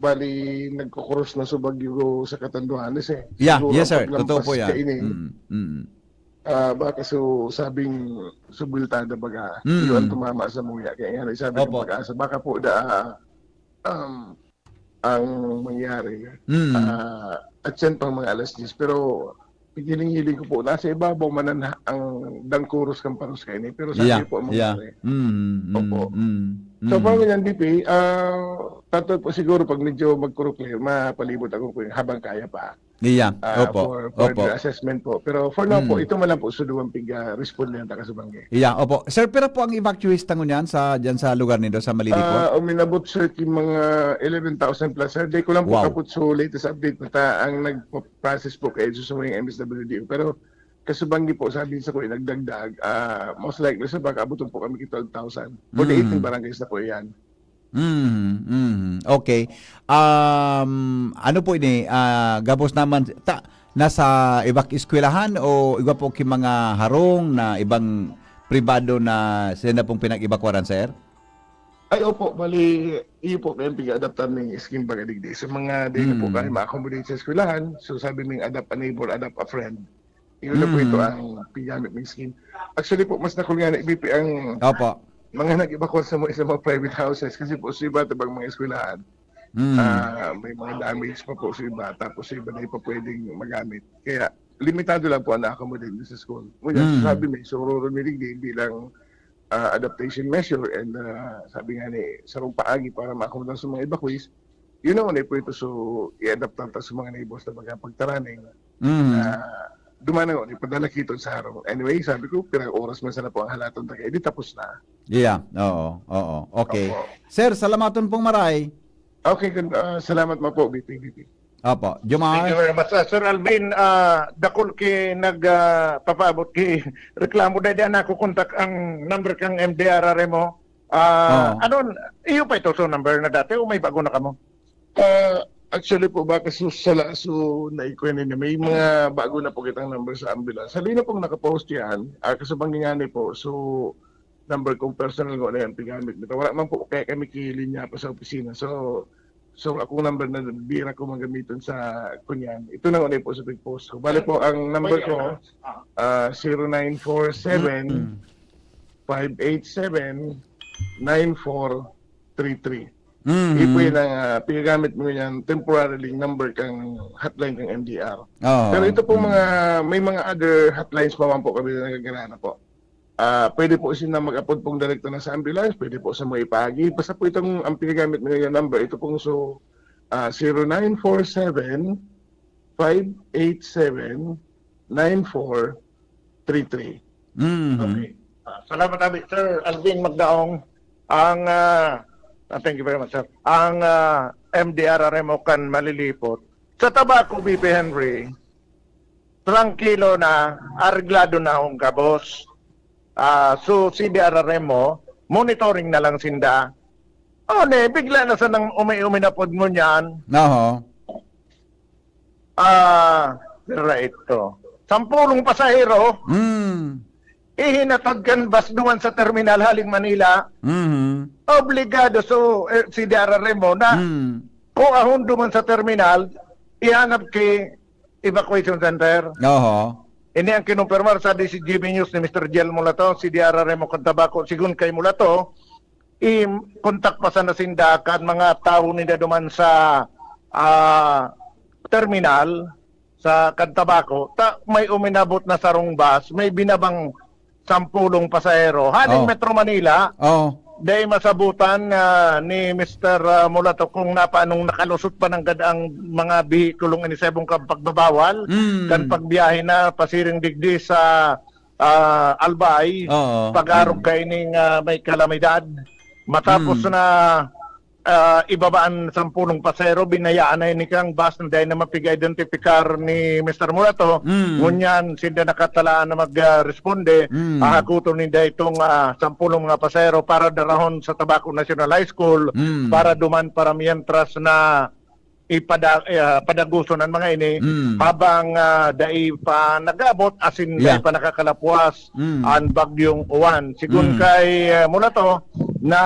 bali, nagkukurus na sa Baguio sa Catanduanes eh. Yeah, Siguro yes ang sir. Totoo paglampas po yan. kaini, Mm, mm. ah, baka so sabing subultada baga, Mm. yun ang tumama sa muya. Kaya nga, sabi Opo. ng pag-asa, baka po da, um, ang mangyari, Mm. ah, at yan pang mga alas diyes. Pero, hiling-hiling ko po, nasa ibabaw man ang, ang dangkuros kang parus kaini. Pero sabi Yeah, po ang yeah. mangyari. Mm, mm, Opo. mm, So, mm. parang yan, D P, ah, tatol po siguro pag medyo magkuro-clear, mapalibot ako po yung habang kaya pa. Iya, Ah, opo, for opo. further assessment po. Pero for now po, Mm. ito man lang po, suduan piga respondenta ka sa bangge. Iya, opo. Sir, pero po ang evacuees tango niyan sa, dyan sa lugar nindo, sa Malilipot? Ah, uminabot, sir, yung mga eleven thousand plus, sir. Di ko lang po Wow. kapot sa latest update na ta, ang nagpa-process po kay Jesus mo yung M S W D O. Pero kasubanggi po, sabi sa ko, nagdagdag, ah, most likely, sir, baka abutin po kami kay twelve thousand. For the Mm. eighteen barangays na po yan. Mhm, mhm. Okay. Um, ano po ini, ah, gabos naman, ta, nasa ibang eskwelahan o iba po ki mga harong na ibang pribado na sila na pong pinag-ebakwaran, sir? Ay, opo, bali, iyo po, kaya piga-adaptan ng scheme baga digdi. Sa mga di na po Mm. kaya ma-accommodate sa eskwelahan, so sabi ng adapt a neighbor, adapt a friend. Yun na po ito Mm. ang pigamit ng scheme. Actually po, mas nakul nga na, B P, ang Opo. mga nag-evacuate sa mga, sa mga private houses kasi po sa iba, tabang mga eskwelahan, Mm. ah, may mga damage pa po sa iba, tapos sa iba na pa pwedeng magamit. Kaya limitado lang po ang na-accommodate sa school. Ngunyan, Mm. sabi may sururo ni Rigdi bilang, ah, adaptation measure and, ah, sabi nga ni sarong paagi para ma-accommodate sa mga evacuees, yun ang una po ito. So, i-adapt lang ta sa mga neighbors na mga pagtaraning Mm. na dumanang ulit, padalakiton sa harong. Anyway, sabi ko, pirang oras man sana po ang halaton ta kaya, di tapos na. Yeah, oo, oo. Okay. Opo. Sir, salamaton pong maray. Okay, kun-, ah, salamat mo po, B P B P. Opo. Thank Jomar? you very much. Ah, Sir Alvin, ah, dakul ki nag, ah, papaabot ki reklamo, dahil diyan ako kontak ang number kang M D R R mo. Ah, Oo. Ano, iyo pa ito so number na dati o may bago na kamo? Ah, actually po, baka su-, sala, su-, naikuha na, may mga bago na po kitang number sa ambulance. Halina pong nakapost yan, ah, kasabang nga ni po, so, number kong personal ko na yan, pigamit nito. Wala man po, kaya kami kilinya pa sa opisina. So, so, akong number na bira ko magamiton sa kunyan. Ito na una po sa pag-post ko. Bale po, ang number ko, ah, zero nine four seven, Mm. five eight seven, nine four three three. Mm. Ipo yun ang, ah, pinagamit mo yan, temporarily number kang hotline kang M D R. Oo. Pero ito pong Mm. mga, may mga other hotlines pa man po kami na nagagana po. Ah, pwede po sila mag-apod pong direkta na sa ambulance, pwede po sa mga ipagi. Basta po itong, ang pinagamit mo yung number, ito pong so, ah, zero nine four seven, five eight seven, nine four three three. Mhm. Okay. Ah, salamat, Abi. Sir Alvin Magdaong, ang, ah, ah, thank you very much, sir. Ang, ah, M D R R M o kan Malilipot, sa Tabaco, B P Henry, trangkilo na, areglado na ang gabos. Ah, so, si D R R M mo, monitoring na lang sinda. Oh, ne, bigla na sanang umi-umi na pod ngunyan. Oho. Ah, dira ito. Sampulong pasahero, Mm. ihinatod kan bus duman sa terminal haling Manila. Mhm. Obligado so, eh, si D R R M mo na Mm. kuahon duman sa terminal, ihanap ki evacuation center. Oho. Ini ang kinumpirmar sa D Z G B News ni Mister Jel Mulato, si D R R M o kan Tabaco. Sigun kay Mulato, i-contact pa sana sinda kan mga tawo ninda duman sa, ah, terminal sa kan Tabaco. Ta, may uminabot na sarong bus, may binabang sampulong pasahero. Haling Oh. Metro Manila, Oh. dai masabutan, ah, ni Mister, ah, Mulato kung napaanong nakalusot pa nanggad ang mga behikulong ini sa ibong kab-, pagbabawal, Mm. kan pagbiyahe na pasiring digdi sa, ah, Albay, Oo. pag-arog Mm. kaining, ah, may kalamidad. Matapos Mm. na, ah, ibaba ang sampulong pasahero, binayaan na ini kang bus na dai na mapig-identify ni Mister Mulato. Mm. Ngunyan, sinda nakatalaan na mag, ah, responde, Mm. hahakoton ninda itong, ah, sampulong mga pasahero para darahon sa Tabaco National High School Mm. para duman para mientras na ipada-, ah, padaguson ang mga ini Mm. habang, ah, dai pa nag-abot, asin dai Yeah. pa nakakalapwas Mm. ang bagyong Uwan. Sigun Mm. kay, ah, Mulato na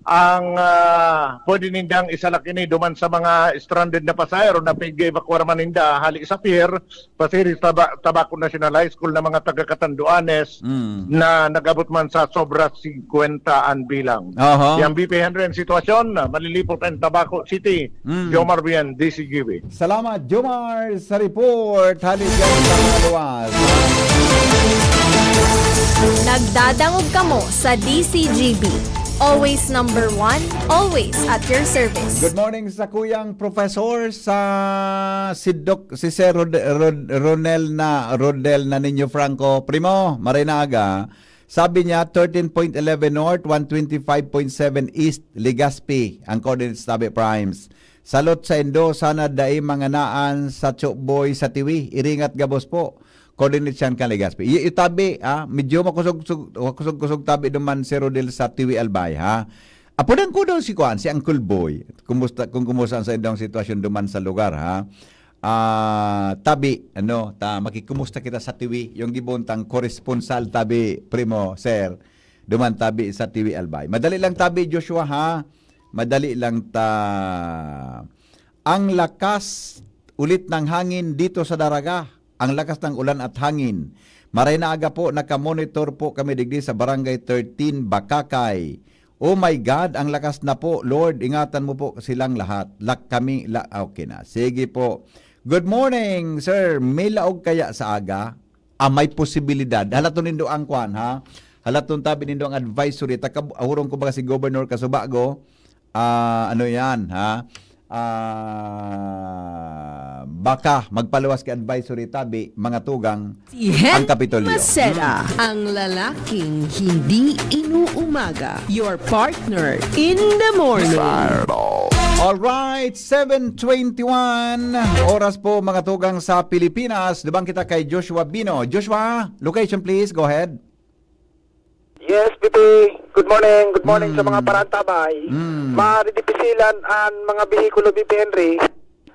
ang, ah, pwede nindang isalak ini duman sa mga stranded na pasahero na pig-evacuar man ninda hali sa pier, pasiri sa Taba-, Tabaco National High School na mga taga-Catanduanes Mm. na nag-abot man sa sobra singkwenta an bilang. Aha. Yang B P Henry ang sitwasyon, malilipot ang Tabaco City. Mm. Jomar Bien, D C G B. Salamat, Jomar, sa report. Hali dyan sa mga luwas. Nagdadangog kamo sa D C G B. Always number one, always at your service. Good morning sa kuyang professor, sa si Doc, si Sir Rod-, Rod-, Ronel na, Rodel na ninyo Franco. Primo, maray na aga. Sabi niya, thirteen point eleven north, one twenty-five point seven east, Legazpi, ang coordinates tabi, Primes. Salot sa Indo, sana dai manganaan sa Chokboy sa Tiwi. Iringat gabos po. Coordinates yan kan Legazpi. Y-, itabi, ah, medyo makusog-, sug-, makusog-kusog tabi duman si Rodel sa Tiwi Albay, ha? Apudan ko daw si kuan, si Uncle Boy. Kumusta, kung kumusta ang sa indong sitwasyon duman sa lugar, ha? Ah, tabi, ano, ta, makikumusta kita sa Tiwi, yung gibon tang koresponsal tabi, primo, sir, duman tabi sa Tiwi Albay. Madali lang tabi, Joshua, ha? Madali lang ta. Ang lakas ulit ng hangin dito sa Daraga. Ang lakas ng ulan at hangin. Maray na aga po, nakamonitor po kami digdi sa Barangay thirteen, Bacacay. Oh my God, ang lakas na po. Lord, ingatan mo po silang lahat. Lak kami, la, okay na. Sige po. Good morning, sir. May laog kaya sa aga? Ah, may posibilidad. Halaton nindo ang kwan, ha? Halaton tabi nindo ang advisory. Takab-, ahurong ko baga si Governor Casubago. Ah, ano yan, ha? Ah, baka magpaluwas ki advisory tabi, mga tugang, Si Hen ang Kapitolyo. Macera, Hmm. ang lalaking hindi inuumaga. Your partner in the morning. All right, seven twenty-one. Oras po, mga tugang, sa Pilipinas. Duman kita kay Joshua Bino. Joshua, location please. Go ahead. Yes, B P. Good morning. Good morning sa mga Mm. parantabay. Mm. Madidipisilan an mga behikulo, B P Henry,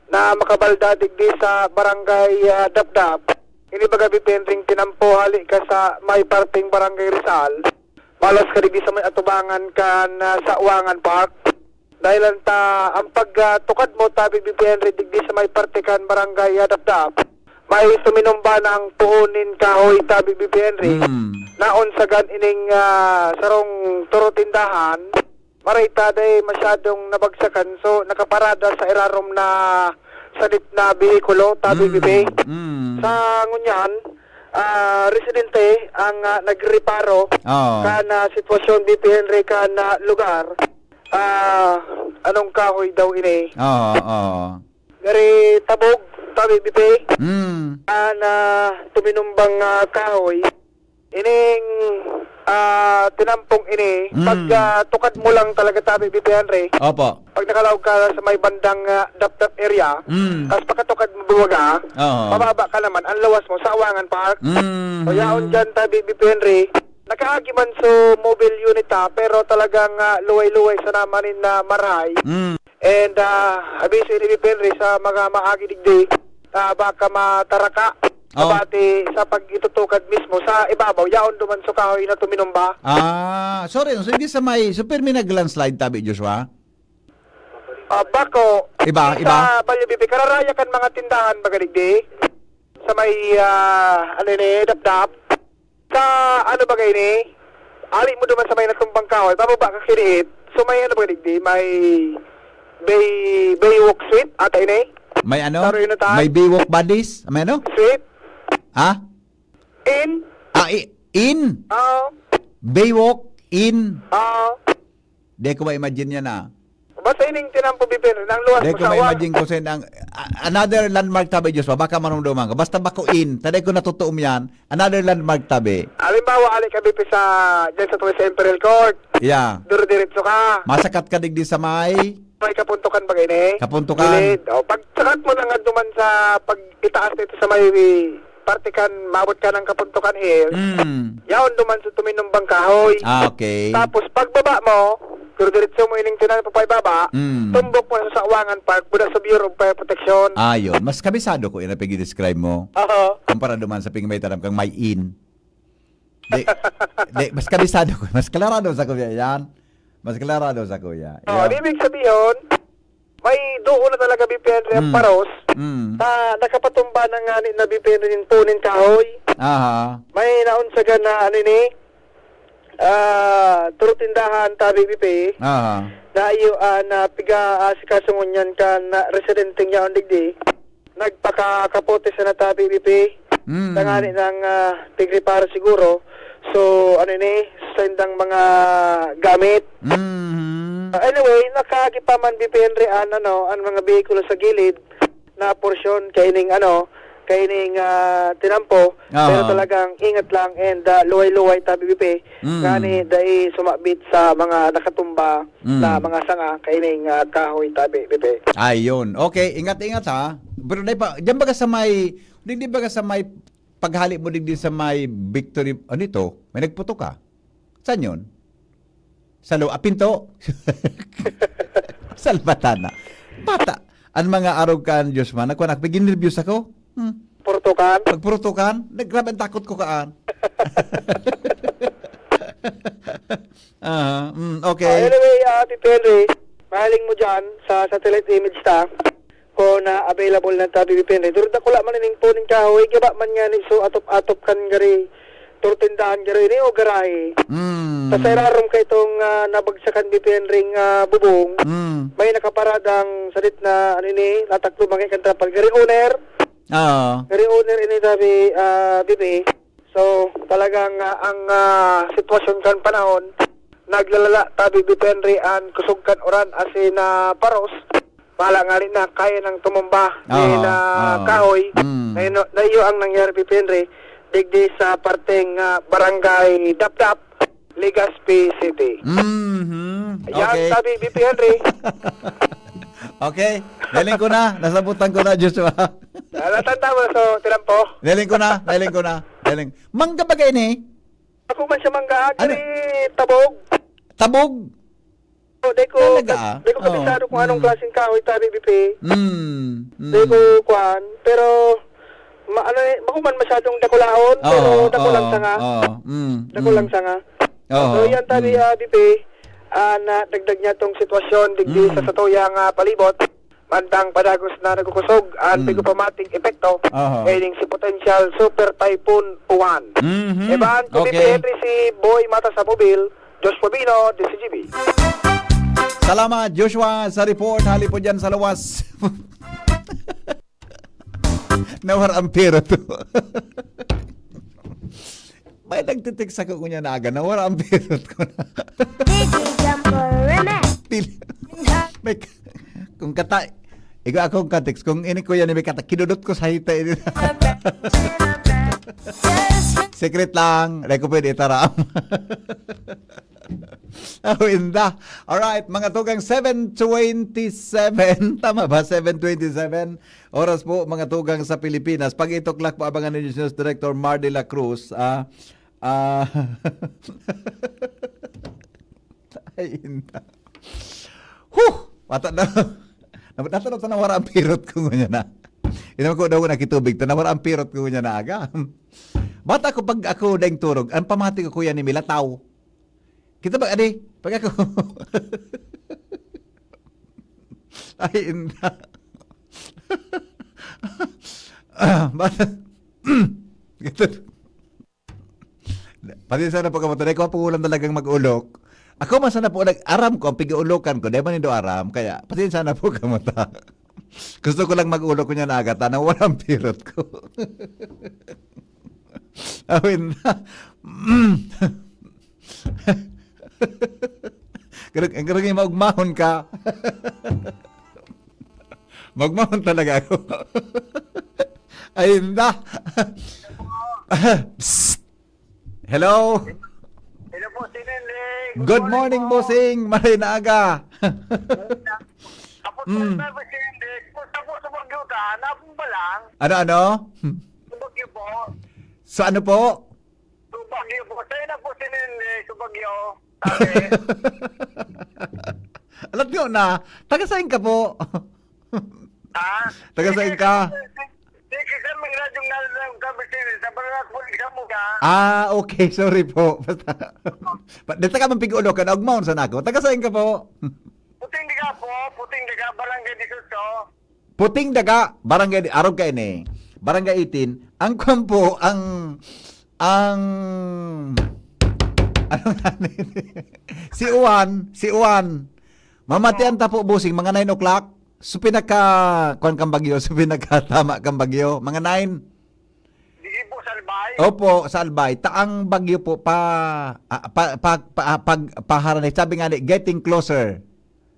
na makabalda digdi sa Barangay, ah, Dapdap. Ini baga, B P Henry, tinampo hali ka sa may parteng Barangay Rizal. Malas ka digdi sa may atubangan kan, ah, Sawangan Park. Dahil lang ta, ang pag, ah, tukad mo, tabi, B P Henry, digdi sa may parte kan Barangay, ah, Dapdap, may tuminumba na ang puon nin kahoy, tabi, B P Henry. Mm. Naon sa gan ining, ah, sarong turo tindahan, maray ta, dai masyadong nabagsakan. So, nakaparada sa irarom na sadit na behikulo, tabi, Mm. B P. Mm. Sa ngunyan, ah, residente ang, ah, nagreparo Oo. kan, ah, sitwasyon, B P Henry, kan, ah, lugar. Ah, anong kahoy daw ini? Oo, oo. Gari tabog, tabi, B P. Mm. Ah, na tuminumbang, ah, kahoy. Ining, ah, tinampong ini, Mm. pag, ah, tukad mo lang talaga, tabi, B P Henry. Opo. Pag nakalaog ka sa may bandang, ah, Dapdap area, Mm. tas pakatukad mo buwaga, Oo. pababa ka naman, ang lawas mo, Sawangan Park. Mm. So, yaon dyan, tabi, B P Henry. Nakaagi man so mobile unit, ha, pero talagang, ah, luway-luway sa naman nin, ah, marahay. Mm. And, ah, abiso ini, Henry, sa mga maagi digdi, ah, baka mataraka sa Oh. bati sa pag-itutukad mismo sa ibabaw, yaon duman sa kahoy na tuminumba. Ah, sorry, so hindi sa may, so pirmi nag-landslide tabi, Joshua? Ah, bako, Iba, sa iba? Balyo Bibi, kararaya kan mga tindahan, baga digdi. Sa may, ah, ano ini, Dapdap. Sa ano ba kayo ni? Ali mo duman sa may natumbang kahoy, pababa ka kiniit. So may ano ba digdi? May Bay, Baywalk Street, ata ini? May ano? Taro yun na tayo. May Baywalk Buddies? May ano? Street. Ha? In? Ah, i-, in? Oo. Baywalk, in. Oo. Di ko ma-imagine yan, ah. Basta ining tinampo, Biper, nang luwas Di mo ko sa awan. ma-imagine kung saan ang, a-, another landmark tabi, Diyos pa, baka marumduman ka. Basta bako in, taday ko natutuom yan, another landmark tabi. Halimbawa, ali ka, Biper, sa, dyan sa tuwid sa Imperial Court. Yeah. Dire-diretso ka. Masakat ka digdi sa may May kapuntukan ba ini? Kapuntukan. Gilid. O, pag sakat mo na nga duman sa pag-itaas dito sa may parte kan, maabot ka ng Kapuntukan Hills, Mm. yaon duman sa tuminumbang kahoy. Ah, okay. Tapos pagbaba mo, pero diretso mo ining tinan pa ibaba, Mm. tumbok mo sa Sawangan Park, buda sa Bureau of Fire Protection. Ah, yun. Mas kabisado ko yun ang pag-describe mo. Oo. Kumpara duman sa ping may taram kang may in. Di, di, mas kabisado ko. Mas klarado sa kuya yan. Mas klarado sa kuya. Oh, Yeah. di ibig sabihin, may duo na talaga, B P N, ang Mm. paros Mm. na nakapatumba na nga ni, na B P N rin po nin kahoy. Aha. May naunsagan na, ano ni, ah, turutindahan, tabi, B P, Aha. na iyo, ah, na piga, ah, sikaso ngunyan kan, ah, residenteng yaon digdi. Nagpakakapote sana, tabi, B P. Mm. Tangani ng, ah, tigreparo siguro. So, ano ini, sa indang mga gamit. Mhm. Ah, anyway, nakaagi pa man, B P Henry, an, ano, ang mga behikulo sa gilid na porsyon kaining, ano, kaining, ah, tinampo. Aha. Pero talagang ingat lang and, ah, luway-luway, tabi, B P. Mm. Ngani, dai sumabit sa mga nakatumba Mm. na mga sanga kaining, ah, kahoy, tabi, B P. Ayun. Okay, ingat-ingat, ha. Pero dai pa, diyan baga sa may, di, di baga sa may paghali mo digdi sa may Victory, ano ito? May nagputok ka? Saan yun? Sa lo-, ah, pinto? Salbatana. Bata. Ang mga arog kan, Diyos man, nagkuha na, pigin nervyos ako. Hmm. Purutukan? Pagpurutukan? Nag-, grabe ang takot ko kaan. Aha, mm, okay. Ah, anyway, ah, Ate Pele, mahiling mo dyan sa satellite image ta, kung na available na tabi, Ate Pele. Pero dakula man ining puning kahoy, gaba man nga ni, so atop-atop kan gari, turtindahan gari ini o garahe. Mm. Sa sararom ka itong, ah, nabagsakan, Ate Pele, ring, ah, bubong, Mm. may nakaparadang sadit na, ano ini, nataklo mga kan trapal. Gari owner, Oo. gari owner ini tabi, ah, B P. So, talagang, ah, ang, ah, sitwasyon kan panahon, naglalala, tabi, Ate Pele, an kusog kan uran asin na paros. Pala nga rin na kaya nang tumumba Oo, din na oo. kahoy. Mm. Na, ino-, na iyo ang nangyari, Ate Pele, digdi sa parteng, ah, Barangay Dapdap, Legazpi City. Mhm. Yan, Okay. tabi, B P Henry. Okay. Nahiling ko na. Nasabutan ko na, Joshua. Nalatanda mo, so, tinampo. Nahiling ko na. Nahiling ko na. Nahiling. Mangga ba kayo ni? Ako man siya mangga, Ano? kani tabog. Tabog? O, di ko, Talaga, ah? di ko Oo. kabisado kung anong Mm. klaseng kahoy, tabi, B P. Mm, mm. Di ko kuwan. Pero, ma-, ano eh, bako man masyadong dakulaon, pero Oo, dako lang oo, sanga. oo. Mm, Dako mm. lang sanga. Oo, So, yan, tabi, mm. ah, B P, ah, na dagdag niya tong sitwasyon, digdi Mm. sa satuyang, ah, palibot. Mantang padagos na nagkukusog an Mm. pigupamating epekto, Aha. kaining si potential Super Typhoon Uwan. Mhm. Eban, kung Okay. B P Henry si Boy Mata sa Mobil, Josh Pabino, D C G B. Salamat, Joshua, sa report. Hali po dyan sa luwas. Nawar ang pera to. May nagtitext ako kunya na aga, nawara ang pirot ko na. Digi Jumper Remix. Pili-, may k-, kung kata, igo akong ka-text, kung ini ko yan, may kata, kinudot ko sa hita, ini. Secret lang, dai ko pwede itaram. Oh, inda. Alright, mga tugang, seven twenty-seven. Tama ba? Seven twenty-seven. Oras po, mga tugang sa Pilipinas. Pag eight o'clock po, abangan ninyo si News Director Mar de la Cruz. Ah, ah. Ay, inda. Huh! Mata na. Naman, natanong, tanawara ang pirot ko ngunyan na. Inaman ko daw nakitubig, tanawara ang pirot ko ngunyan na aga. Bata ko, pag ako daing turog, ang pamati ko, kuya, ni Milataw. Kita ba, adi? Pag ako, ay, inda. Ah, bata. Ito. Pasensya na po kamo, tunay ko po lang talagang mag-ulok. Ako man sana po, nag-aram ko, ang pig-ulokan ko, dahil man nindo aram, kaya pasensya na po kamo ta. Gusto ko lang mag-ulok ko niya na agad, tanang walang pirot ko. Awin na. Grabe, grabe, maugmahon ka. Maugmahon talaga ako. Ayun na. Psst. Hello. Hello po, Sir Henry. Good morning, bossing. Maray na aga. Tapos, Mm. Sir Henry, kumusta po sa Baguio ka? Napong ba lang? Ano, ano? Sa Baguio po. Sa ano po? Sa Baguio po. Sa'yo na po, Sir Henry, sa Baguio. Sabi. Alat nyo na, taga saan ka po? Ha? Taga saan ka? Di, kasi may radyong nalalang kami, Sir, sa Barangay Pulisan mo ka. Ah, okay. Sorry po. Basta, pa-, dito ka man pig-ulo ka, naugmaon sana ako. Taga saan ka po? Puting Daga po, Puting Daga, Barangay Disuso. Puting Daga, Barangay, arog ka ini. Barangay eighteen. Ang kwan po, ang, ang, ano nga ni-, si Juan, si Juan. Mamatian ta po, bossing, mga nine o'clock. So, pinaka, kwan kang bagyo, so, pinaka tama kang bagyo, mga nine. Di po, Salbay. Opo, Salbay. Ta ang bagyo po pa, ah, pa, pa, pa, ah, pag, paharani. Sabi nga ni, getting closer.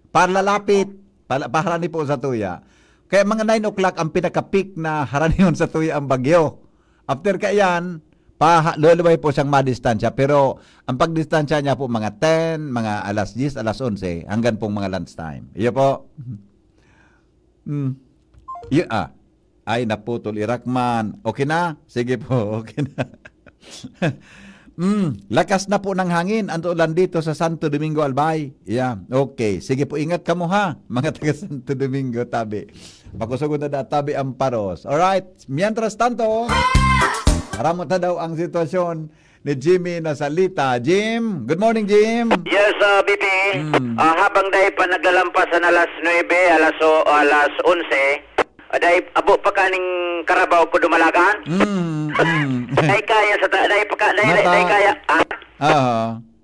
Parlalapit. Pala, paharani po sa tuya. Kaya mga nine o'clock ang pinaka-peak na haranion sa tuya ang bagyo. After kaiyan, paha-, luluway po siyang madistansya. Pero ang pagdistansya niya po mga ten, mga alas diyes, alas onse, hanggang pong mga lunch time. Iyo po. Hmm. Iyo, ah. Ay, naputol, irak man. Okay na? Sige po, okay na. Hmm, lakas na po ng hangin. Ang ulan dito sa Santo Domingo, Albay. Yeah, okay. Sige po, ingat kamo ha, mga taga Santo Domingo, tabi. Pakusugon na da, tabi ang paros. Alright, mientras tanto, haramo ta daw ang sitwasyon ni Jimmy na salita. Jim, good morning, Jim. Yes, ah, B P. Mm. Ah, habang dai pa naglalampas an alas nuebe, alas o-, alas onse, ah, dai, abo pa kaning karabaw ko dumalagan. Mm, mm. Dai kaya sa ta-, dai pa ka, dai, dai, Nata- dai kaya, ah? Oo.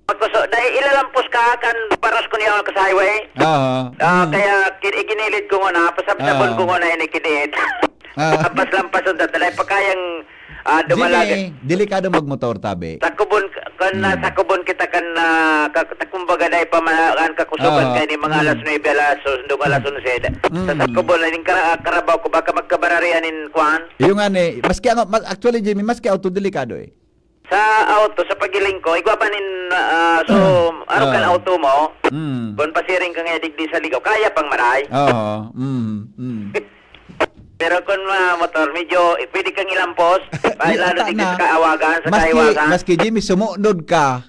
Pagkuso, dai ilalampos ka kan paros ko niya ka sa highway. Oo. Ah, Mm. kaya kin-, iginilid ko nguna, pasabsabon Oo. ko nguna ini kinit. Ah. Lampas-lampason ta, dai pa kayang, ah, dumalag. Jimmy, delikado magmotor, tabi. Sakubon, kan, Mm. sakubon kita kan, ah, ka-, ta-, kumbaga, dai pa ma-, kan kakusugan Oo. kay ni mga Mm. alas nuebe, alas dos, hanggang alas Mm. onse. Sa Mm. sakubon, ning kara-, karabaw ko, baka magkabararian nin kwan. Iyo nga ni, maski ang, ma-, actually, Jimmy, maski auto, delikado eh. Sa auto, sa pagiling ko, igwa pa nin, ah, so, Ah. arog kan Ah. auto mo, Mm. kung pasiring ka nga digdi sa ligaw, kaya pang maray. Oo. Mm. Mm. Pero kung, ah, motor, medyo, eh, pwede kang ilampos, ay, Di, lalo ta digdi na. Sa kaawagan, sa Maski, kaiwagan. maski, Jimmy, sumunod ka,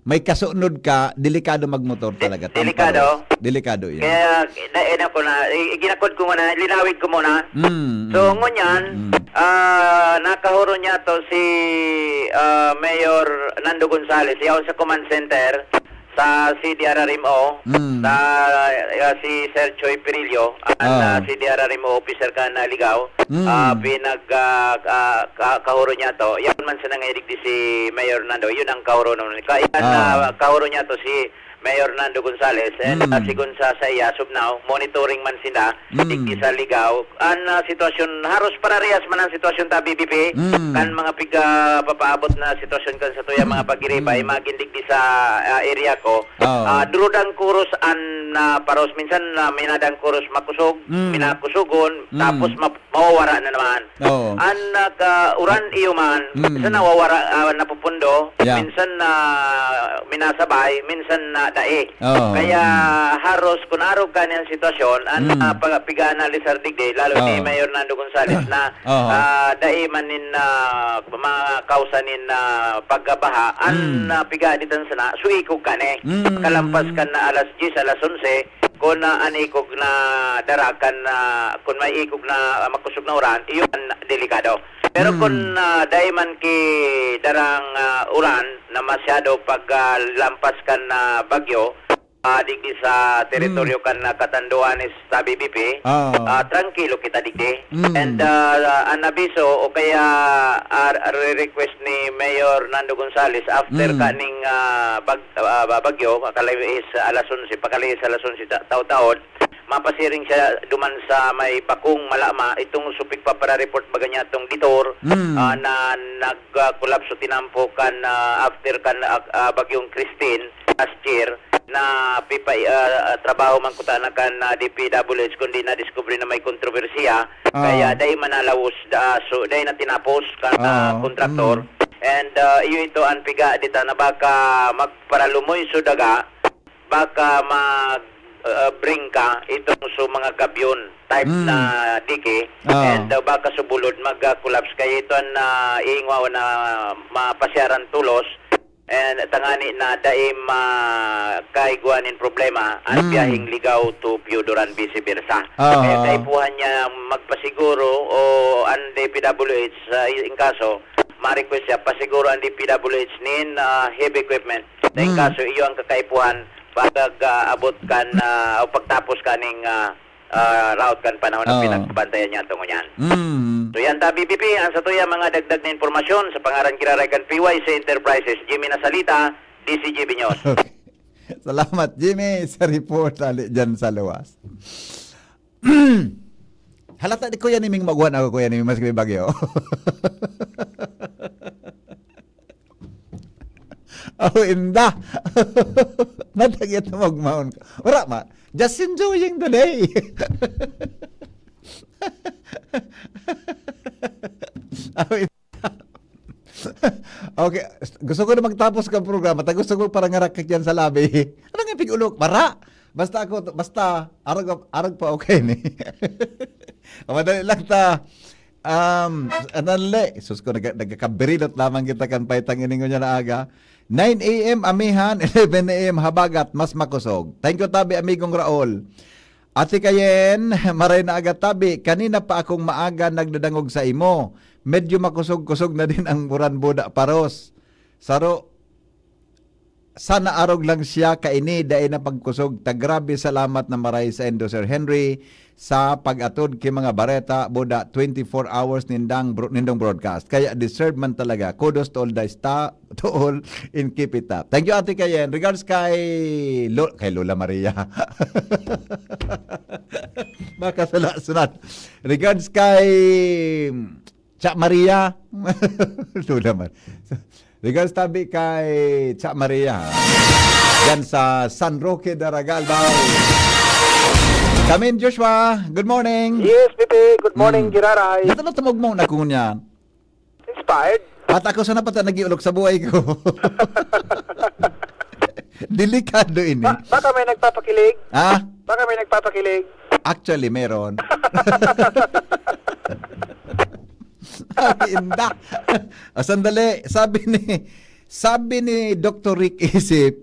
may kasunod ka, delikado magmotor De-, talaga, delikado. Tamparos. Delikado yun. Kaya, na, eh, ako na, i-, iginakod ko muna, linawid ko muna. Mm, So, mm, ngunyan, mm. ah, nakahuro niya to si, ah, Mayor Nando Gonzales, yaon sa command center sa C D R R M O, Mm. sa, ah, si Sir Choi Pirillo, ang, Ah. ah, C D R R M O officer kan Ligao, Mm. ah, pinag, ah, ah, ka-, kahuro niya to. Yaon man sa nangaidigdi si Mayor Nando, yun ang kahuro nun. Ka-, yan, Ah. ah, kahuro niya to si Mayor Nando Gonzales, and, Mm. ah, sigon sa, sa iya, as of now, monitoring man sila, Mm. digdi sa Ligao. Ang, ah, sitwasyon, haros pararehas man ang sitwasyon ta, B B P, Mm. kan mga piga papaabot na sitwasyon kan sa tuya, Mm. mga pagiriba, Mm. imagine digdi sa, ah, area ko. Oo. Ah, durudang kuros an, ah, paros. Minsan, ah, minadang kuros makusog, Mm. minakusugon, Mm. tapos map-, mawawara na naman. Oo. An nagka-uran iyo man, Mm. minsan nawawara, ah, napupundo, Yeah. minsan na minasabay, minsan na dai. Oo. Kaya Mm. haros kun arog ka niyang sitwasyon, an, Mm. ah, pag-, piga-analisar digdi, lalo ni Oo. Mayor Nando Gonzales na, Oo. ah, dai man nin, ah, mga kausa nin, ah, pagkabaha, an, Mm. ah, piga ditan sana, suikog ka ni. Mm. Kalampas kan na alas diyes, alas onse, Kun, ah, an ikog na dara kan, ah, kun may ikog na, ah, makusog na uran, iyon an delikado. Pero Mm. kun, ah, dai man ki darang, ah, uran na masyado pag, ah, lampas kan, ah, bagyo, ah, digdi sa teritoryo Mm. kan, ah, Catanduanes sa B B P, Oo. ah, trangkilo kita digdi. Mm. And, ah, an abiso o kaya, ah, re-request ni Mayor Nando Gonzales after Mm. kaning, ah, bag-, ah, bagyo, pakalihis alas onse, pakalihis alas onse ta-, taod-taod, mapasiring siya duman sa may bakong Malama, itong supig pa para report baga niya tong Detour, Mm. ah, na nag-, ah, collapse o tinampo kan, ah, after kan, ah, ah, Bagyong Christine last year, na pipa-, ah, ah, trabaho man kuta na kan, ah, D P W H, kundi na-discover na may kontrobersiya, Ah. kaya dai manalawos, ah, so, dai na tinapos kan, ah, Ah, kontraktor. mm. And, ah, iyo ito ang piga dita na baka magparalumoy so daga, baka mag, ah, bring ka itong so mga gabyon, type Mm. na dike, Ah. and, ah, baka subulod mag, ah, collapse. Kaya ito ang, ah, iingwaw na mapasyaran tolos, and tangani na dai makaigwa nin problema ang Mm. biyaheng Ligao to Pioduran, vice versa. Ah. Kaya kaipuhan niya magpasiguro o ang D P W H sa i-, in kaso, ma-request siya, pasiguro ang D P W H nin, ah, heavy equipment. Na in Mm. kaso, iyo ang kakaipuhan pag, ah, abot kan, ah, o pagtapos kaning, ah, ah, route kan panahon na Oo. pinagbabantayan niya tungod niyan. Mm. So yan ta, B P P, ang sa tuya mga dagdag na impormasyon sa pangaran giraray kan P Y C Enterprises, Jimmy Nasalita, D C G B News. Okay. Salamat, Jimmy, sa report ali dyan sa luwas. Halata di Kuya Niming maguhan ako, Kuya Niming, maski may bagyo. Oh, inda. Natagit na magmaon ka. Wala ma. Just enjoying the day. Oh, inda. Okay, gusto ko na magtapos ka programa. Ta gusto ko parang ngarakak yan sa labi. Ano nga pig-ulok? Mara! Basta ako, basta arag, arag pa okay ni. Madali lang ta. Um, anali, sus ko, nag-, nagkakabirilot lamang kita kan paitang ining unya na aga. Nine A M amihan, eleven A M habagat, mas makosog. Thank you, tabi, amigong Raul. Ate Kayen, maray na aga tabi. Kanina pa akong maaga nagdadangog sa imo. Medyo makosog-kosog na din ang uran, buda paros. Saro, sana arog lang siya kaini, dai na pagkosog. Ta grabe salamat na maray saindo, Sir Henry, sa pag-atod ki mga bareta, buda twenty-four hours nindang bro-, nindong broadcast. Kaya deserve man talaga. Kudos to all the sta-, to all and keep it up. Thank you, Ate Kayen. Regards kay Lo-, kay Lola Maria. Baka sala-, sunod. Regards kay Cha Maria. Lola Mar-, regards tabi kay Cha Maria. Diyan sa San Roque de Ragalbao. Kamin Joshua, good morning. Yes, Pipi. Good morning, Mm. Giraray. Dito na tumugmong na kung yan. Inspired? At ako sana pata nag-iulok sa buhay ko. Delikado ini. Ba-, baka may nagpapakilig? Ah? Baka may nagpapakilig? Actually, meron. Ay, inda. Ah, sandali. Sabi ni, sabi ni Doktor Rick Isip,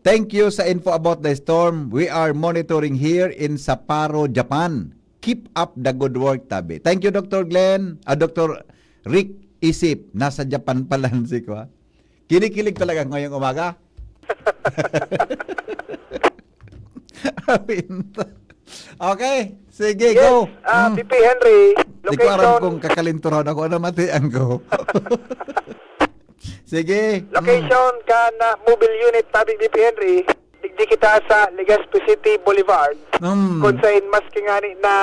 "Thank you sa info about the storm. We are monitoring here in Sapporo, Japan. Keep up the good work," tabi. Thank you, Doktor Glenn. Ah, Doktor Rick Isip. Nasa Japan pala si Kwa. Kinikilig talaga ngayong umaga. Pinta. Okay, sige, Yes, go. ah, Mm. P P Henry, Di ko aram location. kung kakalinturan ako. Ano mati ang go? Sige. Location Mm. kan, ah, mobile unit, tabi ni P P Henry. Digdi kita sa Legazpi City Boulevard. Mm. Kung saan maski ngani na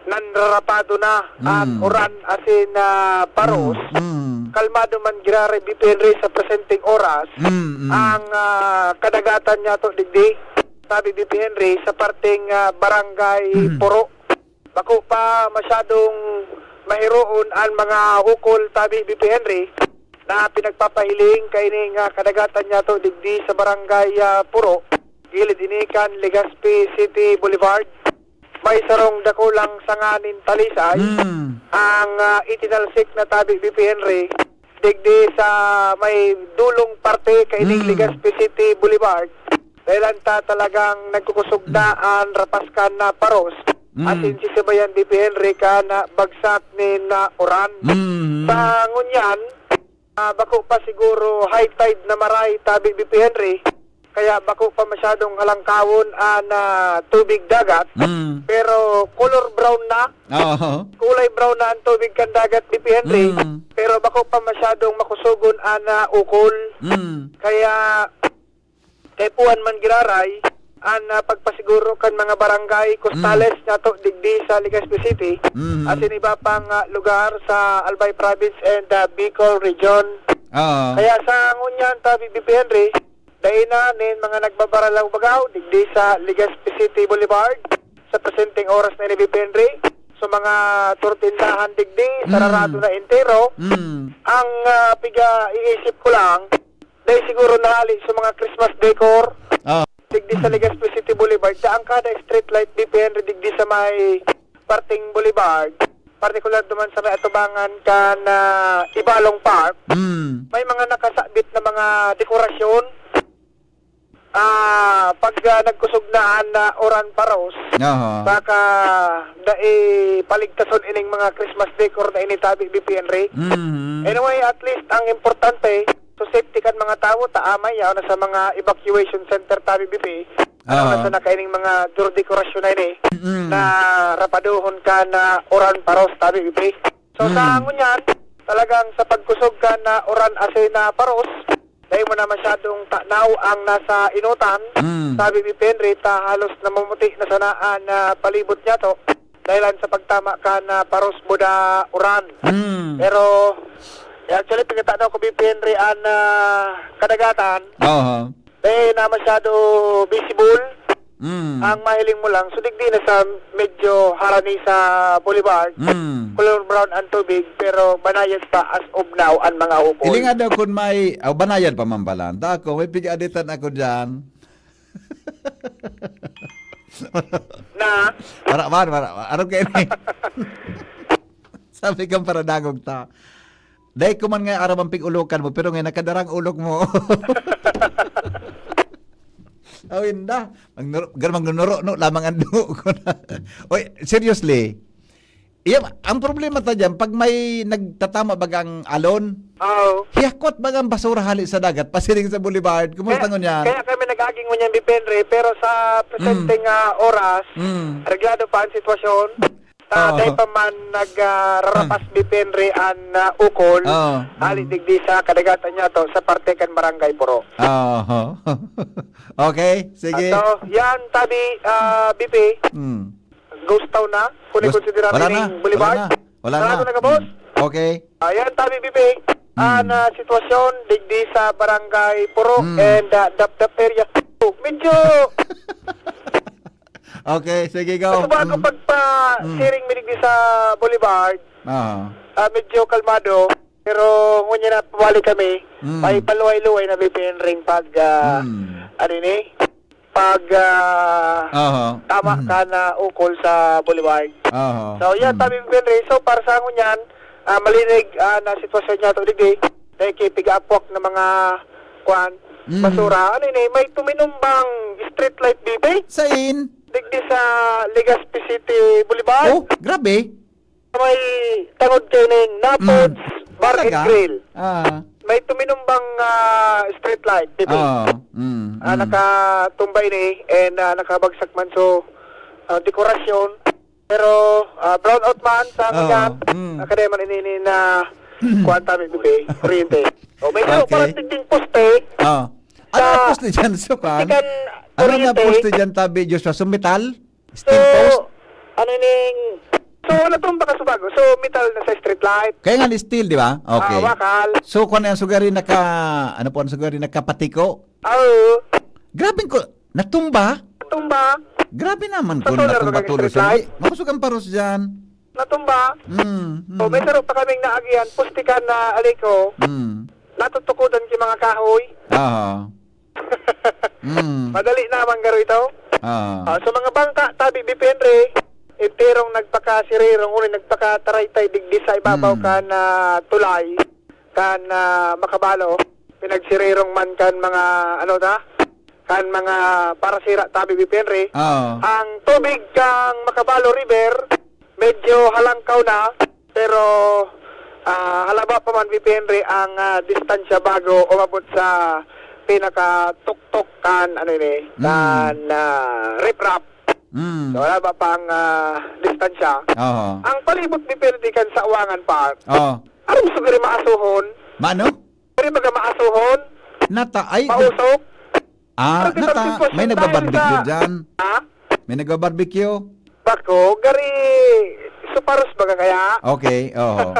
nanrarapado na ang Mm. uran asin, ah, paros, Mm, mm. kalmado man giraray, B P Henry, sa presenteng oras Mm, mm. ang, ah, kadagatan niya to digdi, sabi B P Henry, sa parteng, ah, Barangay Mm. Puro. Bako pa masyadong mahiroon ang mga ukol, tabi B P Henry, na pinagpapahiling kaini nga kadagatan niya to digdi sa Barangay, ah, Puro, gilid ini kan Legazpi City Boulevard. May sarong dakulang sanga nin talisay Mm. ang, ah, itinalsik na, tabi B P Henry, digdi sa may dulong parte kaining Mm. Legazpi City Boulevard. Dahilan ta talagang nagkukusog na Mm. ang rapaskan na paros. Mm. Asin sisibayan, B P Henry, kan bagsak nin, ah, uran. Mm. Sa ngunyan, ah, bako pa siguro high tide na maray, tabi B P Henry. Kaya bako pa masyadong halangkawon ang, ah, tubig dagat. Mm. Pero color brown na. Oo. Kulay brown na ang tubig kan dagat, B P Henry. Mm. Pero bako pa masyadong makusogon ang, ah, ukol. Mm. Kaya kaipuhan man giraray, an, ah, pagpasiguro kan mga barangay costales nato digdi sa Legazpi City, Mhm. asin iba pang, ah, lugar sa Albay Province and, ah, Bicol Region. Oo. Kaya sa ngunyan, tabi, B P Henry, dai na nin mga nagbabaralaw-bagaw digdi sa Legazpi City Boulevard sa presenteng oras na ini, B P Henry. So, mga turtindahan digdi, Mm. sararado na entero. Mm. Ang, ah, piga-iisip ko lang, dai siguro nahali sa mga Christmas decor. Ah. Digdi sa Legazpi City Boulevard, sa ang kada street light, B P Henry, digdi sa may parteng Boulevard, partikular duman sa may atubangan kan, ah, Ibalong Park, Mm. may mga nakasabit na mga dekorasyon. Ah, pag, ah, nagkusog na an, ah, uran paros, Aha. baka dai paligtason ining mga Christmas decor na ini, tabi, B P Henry. Mhm. Anyway, at least ang importante, so safety kan mga tawo, ta amay yaon na sa mga evacuation center, tabi, B P. Ano na Aha. sa nakaining mga dur-, dekorasyon na ini, Mm. na rapadohon kan, ah, uran paros, tabi, B P. So, sa Mm. ngunyan, talagang sa pagkusog kan, ah, uran asin na paros, dai mo na masyadong tanaw ang nasa enotan, Mm. tabi, B P Henry, ta halos namumuti na sana an, ah, palibot niyato, dahilan sa pagtama kan, ah, paros buda uran. Mm. Pero, eh, actually, pinatanaw ko, B P Henry, an, ah, kadagatan. Aha. Eh, na masyado visible. Mm. Ang mahiling mo lang, so digdi na sa medyo harani sa boulevard, Mm. color brown ang tubig, pero banayad pa as of now ang mga ukol. Ili nga daw kun may, oh, banayad pa man pala. Dako, may pig-aditan ako dyan. Na? Wala man, wala man. Ano kayo ni? Sabi kang paradangog ta. Dai ko man nga aram ang pig-ulokan mo, pero nga nakadarang ulok mo. Awin da. Magnuro-, gan-, magnunuro, no, lamang ang dugo ko na. Oy, seriously. Iya, ang problema ta diyan, pag may nagtatama bagang alon, Oo. hiyakwat bagang basura hali sa dagat, pasiring sa boulevard. Kumusta Kaya, ngunyan? kaya kami nag-aging ngunyan, Bipenre, pero sa presenteng, Mm. ah, oras, Mm. reglado pa ang sitwasyon. Ta, Oo. dai pa man nag, ah, rarapas, Hmm. Bipenre, an, ah, ukol, Oo. hali Hmm. digdi sa kadagatan niya to, sa parte kan Barangay Puro. Oo. Okay, sige. Ato, yan, tabi, ah, B P. Hmm. Ghost town na, kung Ghost, ikonsidera wala na, ning Boulevard. wala na, wala Sarado na. na ka, boss? Hmm. Okay. Ah, yan, tabi, B P. Hmm. An, ah, sitwasyon, digdi sa Barangay Puro Hmm. and, ah, Dapdap area. Oh, medyo Okay, sige, go. Kasubahan ko Mm. pagpa-, Mm. siring mi digdi sa Boulevard. Aha. Ah, medyo kalmado. Pero ngunyan na pabalik kami. Mm. May paluway-luway na bibinring pag, ah, Mm. ano ni? Pag, ah, Aha. tama Mm. ka na ukol sa Boulevard. Aha. So, yan, Mm. tabi, Bipenre. So, para sa ngunyan, ah, malinig, ah, na sitwasyon niya to digdi. Dahil kay piga-apwak na mga, kwan, Mm. basura. Ano ini? May tuminumbang street light, B P? Sain? Digdi sa Legazpi City Boulevard. Oh, grabe. May tangod kay ning Napods Mm. Bar and Talaga? Grill. Ah. May tuminumbang, ah, street light, B P. Oo. Mm, Ah, mm. nakatumba ini and, ah, nakabagsak man. So, ah, dekorasyon. Pero, ah, brown out man sa Oo. mga, Mm. ah, kadai man ini, ini na kuwan ta, B P, kuryente. O, may Okay. parang tigding poste. Oh. Ano Sa ang poste dyan, Sukan? Tikan Ano nga kuryente. poste dyan, tabi, Joshua? So, metal? Steel So, post? ano ning, so, natumba ka sa bago. So, metal na sa street light. Kaya nga, steel, di ba? Okay. Ah, wakal. So, kung ano yung sugari naka, ano po ang sugari nakapatiko? Ah, oo. Grabing ko, natumba? Natumba. Grabe naman Sa kung solar natumba bagang tulos street yan. light? Di, makusog ang paros dyan. Natumba. Mm, mm. So, may saro pa kaming naagihan, pustikan na aliko. Mm. Natutukudan ki mga kahoy. Aha. Mm. Madali naman garo ito. Ah. Ah, so, mga bangka, tabi, Bipenre, enterong nagpakasirirong, uli, nagpakataraytay digdi sa ibabaw Mm. kan, ah, tulay, kan, ah, Makabalo, pinagsirirong man kan mga, ano ta, kan mga parasira, tabi, Bipenre. Oo. Ang tubig kang Makabalo River, medyo halangkaw na, pero, ah, halaba pa man, Bipenre, ang, ah, distansya bago umabot sa pinakatuktok kan, ano ini, Mm. kan, ah, riprap. Mm. So, halaba pa ang, ah, distansya. Oo. Ang palibot, Bipenre, kan Sawangan Park. Oo. Aram mo, siguro maasuhon. Maano? Pwede baga maasuhon? Nata-, ay, Mausok? Ah, Pero nata, may sitwasyon tayo nagbabarbecue sa dyan? Ha? May nagbabarbecue? Bako, gari, suparos baga kaya? Okay, oho.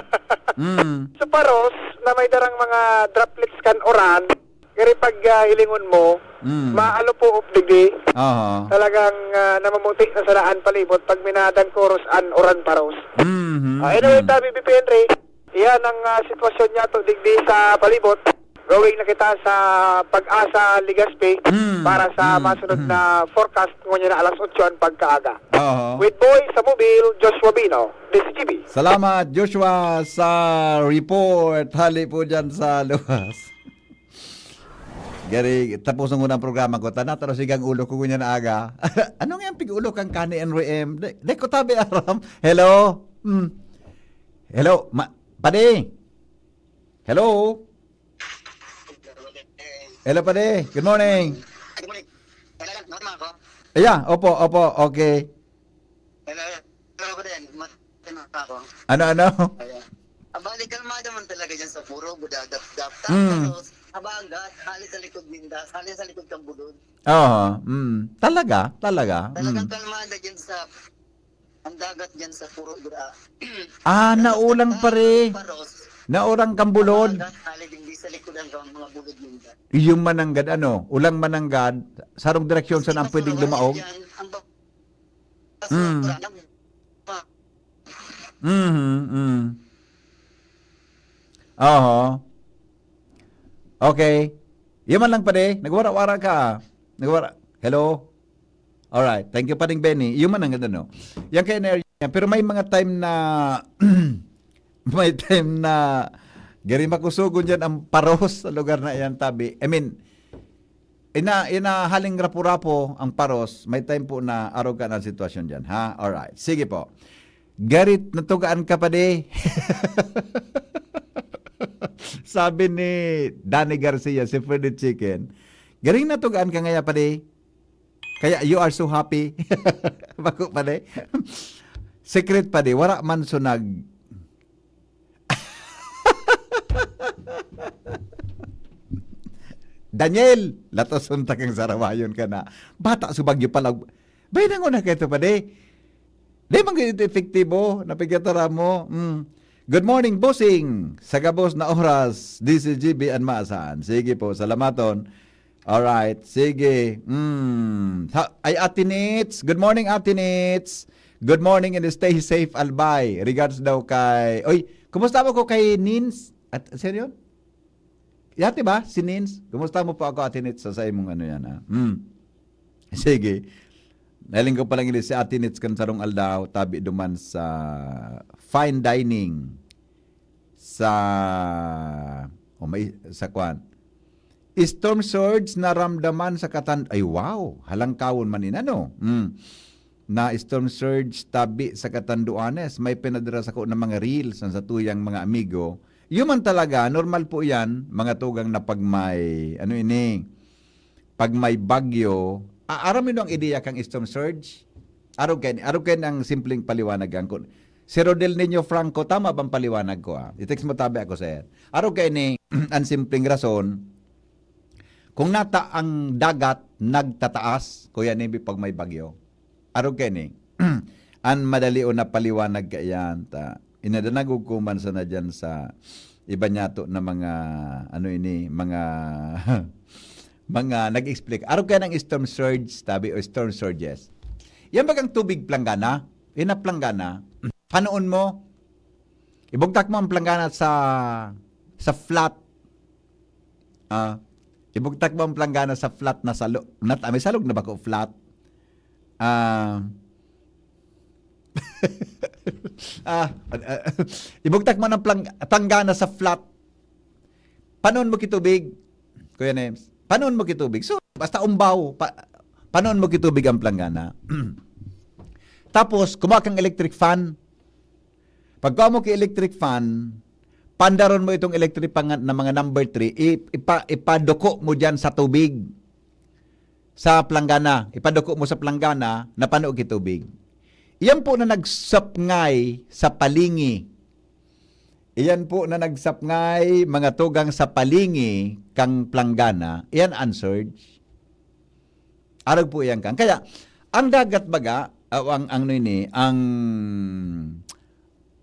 Mm. Suparos na may darang mga droplets kan uran, gari pag, ah, hilingon mo, Mm. maalupoop digdi. Oho. Talagang, ah, namumuti na sa daan palibot pag minadangkoros an uran paros. Mhm, Ah, anyway, mm. tabi, B P N Ray, iyan ang, ah, sitwasyon niya to digdi sa palibot. Going na kita sa Pag-asa, Legazpi Mm, para sa mm, masunod mm. na forecast ngunyan na alas otso ang pagkaaga. Oho. With Boy sa Mobil, Joshua Bino, D C G B. Salamat, Joshua, sa report. Hali po dyan sa luwas. Gary, tapos ng unang programa ko, tana, taro sigang ulo ko ngunyan na aga. Ano nga yung pig-ulo kang kani, N R M? Di, di ko tabi aram. Hello? Hmm. Hello? Ma, padi? Hello? Hello, padi. Good morning. Good morning. Wala lang, normal ako. Yeah, opo, opo. Okay. Hello. Hello ko din. Mas ako. Ano, ano? Ayan. Abali, kalmado man talaga dyan sa puro, budadap-dap. Hmm. Tapos, habagat, hali sa likod ninda, hali sa likod kang bulod. Oo, mm. Talaga, talaga. Talagang Mm. kalmado dyan sa ang dagat dyan sa puro, bra. Ah, Dagat naulang na pare. Paros. Naulang kang bulod. Habagat, hali din di sa likod ang mga bulod ninda. Yung mananggad, ano? Ulang mananggad, sarong direksyon sa Kasi nang pwedeng mas lumaog? Yan, ang ba-, Mm. sobra ng Mhm, mm. Oho. Okay. Iyo man lang, padi. Nagwara-wara ka. Nagwara-, hello? Alright. Thank you, Pading Benny. Iyo man lang, ano? Yan kay Energy niya. Pero may mga time na, may time na, gari makusugon dyan ang paros sa lugar na yan, tabi. I mean, ina, ina, haling rapo-rapo ang paros, may time po na arog ka na sitwasyon dyan, ha? Alright. Sige po. Garit, natugaan ka pa di. Sabi ni Danny Garcia, si Freddy Chicken, "Garing natugaan ka ngaya pa di. Kaya you are so happy." Bako pa di. Secret pa di. Wara man so nag-, Daniel, latos unta kang sarawayon ka na. Bata sa Bagyo pa lang. Bay, nanguna ka ito pa di. Di man ganito epektibo, napigataram mo. Mm. Good morning, bossing. Sa gabos na oras, D C G B and Maasan. Sige po, salamaton. Alright, sige. Mm. Ha, ay, Ate Nits. Good morning, Ate Nits. Good morning and stay safe, Albay. Regards daw kay, oy, kumusta mo ko kay Nins? At, sino yun? Yati ba? Si Nins? Kumusta mo po ako, Ate Nits, sa, sa imong ano yan, ha? Mm. Sige. Nahiling ko palang ini si Ate Nits kan sarong aldaw, tabi duman sa fine dining sa, o may, sa kwan. Storm surge naramdaman sa Katan-, ay wow, halangkawon man in ano. Mm. Na storm surge tabi sa Catanduanes, may pinadara sako na mga reels ang satuyang mga amigo. Yun man talaga, normal po yan, mga tugang na pag may, ano ini, pag may bagyo, a-, aram mo ang ideya kang storm surge? Arog kayo, arog kayo ang simpleng paliwanag ang kun-, si Rodel Niño Franco, tama bang paliwanag ko, ah? I-text mo tabi ako, sir. Arog kayo ni, ang simpleng rason, kung nata ang dagat nagtataas, Kuya Neby, pag may bagyo. Arog kayo ni, ang madali o napaliwanag ka yan, ta, inadanagog ko man sana dyan sa iba niyato na mga, ano ini, mga, mga nag-explain. Arog kayo ng storm surge, tabi, o storm surges. Yan bagang tubig planggana? Yan na planggana. Panoon mo, ibugtak mo ang planggana sa, sa flat. Ah, ibugtak mo ang planggana sa flat na salo-, nat-, ah, may salog na bako flat? Ah, ah, ah, ibugtak mo ng plang-, planggana sa flat. Panon mo kitubig, Kuya Nems? Panon mo kitubig? So, basta umbaw, pa-, panon mo kitubig ang planggana. Tapos, kumuha kang electric fan. Pagkuha mo ki electric fan, pandaron mo itong electric fan na mga number three, i-, ipa-, ipaduko mo diyan sa tubig, sa planggana. Ipaduko mo sa planggana, napano ki tubig. Iyan po na nagsapngay sa palingi. Iyan po na nagsapngay, mga tugang sa palingi kang planggana. Iyan ang surge. Arog po iyan kan. Kaya, ang dagat baga, ah, ang, ang ano ini, ang,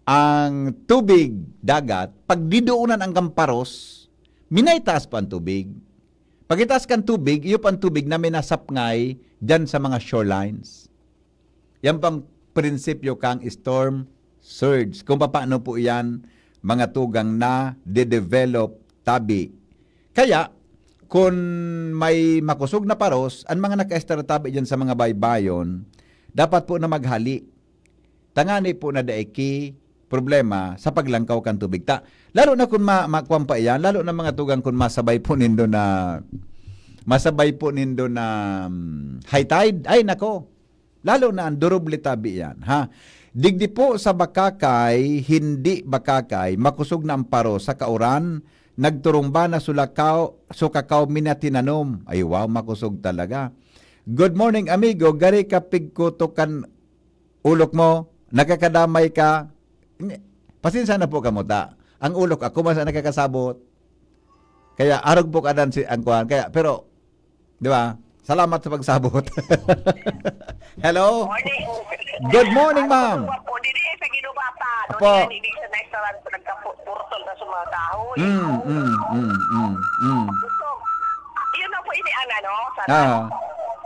ang tubig dagat, pag didoonan ang kamparos, minay taas pa ang tubig. Pagitaas kan tubig, iyo pa ang tubig na minasapngay dyan sa mga shorelines. Yan pang prinsipyo kang storm surge. Kung paano po yan, mga tugang na de-develop tabi. Kaya, kung may makosog na paros, ang mga nakaestar tabi dyan sa mga baybayon, dapat po na maghali. Tangani po na dai ki problema sa paglangkaw kan tubig. Ta, lalo na kung ma-, makuwan pa iyan, lalo na mga tugang kung masabay po nindo na, masabay po nindo na, mm, high tide, ay nako, lalo na ang durubli tabi yan, ha? Digdi po sa Bakakay, hindi Bakakay, makosog na ang paro sa kauran, nagturumba na sulakaw, sukakaw minatinanom. Ay wow, makosog talaga. Good morning, amigo. Gari ka pigkuto kan ulok mo, nakakadamay ka. Pasensya na po kamo ta. Ang ulok ako man sa nakakasabot. Kaya arog po kadan si ang kuan. Kaya, pero, di ba? Salamat sa pagsabot. Hello? Morning. Good morning, ma'am. Ano po, dili sa Ginubatan. Apo. Ano yan, hindi sa restaurant, nagkapu-, purtol na sa mga kahoy. Mm, mm, mm, mm, mm. Gusto, ah, yun na po ini ang ano, sa Ah.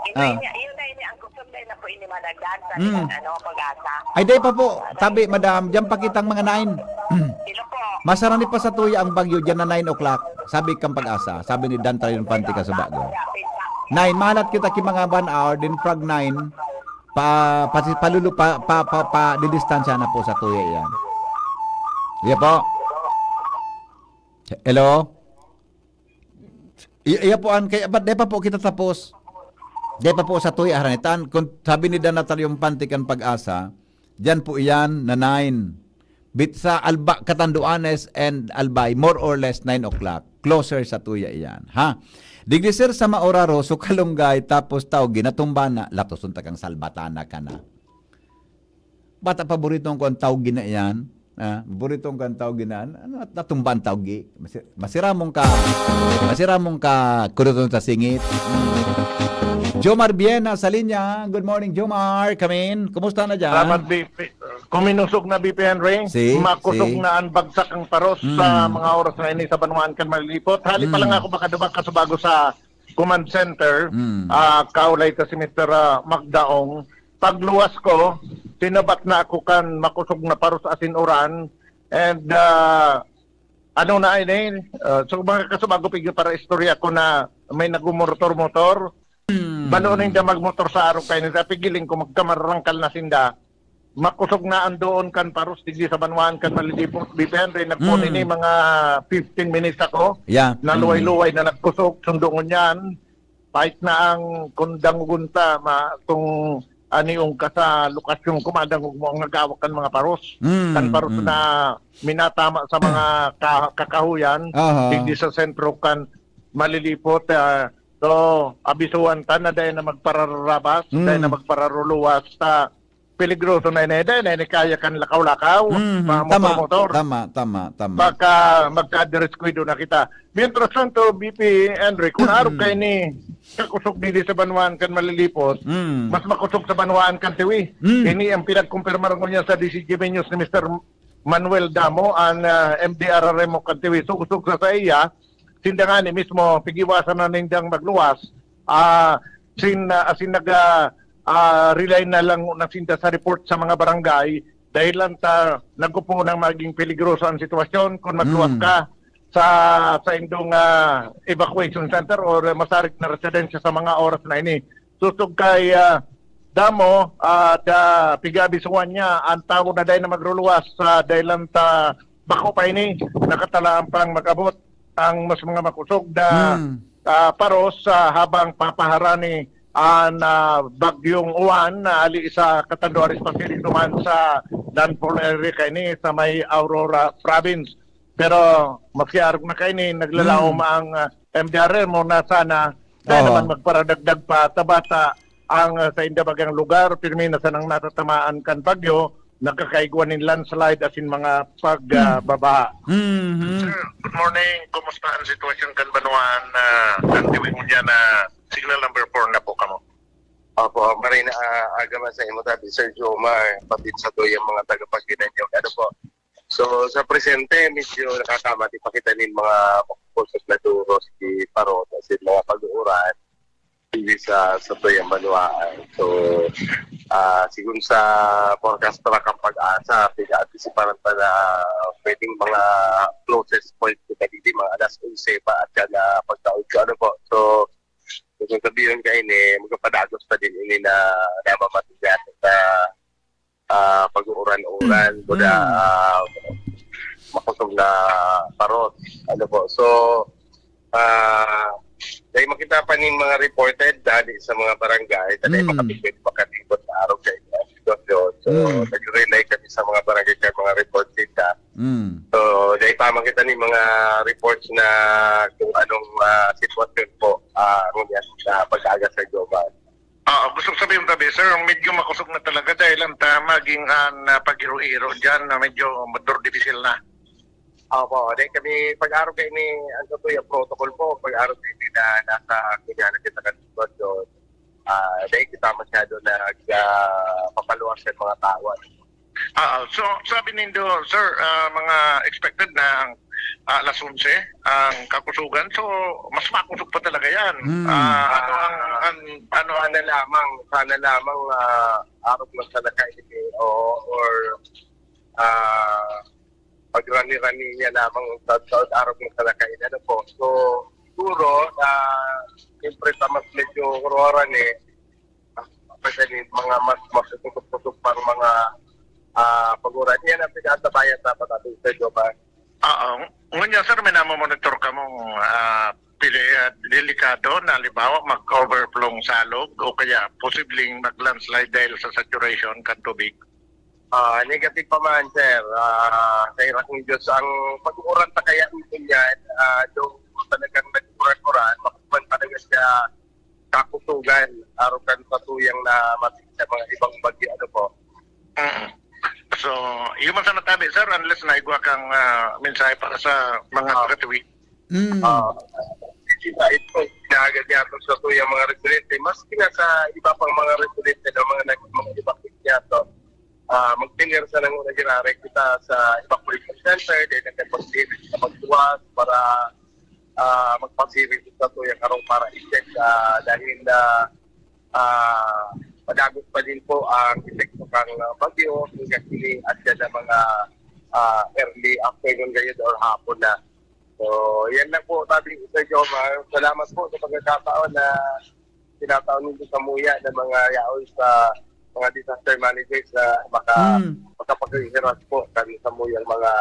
Yun na Ah. ini, yun na ini ang gusto na po ini madagdag sa Mm. ano, pag-asa. Ay, di pa po. Sabi, madam, diyan pa kitang mga nine. Sino po? Masarani pa sa tuya ang bagyo, diyan na nine o'clock. Sabi kang pag-asa. Sabi ni Dan Triunfante ka sa bago. Nine, mahalat kita ki mga one hour, din frag nine, pa, pa, palulu-, pa, pa, pa, pa, didistansya na po sa tuya iyan. Iya po. Hello? I-, iya po an, kaya ba't di pa po kita tapos? Di pa po sa tuya, haranitan. Kung sabi ni Dan Natario Pantic ang pag-asa, diyan po iyan na nine. Bit sa Alba, Catanduanes and Albay, more or less nine o'clock. Closer sa tuya iyan, ha? Digdi, sir, sa Mauraro, so kalunggay, tapos tawgi, natumba na, latoson takang salbatana ka na. Bata, paborito ko ang tawgi na iyan. Ah, paborito ko ang tawgi na. Ano, at natumba ang tawgi. Masi-, masiramong ka, masiramong ka, kuruton sa singit. Jomar Viena sa linya. Good morning, Jomar. Come in. Kumusta na dyan? Salamat, B P. Kuminusog na, B P Henry. Si, Makusog si. na ang bagsak ang paros Mm. sa mga oras na ini sa banwaan kan Malilipot. Hali pa Mm. lang ako makadubak kaso bago sa command center, Mm. ah, kaulay ta si Mister, ah, Magdaong. Pagluwas ko, tinabat na ako kan makusog na paros asin uran. And, ah, ano na ini, ah, so mga kasubago, pigyo para istorya ko na may nagumortor-motor. Hmm. Balo ninda magmotor sa araw kayo nila, pigiling ko, magkamarangkal na sinda. Makusog na ang doon kan paros digdi sa banwaan kan Malilipot, B P N, rin nagpo Hmm. ini mga fifteen minutes ako. Yeah. Naluway-luway na nagkusog, sundungon yan. Pahit na ang kung dangogon ta, ma-, kung aniong ka sa lokasyon ko, madangog mo ang nagawak kan mga paros. Mm, Kan paros mm. na minatama sa mga ka-, kakahuyan, Aha. digdi sa sentro kan Malilipot. Ah, so, abisuhan ta na dahil na magpararabas, Mm. dahil na magpararuluwas sa peligroso na ini, dahil na ini kaya kan lakaw-lakaw, Mhm. mga Tama, motor-motor. tama, tama, tama. Baka magka-address ko na kita. Mientras tanto, B P Henry, kung Mm. arog kayo ni kakusog dili sa banwaan kan Malilipot, Mm. mas makusog sa banwaan kan Tiwi. Mm. Ini ang pinagkumpirmar ko niya sa D C G B News ni Mister Manuel Damo, ang, ah, M D R R M o kan Tiwi. So, kusog sa sa iya, sinda nga ni mismo, pigiwasan na nindang magluwas. Ah, sin, ah, asin nag, ah, ah, rely na lang na sinda sa report sa mga barangay, dahil lang ta nagkupo ng maging peligroso ang sitwasyon kung magluwas Mm. ka sa, sa indong, ah, evacuation center or masarig na residensya sa mga oras na ini. Susog kay, ah, Damo, ah, da, pigabisuhan niya, ang tawo na dahil na magruluwas sa dahil lang ta bako pa ini, nakatalaan pang mag-abot ang mas mga makusog na, Hmm. ah, paros, ah, habang papaharani ang, ah, bagyong uwan na ali sa Catanduanes Pacific duman sa landfall area kaini sa may Aurora Province. Pero maski arog na kaini, naglalaom Hmm. ang, ah, M D R M o na sana, kaya Oo. naman magparadagdag pa, tabata ang, ah, sa inda bagang lugar, pirmi na sanang natatamaan kan bagyo, nagkakaigwa nin landslide asin mga pag, ah, Hmm. babaha. Mhm. Sir, good morning. Kumusta ang sitwasyon kan banwaan na kan Tiwi ngunyan na signal number four na po kamo? Opo, maray na, ah, aga man sa imo tabi, Sir Jomar, pati sa tuyang mga tagapakilangyog. Ano po? So, sa presente, medyo nakakamati pa kita nin mga makukusog na duros di parota sa mga pag-uuran dili sa, sa tuyang banwaan. So, ah, sigon sa forecast pa kan PAGASA, pinag-aantisiparan pa na pwedeng mga closest point kita dili, mga alas onse pa at saka pagka-otso, ano po. So, kung sabihin ka ini, magpapadagos pa din ini na namamatigyan sa, ah, pag-uuran-uran, Mm, buda, mm. ah, makusog na parot. Ano po? So, ah, dahil makita pa ning mga reported dali sa mga barangay, dahil Mm. makapigil, makatibot na araw sa inyo ang sitwasyon. So, Mm. nag-relay kami sa mga barangay sa mga reports nila. Mm. So, dahil pa makita ni mga reports na kung anong, ah, sitwasyon po, ah, ngunyan sa pag-aaga sa Jovan. Ah, gusto ko sabihin tabi, sir, ang medyo makusog na talaga dahil ang ta-, maging an, ah, pag-iro-iro dyan na medyo madur dipisil na. Opo, dahil kami pag-araw kayo ni, ano po yung protocol po, pag-araw kayo na nasa kunyari kita kan sitwasyon, ah, dahil kita masyado nag, ah, papaluwas sa mga tao, ano. Ah, so, sabi nindo, sir, ah, mga expected na ang, ah, alas onse ang kakusugan. So, mas makusog pa talaga yan. Hmm. Ah, ano ang, ang, ano ang Sana lamang, sana lamang, ah, arog lang sa nakain, o, or, ah, pagrani-rani niya lamang sa, sa arog lang sa nakain. Ano po? So, siguro, ah, siyempre, sa mas medyo rorani, kasi mga mas, mas putok-putok pang mga, ah, pag-uran. Yan ang pinakasabayan dapat ating sa Jovan. Oo. Ngunyan, sir, may namomonitor kamong, ah, pili-, ah, delikado na, halimbawa, mag-overflow ang salog o kaya posibleng mag-landslide dahil sa saturation kan tubig? Ah, negative pa man, sir. Ah, sa hirap ng Diyos, ang pag-uuran ta kaya ngunyan, ah, yung talagang nag-uran-uran, makukuha talaga siya kakusugan, arukan sa tuyang na mati-, sa mga ibang bagyo, ano po. Mm. So, yun man sana tabi, sir, unless naigwa kang, ah, mensahe para sa mga Ah. taga-Tawi. Mm. Ah, ito, ginagad niya ito sa tuyang mga residente. Maski na sa iba pang mga residente, no, mga nag-, mga evacuate niya ito. Ah, mag-clear sa nang una ginare kita sa evacuation center, then nagkakonsili sa magtuwas para, ah, magpasiring sa tuyang karong para i-check, ah, dahil, ah, ah, padagos pa din po ang epekto kang, ah, bagyo, hanggang kini at yan ang mga, ah, early afternoon ngayon or hapon na. So, yan lang po, sabi ko sa Jomar. Salamat po sa pagkakataon na tinataon nindo sa muya ng mga yaon sa mga disaster managers na maka-, Mm. makapaghihiras po kami sa muyang mga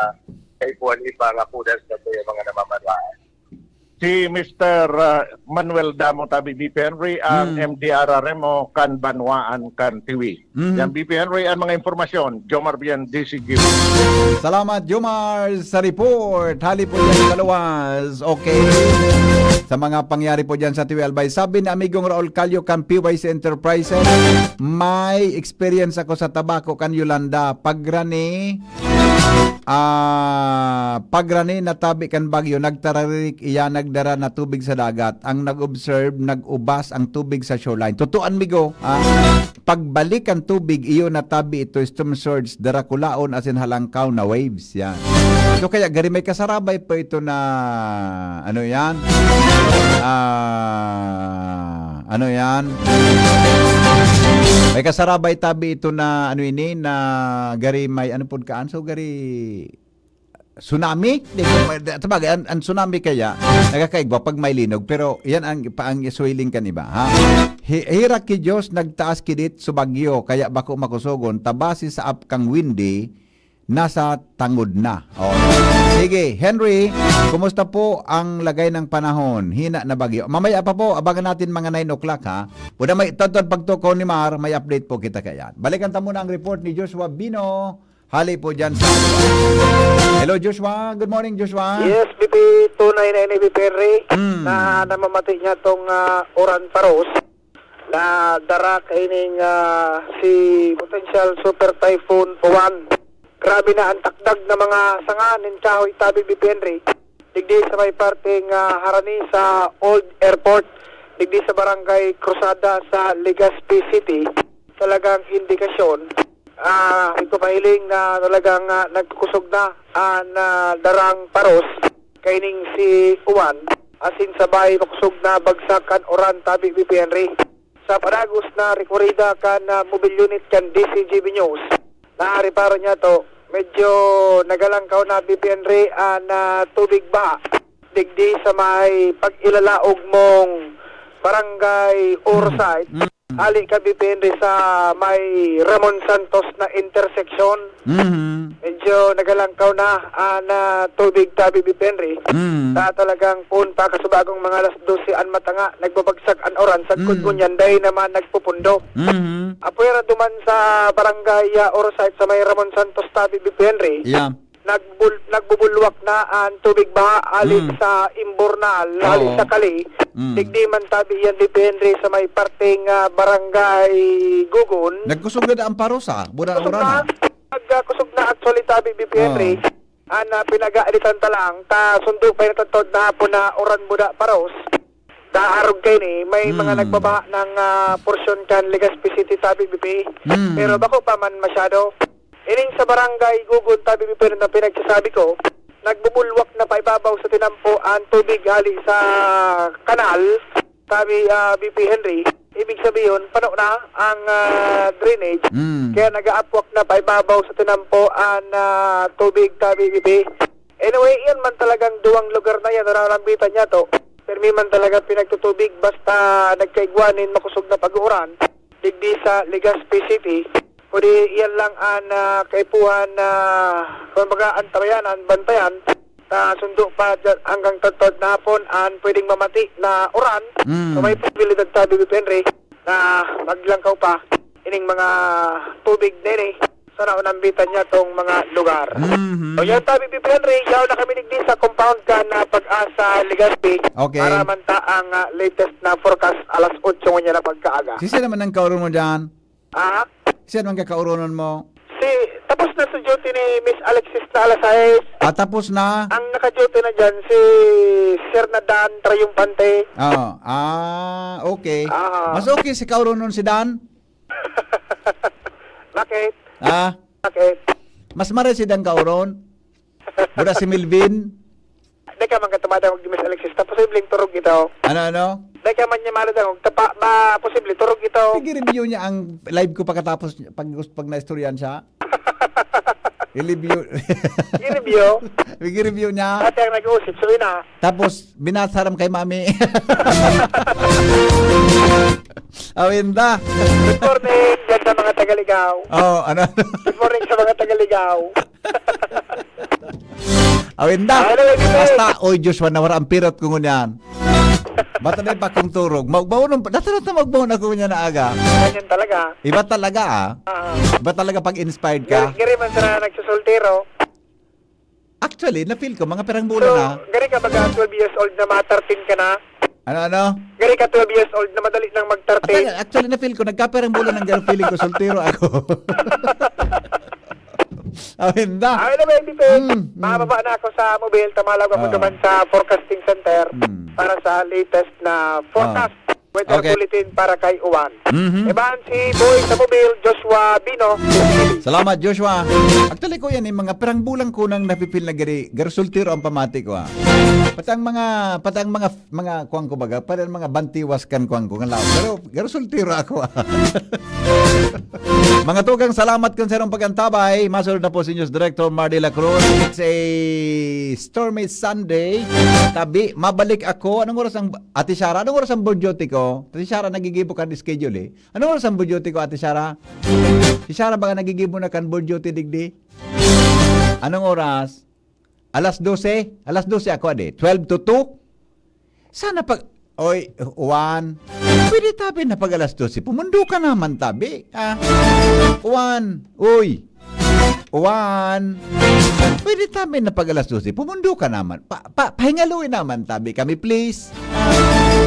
kaipuhan iba nga po dahil sa tuyang mga namamanwaan. Si Mister, ah, Manuel Damo tabi, B P Henry, ang Mm. M D R R M o kan Banwaan kan Tiwi. Mhm. Yan, B P Henry, ang mga impormasyon. Jomar Bien, D C G. Salamat, Jomar, sa report. Hali po dyan sa luwas. Okay. Sa mga pangyari po dyan sa Tiwi Albay. Sabi ni Amigong Raul Calio kan P Y C Enterprises, may experience ako sa Tabaco kan Yolanda. Pagrani, ah, pagrani na tabi kan bagyo, nagtararik iya nagdara na tubig sa dagat. Ang nag-observe, nag-ubas ang tubig sa shoreline. Totoo, amigo, ah, pagbalik ang tubig, iyo na tabi ito, storm surge, darakulaon, asin halangkaw na waves. Yan. So, kaya gari may kasarabay pa ito na, ano yan? Ah, ano yan? May kasarabay tabi ito na, ano ini, na gari may, ano pud kaan? So, gari tsunami? Di ko ma-, da-, sabagay, ang, ang tsunami kaya, nakakaigwa pag may linog, pero yan ang, pa, ang swelling kan iba, ha? Hi-, hirak ki Diyos, nagtaas ki dit sa bagyo, kaya bako makusogon, ta base sa app kang Windy, nasa tangod na. Oh. Sige, Henry, kumusta po ang lagay ng panahon? Hina na bagyo. Mamaya pa po, abangan natin mga nine o'clock, ha? Pwede may tagtag pagtukaw ni Mar, may update po kita kaya. Balikan ta muna ang report ni Joshua Bino. Hali po dyan sa Hello, Joshua. Good morning, Joshua. Yes, B P two nine nine, B P Henry, Mm. na namamati niya tong, ah, Uran Paros na dara kaining, ah, si potential Super Typhoon Uwan. Grabe na ang takdag na mga sanga nin kahoy tabi, B P Henry. Digdi sa may parteng, ah, harani sa Old Airport. digdi sa Barangay Cruzada sa Legazpi City, talagang indikasyon, ah, ito pahiling na talagang, ah, nagkukusog na an, ah, darang paros kaining si Juan, asin sabay makusog na bagsak kan uran, tabi, B P Henry. Sa padagos na rekorida kan, ah, mobile unit kan D C G B News, naariparo niya to, medyo nagalangkaw na, B P Henry, an, ah, tubig baha digdi sa may pag-ilalaog mong Barangay Orsay, Mm. hali ka, B P Henry, sa may Ramon Santos na intersection. Mhm. Medyo nagalangkaw na an, ah, tubig, tabi, B P Henry. Mm. Sa talagang poon pa, kasubagong mga alas dose an matanga, nagbabagsak an uran, sagkod Mm. ngunyan, dai naman nagpupundo. Mhm. Apwera duman sa barangay, ah, Orsay, sa may Ramon Santos, tabi, B P Henry. Yeah. Nagbul-, nagbubulwak na an tubig baha hali Mm. sa Imbornal, hali Oo. sa Kali. Mm. Digdi man, tabi, yan, B P Henry, sa may parteng, ah, Barangay Gugon. Nagkusog na ang paros, ah. Buda Kusog uran, na. ah. Nag, ah, kusog na actually, tabi, B P Henry. Oo. An, ah, pinag-aalitan ta lang, ta sundo pa yung tatod na hapon na uran buda paros. Sa arog kaini, may mga Hmm. nagbabaha ng, ah, porsyon kan Legazpi City, tabi, B P. Hmm. Pero bako pa man masyado. Ining sa Barangay Gugon, tabi, B P, na pinagsasabi ko, nagbubulwak na paibabaw sa tinampo ang tubig hali sa kanal, tabi, ah, B P Henry. Ibig sabihin, pano na ang, ah, drainage. Hmm. Kaya nag-aapwak na paibabaw sa tinampo ang, ah, tubig, tabi, B P. Anyway, iyan man talagang duwang lugar na yan, nararambitan niya to. Permi man talaga pinagtutubig basta nagkaigwa nin makusog na pag-uuran, digdi sa Legazpi City, kundi iyan lang an, ah, kaipuhan na, kumbaga, antabayanan, bantayan, na sundo pa dyan hanggang tadtad na hapon, an pwedeng mamati na uran, Mm. so may posibilidad, tabi, Henry, na maglangkaw pa ining mga tubig nini. Sana unambitan niya tong mga lugar. Mhm. So, yan, tabi, Pipi Henry, yaw na kami digdi sa compound kan, ah, Pag-asa, Legazpi. Okay. Para man ta ang, ah, latest na forecast alas otso ngunyan na pagkaaga. Sisay naman ang kauron mo dyan? Ah? Sisay naman kakauronon mo? Si, tapos na sa duty ni Miss Alexis na alas sais. Ah, tapos na? Ang naka-duty na dyan, si Sir na Dan Triumphante. Oo. Ah, okay. Ah. Mas okay si kauronon si Dan? Bakit? Ah? Bakit? Mas maray si Dan kauron? Buda si Melvin? Di ka man ka tumadangog ni Miss Alexis, ta posibleng turog ito. Ano, ano? Di ka man niya madadangog, ta pa, ba, posible turog ito. Pigi-review niya ang live ko pagkatapos, pag, pag naistoryahan siya. I-review. I-review? Pigi-review niya. Dati ang nag-uusip, so ina. Tapos, binasa ram kay mami. Awin ta. Good morning, dyan sa mga taga-Ligao. Oh, ano? Good morning sa mga taga-Ligao. Awin ta. Ano, Lady Beth? Basta, oy, Joshua, nawara ang pirot ko ngunyan. Bata na pa kong turog. Maugbaw nung, dati na maugbaw na ko niya na aga. Ganyan talaga. Iba talaga, ah. Ah. Iba talaga pag inspired ka. Gari, gari man sana nagsusultiro. Actually, na-feel ko, mga pirang bulan So, na. gari ka baga twelve years old na, mga thirteen ka na? Ano, ano? Gari ka twelve years old na, madali nang mag-thirteen. Actually, actually, na-feel ko, nagkapirang bulan ng girl feeling ko, soltero ako. Awin ta. Ay, na, baby, babe. Mm, mm. Mababa na ako sa mobile, tamalaw ako Ah. naman sa forecasting center Mm. para sa latest na forecast. Ah. Weather Okay. bulletin para kay Juan. Mhm. Iban si Boy sa Mobil, Joshua Bino. Salamat, Joshua. Actually, kuya, ni mga pirang bulan ko nang nafe-feel na gari, garo soltero ang pamati ko, ah. Pati ang mga, pati ang mga, mga, kuwan ko baga, pati ang mga bantiwas kan kuwan ko, nga laog. Garo, garo soltero ako, ah. Mga tugang, salamat kun sa inyong pag-antabay. Masunod na po si News Director Mardy Lacruz. It's a stormy Sunday. Tabi, mabalik ako. Anong oras ang Ate Shara, anong oras ang board duty ko? Si Shara nagigibo kan schedule, eh. Anong oras ang board duty ko, Ate Shara? Si Shara ba nagigibo na kan board duty digdi? Anong oras? Alas dose? Alas dose ako, adi. Twelve to two? Sana pag, oy, Juan, pwede tabi na pag alas dose. Pumundo ka naman, tabi. Ah, Juan, uy. Juan, pwede tabi na pag alas dose. Pumundo ka naman. Pa, pa, pahingaluin naman, tabi kami, please.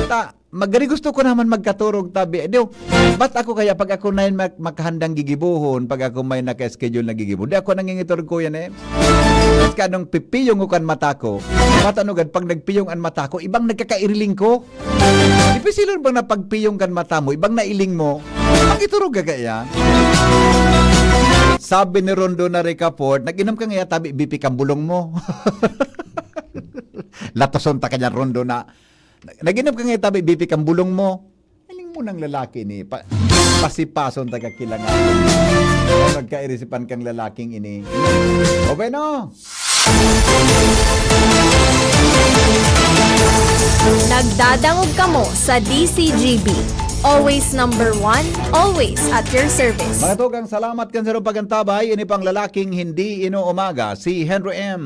Ta, Magari gusto ko naman magkaturog tabi. Di, ba't ako kaya pag ako na yung mak- makahandang gigibuhon, pag ako may naka-schedule na gigibuhon? Di ako nangingiturog, Kuya Nems. At kanong pipiyong ko kan mata ko, matanugan, pag nagpiyong an mata ko, ibang nagkakairiling ko. Ipisilon bang na pagpiyong kan mata mo, ibang nailing mo, ang iturog ka kaya? Sabi ni Rondo na Ricafort, nag-inom ka nga tabi, B P kang bulong mo. Latoson ta kanya, Rondo na. Nag-inom ka nga tabi, B P kang bulong mo. Aling mo ng lalaki ni, pa, pasipason taga kilangan. Nagkairisipan kang lalaking ini. O bueno. Nagdadangog kamo sa D C G B. Always number one, always at your service. Mga tugang, salamat kan sarong pagantabay. Ini pang lalaking hindi inuumaga, si Henry M.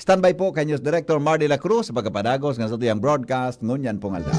Standby po kay News Director Mardy La Cruz sa pagkapadagos ng satuyang broadcast ngunyan pong aldaw.